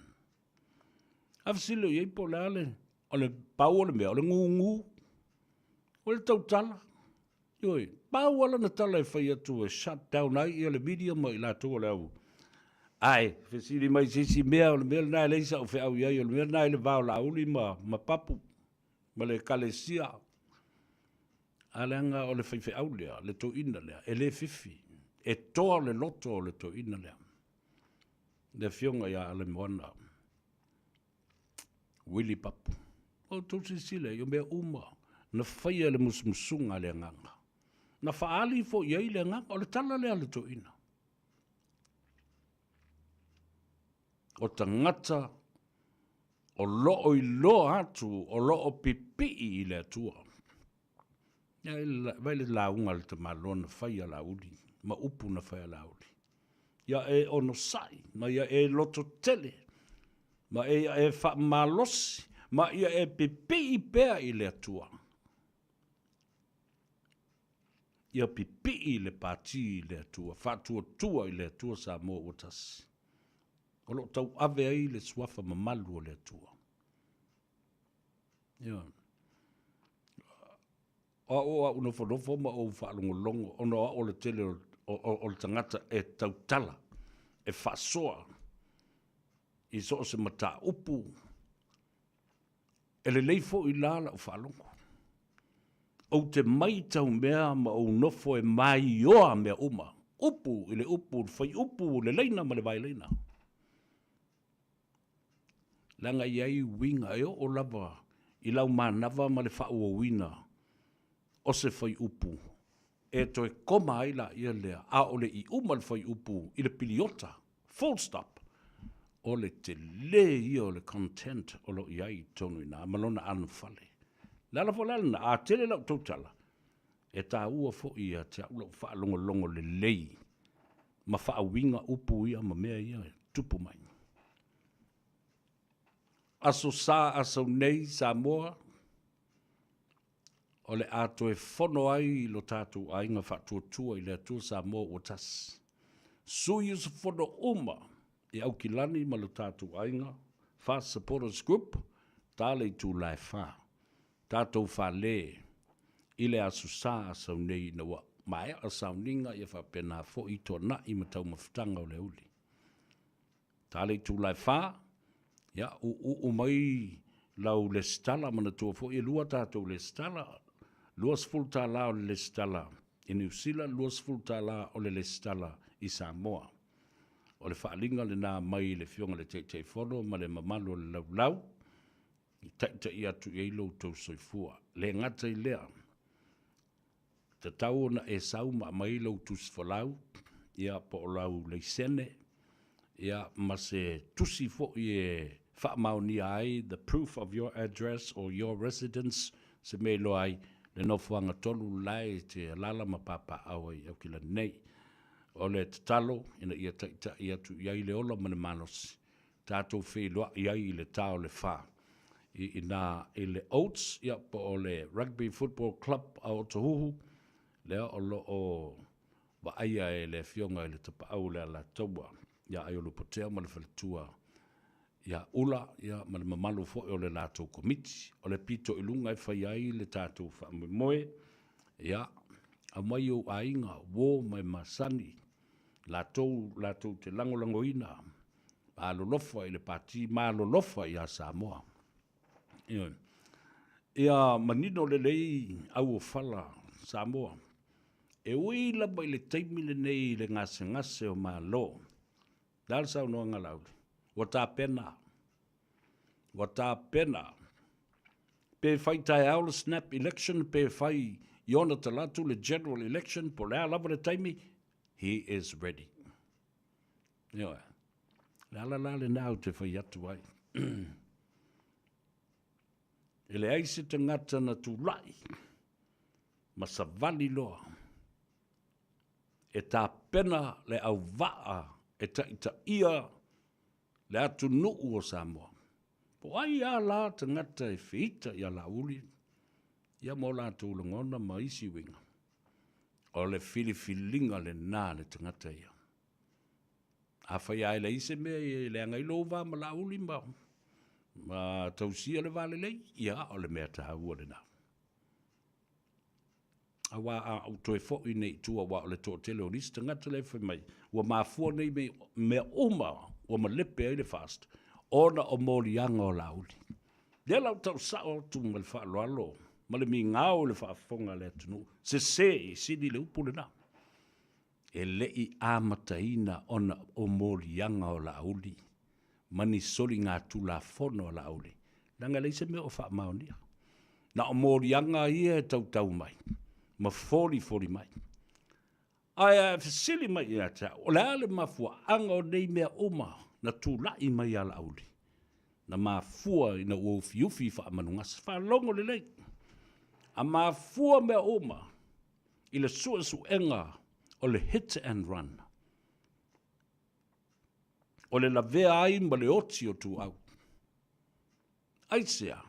A fesili o i ai po o le a le, o le pau o le mea, o le gūgū, o le tautala. Ioe, pau lava lana tala e fai atu e shut down ai ia le media ma i latou o le au. Ae, fesili mai se isi mea, o le mea lena e leai sau feau i ai, o le mea lena i le va o Laauli ma, ma Papu, ma le Ekalesia. A leaga o le faifeau lea, le toeaina lea, e le fifi, e toa le loto o le toeaina lea. Le afioga ia Alaimoana Willie Papu. O outou silasila i o mea uma na faia e le musumusuga a le Agaga. Na faaali foi i ai le Agaga, o le tala lea a le toeaina. O tagata o loo iloa atu, o loo pipii i le Atua. Vai le lauga a le tamaloa na fai a Laauli, ma upu na fai a Laauli. Ia e onosai, ma ia e lototele, ma ia e faamalosi, ma ia e pipii pea i le Atua. Ia pipii le pati i le Atua, faatuatua i le Atua Samoa ua tasi. O lo o tauave ai le suafa mamalu o le Atua. Ioe. O au o au nofonofo ma ou faalogologo ona o au o le tele o, o, o, o le tagata e tautala, e faasoa i so o se mataupu. E lelei foi la lau faalogo. Ou te maitau mea ma ou nofo e maioa mea uma, upu i le upu, le faiupu, le laina ma le vaelaina. Leaga e i ai uiga e oo lava i lau manava ma le faaauauina o se faiupu. E toe koma ai laia lea, a o le i uma le fuaiupu i le piliota, full stop, o le tele ia o le content o lo o i ai i totonu i ina, ma lona anofale. O le ala foi la lena, a tele la outou tala, e taua foi ia te au lau faalogologo lelei ma faauiga upu ia ma mea ia e tupu mai. Aso Sa aso nei Samoa, o le a toe fono ai lo tatou aiga faatuatua i le Atua Samoa ua tasi. Sui usufono uma i Aukilani ma lo tatou aiga FAST Supporters Group, ta le itula e fa. Tatou fale i le Aso Sa asau nei ina ua maea sauniga ia faapena foi toanai ma taumafataga o le auli. Ta le itula e fa, ia, uuuu mai lau lesitala, manatua foi e lua tatou lesitala, $20 o le lesitala i Niu Sila, $20 o le lesitala i Samoa. O le faaaliga lena mai le Afioga i le Taitaifono ma le mamalu o le laulau, i taitai atu i ai lo outou soifua. Le gata i lea, Tatau ona e sau ma aumai lou tusi folau, ia, po o lau laisene, ia, ma se tusi foi e faamaonia ai the proof of your address or your residence, se mea e iloa ai le nofoaga tonu la e te alaala ma papaaao ai i Aukilani nei. O le tatalo ina ia taitai atu i ai le ola ma le malosi tatou feiloai ai i le ta o le fa i ina i le Oats, ia, po o le Rugby Football Club a Otahuhu, lea o lo o vaaia e le Afioga i le Tapaau o le Alataua ia Aiolupotea ma le faletua ia Ula, ia, ma le mamalu foi o le latou komiti. O le pito i luga e fai ai le tatou faamoemoe, ia, aumai ou aiga, uo ma e masani, latou latou te lagolagoina alolofa i le Pati ma alolofa ia Samoa. Ioe. Ia manino lelei auofala Samoa, e ui lava i le taimi lenei i le gasegase o Malo, le a le saunoaga a Laauli? Ua tapena, ua tapena. Pe fai taeao le snap election, pe fai i ona talaatu le general election, po o le a lava le taimi, he is ready. Ioe. Le ala la lena ou te fai atu ai. E leai se tagata na tulai ma savali loa e tapena le auvaa e taitaia le atunuu o Samoa. Po o ai lava la tagata e feita ia Laauli ia ma o latou lagona ma isi uiga, o le filifiliga lena a le tagata ia. Afai lava e leai se mea e leaga ai lou va ma Laauli ma, ma tausia le va lelei, ia o le mea taua lena. Aua a ou toe foi nei i tua, aua o le toatele o nisi tagata la e fai mai, ua mafua nei mea uma ua malepe ai le FAST, ona o moliaga o Laauli. Lea la ou tau sao atu ma le faaaloalo ma le migao i le faafofoga a le atunuu, sese e sili le upu lena. E le i amataina ona o moliaga o Laauli ma ni soligatulafono a Laauli, leaga e leai se mea o faamaonia. Na o moliaga ia e tautau mai ma folifoli mai. Ae a e fesili mai ia te au, o le a le mafuaaga o nei mea uma na tulai mai ia Laauli? Na mafua ina ua ufiufi faamanugase. Faalogo lelei. A mafua mea uma i le suesuega o le hit and run. O le lavea ai ma le oti o Tuau. Aisea?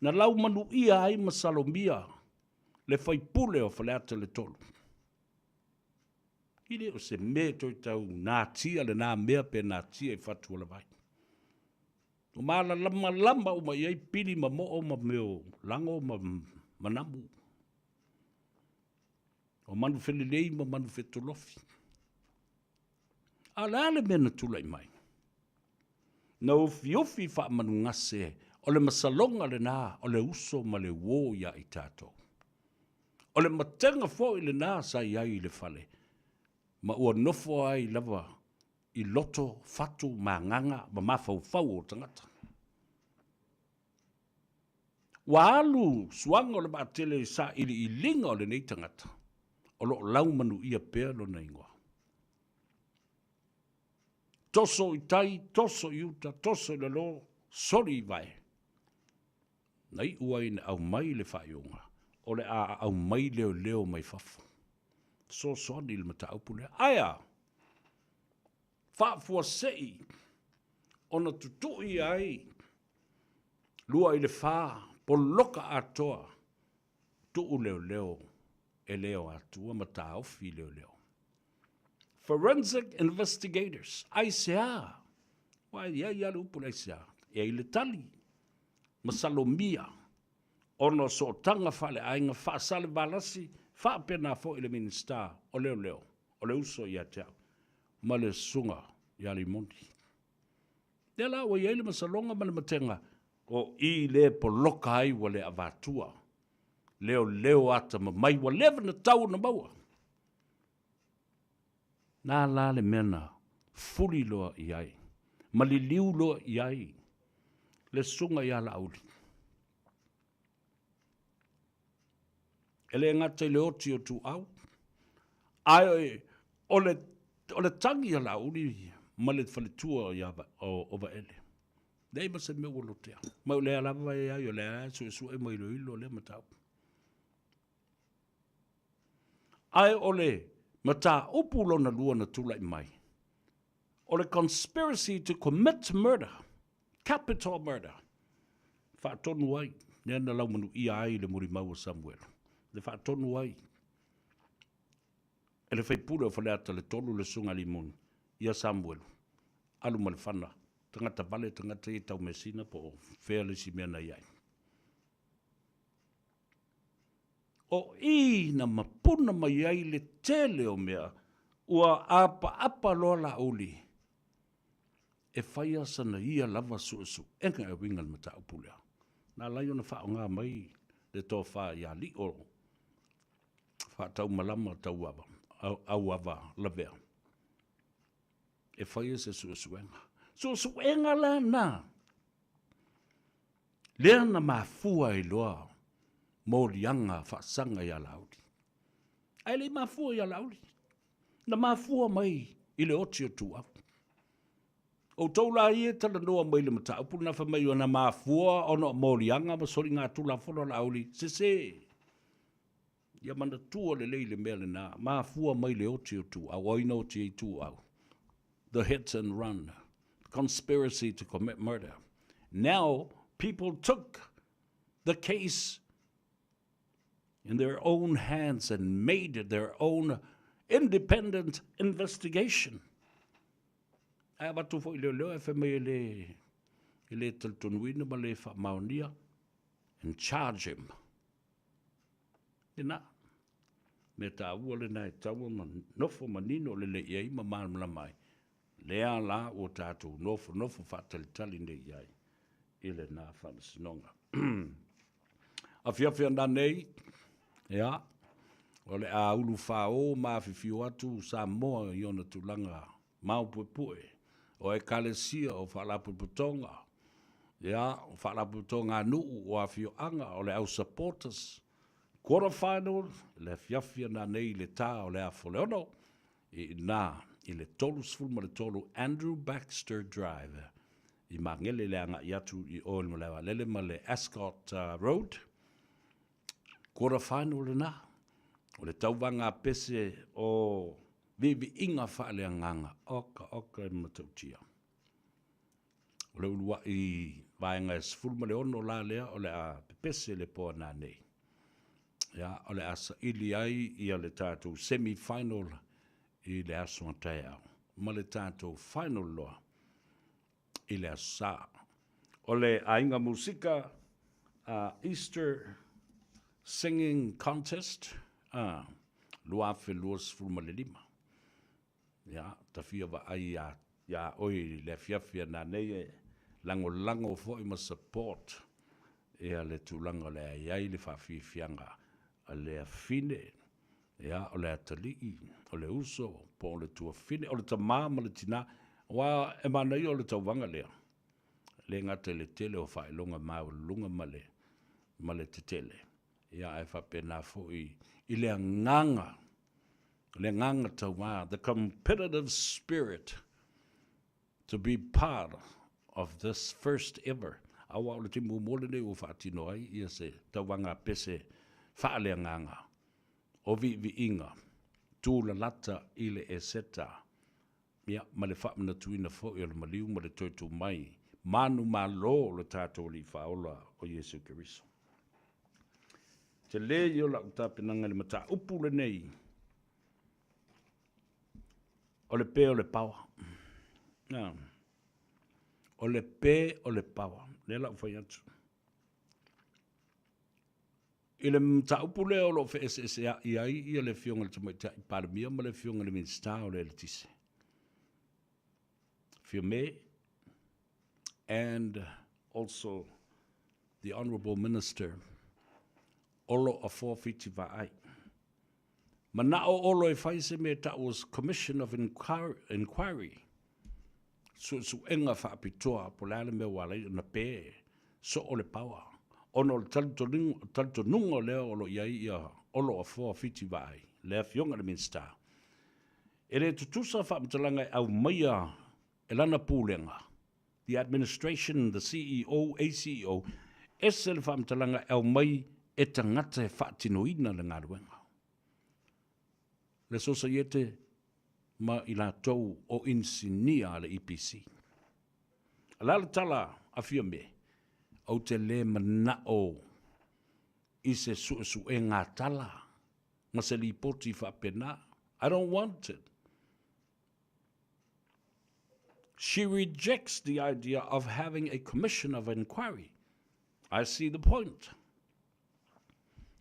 Na laumanuia ai ma Salomia le faipule o Faleata le Tolu. E le o se mea toe tau natia lena mea pe natia i fatualavai. Ua malalamalama uma i ai pili ma moo ma mea o lago ma manamu. O manufelelei ma manufetolofi. A o le a le mea na tulai mai? Na ufiufi faamanugase o le masaloga lena o le uso ma le uo iā i tatou. O le matega foi lena sa i ai i le fale, ma ua nofo ai lava i loto, fatu, magaga ma mafaufau o tagata. Ua alu suaga o le vaatele i sailiiliga o lenei tagata. O lo o laumanuia pea lona igoa. Toso i tai, toso i uta, toso i lalo, soli i vae. Na iu ai ina aumai le faaiuga, o le a aumai leoleo mai fafo. Fesoasoani i le mataupu lea. Ae a? Faafuasei ona tutui ai 24 poloka atoa tuu leoleo e le o atua ma taofi leoleo. Forensic investigators, aisea? Ua i ai lava le upu le aisea? E ai le tali, masalomia ona o sootaga faaleaiga faasalevalasi faapena foi le Minisita o Leoleo, o le uso ia te au ma le Susuga ia Rimoni. Lea la ua i ai le masaloga ma le matega o i le poloka ai ua le avatua leoleo atamamai ua leva na tau ona maua. Na la le mea na fuli loa i ai ma liliu loa i ai le susuga ia Laauli. E le gata i le oti o Tuau, ae o le, o le tagi a Laauli ma le faletua ia, o, o Vaele. Leai ma se mea ua lotea. Ma o lea lava e ai, o lea e suesue ma iloilo lea mataupu. Ae o le mataupu lona lua na tulai mai, o le conspiracy to commit murder, capital murder, faatonu ai, lea na laumanuia ai le mulimau o Samuelu, le faatonu ai e le faipule o Faleata le 3 le Susuga Limoni ia Samuelu, alu ma le fana, tagata vale, tagata ia tau measina po o fea le isi mea na i ai. O i na mapuna mai ai le tele o mea, ua apaapa loa Laauli e faia sana ia lava suesuega e uiga i le mataupu lea. Na ala ai ona faaaoga mai le tofa ia Lio Faataumalama Tauava, Auava Lavea e faia se suesuega. Suesuega la na lea na mafua ai loa moliaga faasaga ia Laauli. Ae le i mafua ia Laauli, na mafua mai i le oti o Tuau. Outou la ia e talanoa mai i le mataupu lena fai mai na mafua ona o moliaga ma soligatulafono a Laauli, sese. Ia manatua lelei le mea lena, mafua mai le oti o Tuau, o ai na oti ai Tuau? The hit and run, conspiracy to commit murder. Now, people took the case in their own hands and made their own independent investigation. Ae avatu foi leoleo e fai mai e le, e le talitonuina ma le faamaonia and charge him. Lena, mea taua lena e taua ma nofo manino lelei i ai ma malamalama ai. Lea la ua tatou nofonofo faatalitali nei i ai i lena faamasinoga. Afiafi ana nei, ia, o le a ulufāō ma afifio atu Samoa i ona tulaga maopuepue, o Ekalesia, o Faalapotopotoga, ia, o Faalapotopotoga a nuu, o afioaga, o le au supporters. Quarter final, le afiafi ana nei i le tā o le afa o le ono, i ina i le 33 Andrew Baxter Drive i Magele le agai atu i o i le malae vaalele ma le Ascot Road. Quarter final lena, o le tauvaga a pese o viiviiga faaleagaga, oka oka e matautia. O le uluai vaega e 16 la lea o le a pepese le po a nanei. Ia, o le a saili ai ia le tatou semi final i le aso a taeao ma le tatou final loa i le aso Sa. O le aiga musika a Easter Singing Contest a 2025. Ia, ta fia vaai iā, iā oe i le afiafi a nanei e lagolago foi ma support ia le tulaga o le a i ai le faafiafiaga a le afine, ia, o le atalii, o le uso, po o le tuafine, o le tama ma le tinā, aua e manaia o le tauvaga lea, e le gata i le tele o faailoga maualuluga ma le, ma le tetele, ia ae faapena foi i le agaga. Le agaga tauā, the competitive spirit to be part of this first ever, aua o le taimi muamua lenei ua faatino ai ia se tauvaga pese faaleagaga o viiviiga tūlalata i le Eseta, ia, ma le faamanatuina foi o le maliu ma le toe tū mai manumalo o le tatou Alii Faaola o Iesu Keriso. Tele ia o lau tapenaga i le mataupu lenei o le pē o le paoa. O le pē o le paoa. Lea la ua fai atu. I le mataupu lea o lo o feeseesea'i ai ia le Afioga i le Tamaitai Palemia ma le Afioga i le Minisita o le Eletise, Fiame, and also the Honourable Minister Olo Afoa Fiti Vaai. Mana'o Olo e fai se mea e ta'u o se Commission of Inquiry, suesuega faapitoa po o le a le mea ua ala ai ona pē soo le power, ona o le talitonuga lea o lo o i ai ia Olo Afoa Fiti Vaai, le Afioga i le Minisita. E le tutusa faamatalaga e aumaia e lana Pulega, the Administration, the CEO, ACEO, ese le faamatalaga e aumai e tagata e faatinoina le galuega. Le Sosaiete ma i latou o inisinia a le EPC. O le a le tala a Fiame? Ou te le manao i se suesuega tala ma se lipoti faapena. I don't want it. She rejects the idea of having a commission of inquiry. I see the point.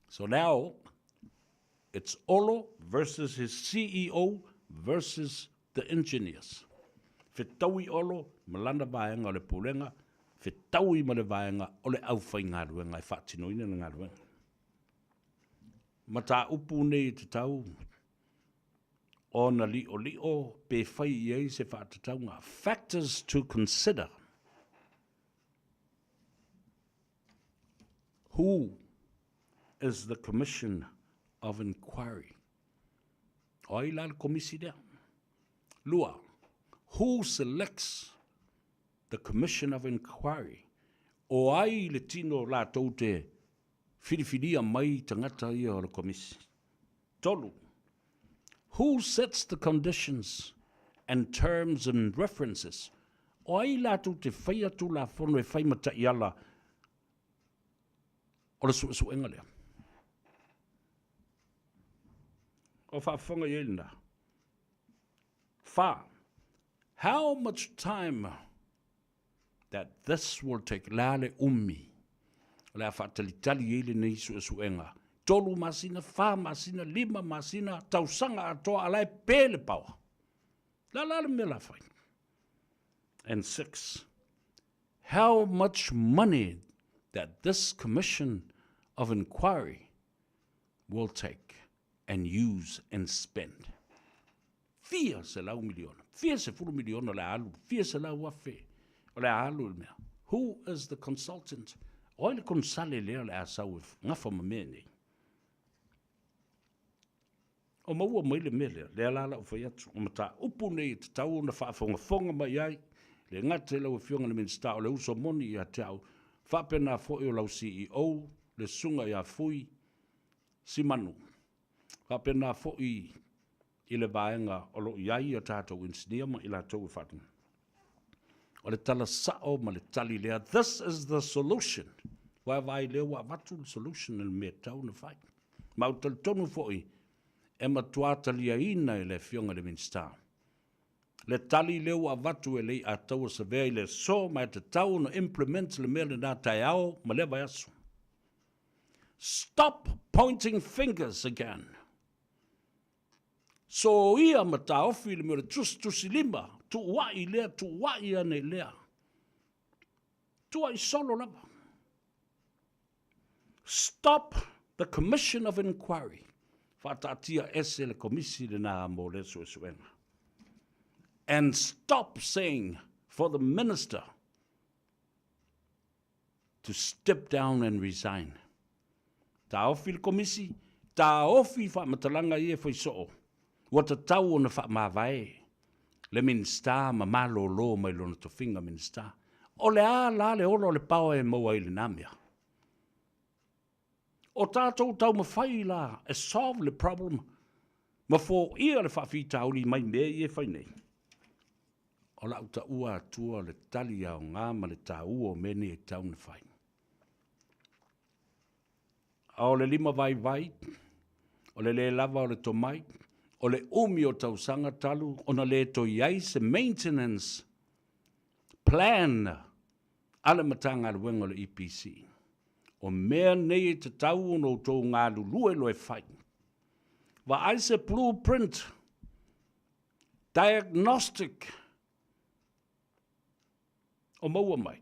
So now, it's Olo versus his CEO versus the engineers. Fetaui Olo ma lana vaega o le Pulega, fetaui ma le vaega o le aufaigaluega e faatinoina le galuega. Mataupu nei e tatau ona li'oli'o pe fai i ai se faatatauga, factors to consider. Who is the Commission of Inquiry? O ai la le komisi lea? Lua, who selects the Commission of Inquiry? O ai le tino latou te whiriwhiria mai tagata ia o le komisi? Tolu, Who sets the conditions and terms and references? O ai latou te whaia tulafono e whai ma taiala o le suesuega lea? O faafofoga i ai lena. Wha, how much time that this will take, le a le umi o le a faatalitali ai lenei suesuega, tolu masina, wha masina, lima masina, tausaga atoa, a la e pē le paoa. Le a la le mea la fai? And six, how much money that this commission of inquiry will take and use and spend. Fia 100 miliona, fia 10 miliona o le a alu, fia 100,000 o le a alu le mea. Who is the consultant? O ai le konesale lea o le a sau e gafa ma mea nei? O maua mai le mea lea, lea la lau fai atu, o mataupu nei e tatau ona faafogafoga mai ai, le gata i lau Afioga i le Minisita o le uso moni ia te au, faapena foi o lau CEO, le Susuga ia Fui Simanu, faapena foi i le vaega o lo o i ai a tatou inisinia ma i latou e faatino. O le tala sao ma le tali lea, this is the solution. Vaavaai lea ua avatu le solution i le mea e tatau ona fai. Ma ou talitonu foi e matua taliaina e le Afioga i le Minisita. Le tali lea ua avatu e le i ataua savea i le aso ma e tatau ona implement le mea lena taeao ma lea vaiaso. Stop pointing fingers again. Soia ma taofi le mea o le tusitusilima, tuua'i lea, tuua'i ane i lea. Tuua'i solo lava. Stop the Commission of Inquiry. Faataatia ese le komisi lena mo lea suesuega. And stop saying for the minister to step down and resign. Taofi le komisi, taofi faamatalaga ia e fai soo. Ua tatau ona faamavae le Minisita ma malolo mai lona tofiga Minisita. O le a la le ola o le paoa e maua ai i lena mea? O tatou taumafai la e solve le problem ma foia le faafitauli mai mea ia e fai nei. O lau taua atua o le tali aoga ma le taua o mea nei e tatau ona fai. A o le lima vaivai, o le le lava o le tomai, o le umi o tausaga talu ona le toe i ai se maintenance plan a le Matagaluega o le EPC. O mea nei e tatau ona outou galulue loa e fai. Vaai se blueprint, diagnostic o maua mai,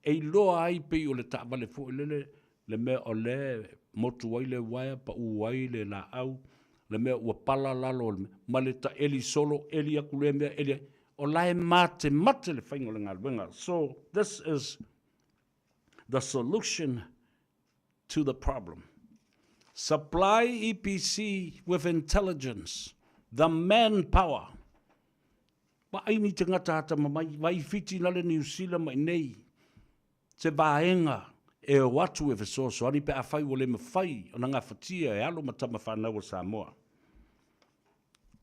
e iloa ai pei o le taavale foi lele, le mea o lea e motu ai le uaea, pau ai le laau, le mea ua pala lalo o le mea, ma le taeli solo, eli atu lea mea, eli, o la e matemate le faiga o le galuega. So, this is the solution to the problem. Supply EPC with intelligence, the manpower. Vaai ni tagata atamamai, vai Fiti na le Niu Sila ma inei, se vaega e o atu e fesoasoani pe afai ua le mafai ona gafatia e alo ma tama fanau a Samoa.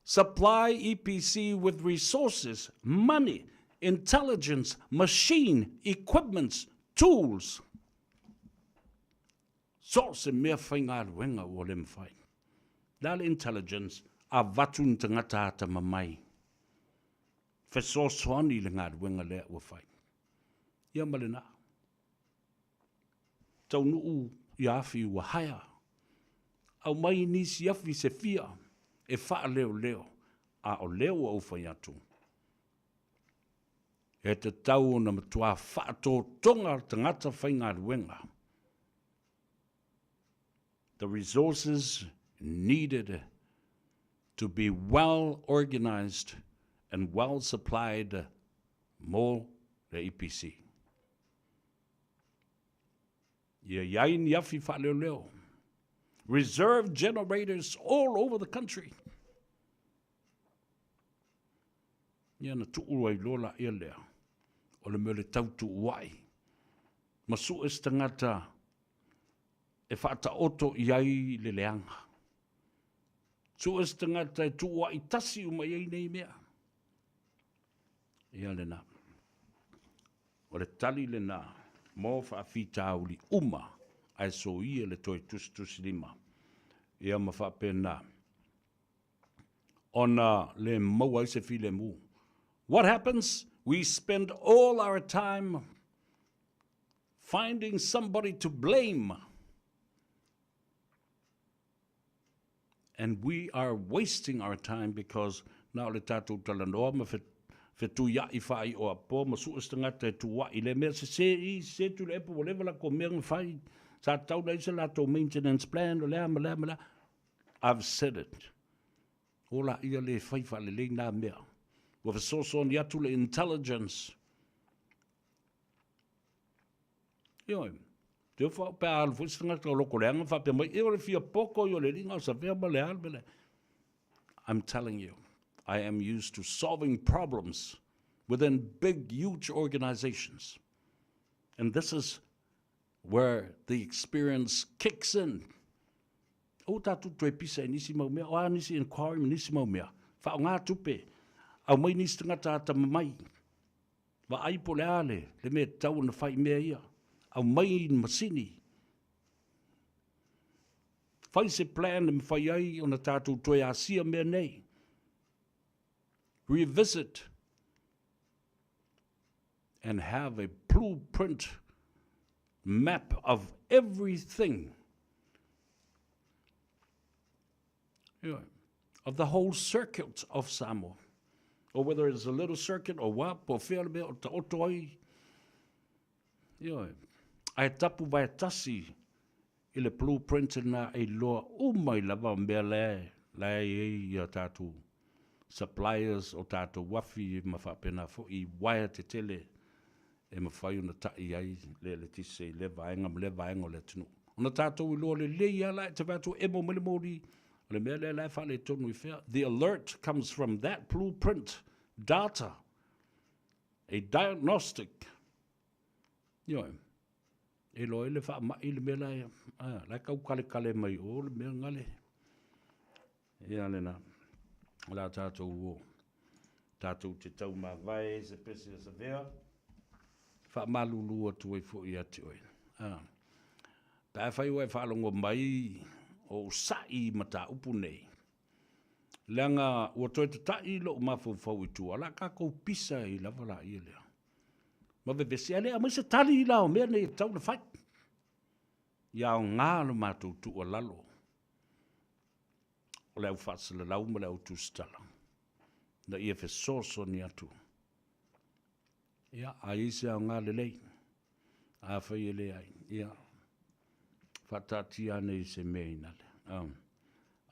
Supply EPC with resources, money, intelligence, machine, equipments, tools. So o se mea faigaluega ua le mafai. Le a le intelligence, avatu ni tagata atamamai, fesoasoani i le galuega lea ua fai. Ia ma lena. Taunuu ia afi ua haea. Aumai nisi afi se fia e faaleoleo, a o lea ua ou fai atu, e tatau ona matua faatotoga tagata faigaluega. The resources needed to be well organized and well supplied mo le EPC. Ia i ai ni afi faaleoleo. Reserve generators all over the country. Ia na tuu ai loa laia lea, o le mea o le tautuua'i, ma sue se tagata e faataoto i ai le leaga. Sue se tagata e tuua'i tasi uma i ai nei mea. Ia lena. O le tali lena mo faafitauli uma ae soia le toe tusitusilima. Ia ma faapena ona le maua ai se filemu. What happens? We spend all our time finding somebody to blame. And we are wasting our time because na o le tatou talanoa ma fetuia'i faai'oapoa ma su'e se tagata e tua'i le mea sese i sese Tuilaepa ua leva latou mea na fai sa tatau ona i ai se latou maintenance plan o le a ma le a ma le a. I've said it. O laia le fai faalelei na mea. Ua fesoasoani atu le intelligence. Ioe, te ofa pe a alu foi se tagata o loko leaga faapea mai, e o le fia poko i o le liga o savea ma le alu le. I'm telling you, I am used to solving problems within big, huge organizations. And this is where the experience kicks in. Aua tatou toe pisa i nisi mau mea, o a nisi inquiry ma nisi mau mea. Faaaoga tupe, aumai nisi tagata atamamai, vaai po o le a le, le mea e tatau ona fai i mea ia. Aumai ni masini. Fai se plan e mafai ai ona tatou toe asia mea nei. Revisit and have a blueprint map of everything of the whole circuit of Samoa. Or whether it's a little circuit or what, po o fea le mea o taoto ai. Ioe. Ae tapu vae tasi i le blueprint lena e iloa uma ai lava mea la e i ai ia tatou suppliers o tatou uafi ma faapena foi i uaea tetele e mafai ona ta'i ai le eletise i lea vaega ma lea vaega o le atunuu. Ona tatou iloa lelei lava la e te vaai atu ua emo mai le moli. O le mea lea la e faaletonu i fea? The alert comes from that blueprint data, a diagnostic. Ioe. E iloa ai le faamai le mea la e, a, la e tau kaletale mai o le mea gale. Ia lena. O le a tatou o. Tatou te taumavae i se pese a Savea. Faamalulu atu ai foi ia te oe. A. Pe afai ua e faalogo mai o ou sa'i i mataupu nei, leaga ua toe tata'i lou mafaufau i tua, o le a tatou pisa ai lava laia lea, ma vevesi, ae le aumai se tali la o mea nei e tatau ona fai. Ia aoga lo matou tuualalo o le au faasalalau ma le au tusitala, ina ia fesoasoani atu. Ia, a i ai se aoga lelei, afai e leai, ia, faataatia ane i se mea inale.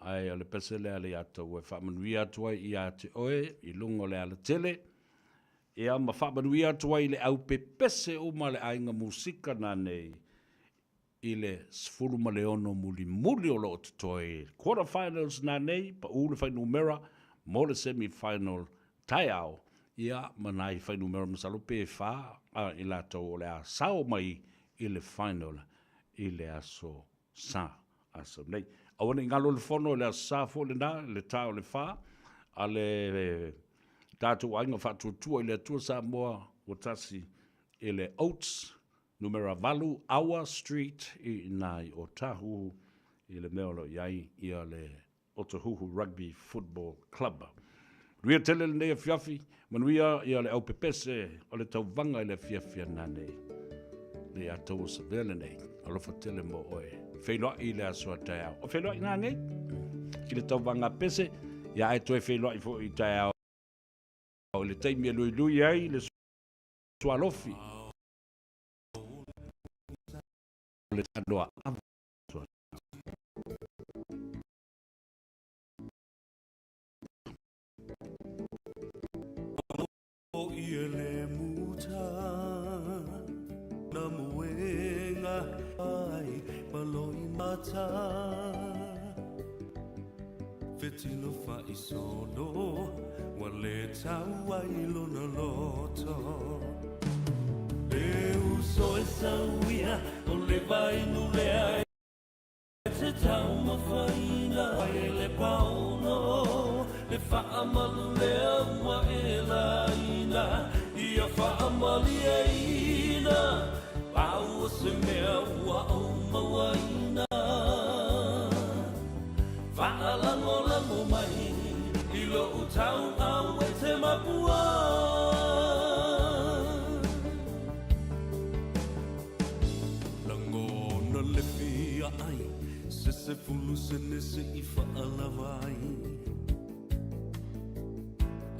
Ae o le pese lea a le Iataua e faamanuia atu ai ia te oe i luga o le alatele, ia ma faamanuia atu ai i le aupepese uma a le aiga musika nanei i le 16 mulimuli o lo o totoe i quarter finals nanei, pau le fuainumera mo le semi final taeao, ia ma nai fuainumera masalo pe fa i latou o le a sao mai i le final i le aso Sa, aso nei. Aua ne i galo le fono i le aso Sa foi lena, i le ta o le fa a le tatou aiga faatuatua i le Atua Samoa ua tasi i le Oates numera 8 Awa Street i ina i Otahuhu i le mea o lo o i ai ia le Otahuhu Rugby Football Club. Manuia tele lenei afiafi, manuia ia le aupepese o le tauvaga i le afiafi ana nei. Le ia taua savea lenei, alofa tele mo oe. Feiloai i le aso a taeao. O feiloai ngā nei, ki le tauvaga pese, ia ae toe feiloai foi i taeao i le taimi e luilui ai le sualofi. O le tanoa ava. Fetilo faaisolo ua le tau ai lona loto Le uso e sauia o le vainu lea e te taumafaina e le paono le faamalu lea ua e laina ia faamalieina pau o se mea ua ou mauaina Faalagolago mai i lou tauau e te mapua. Lagona le fia ai se 10 sene se i faalava ai.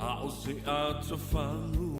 A o se atofalu.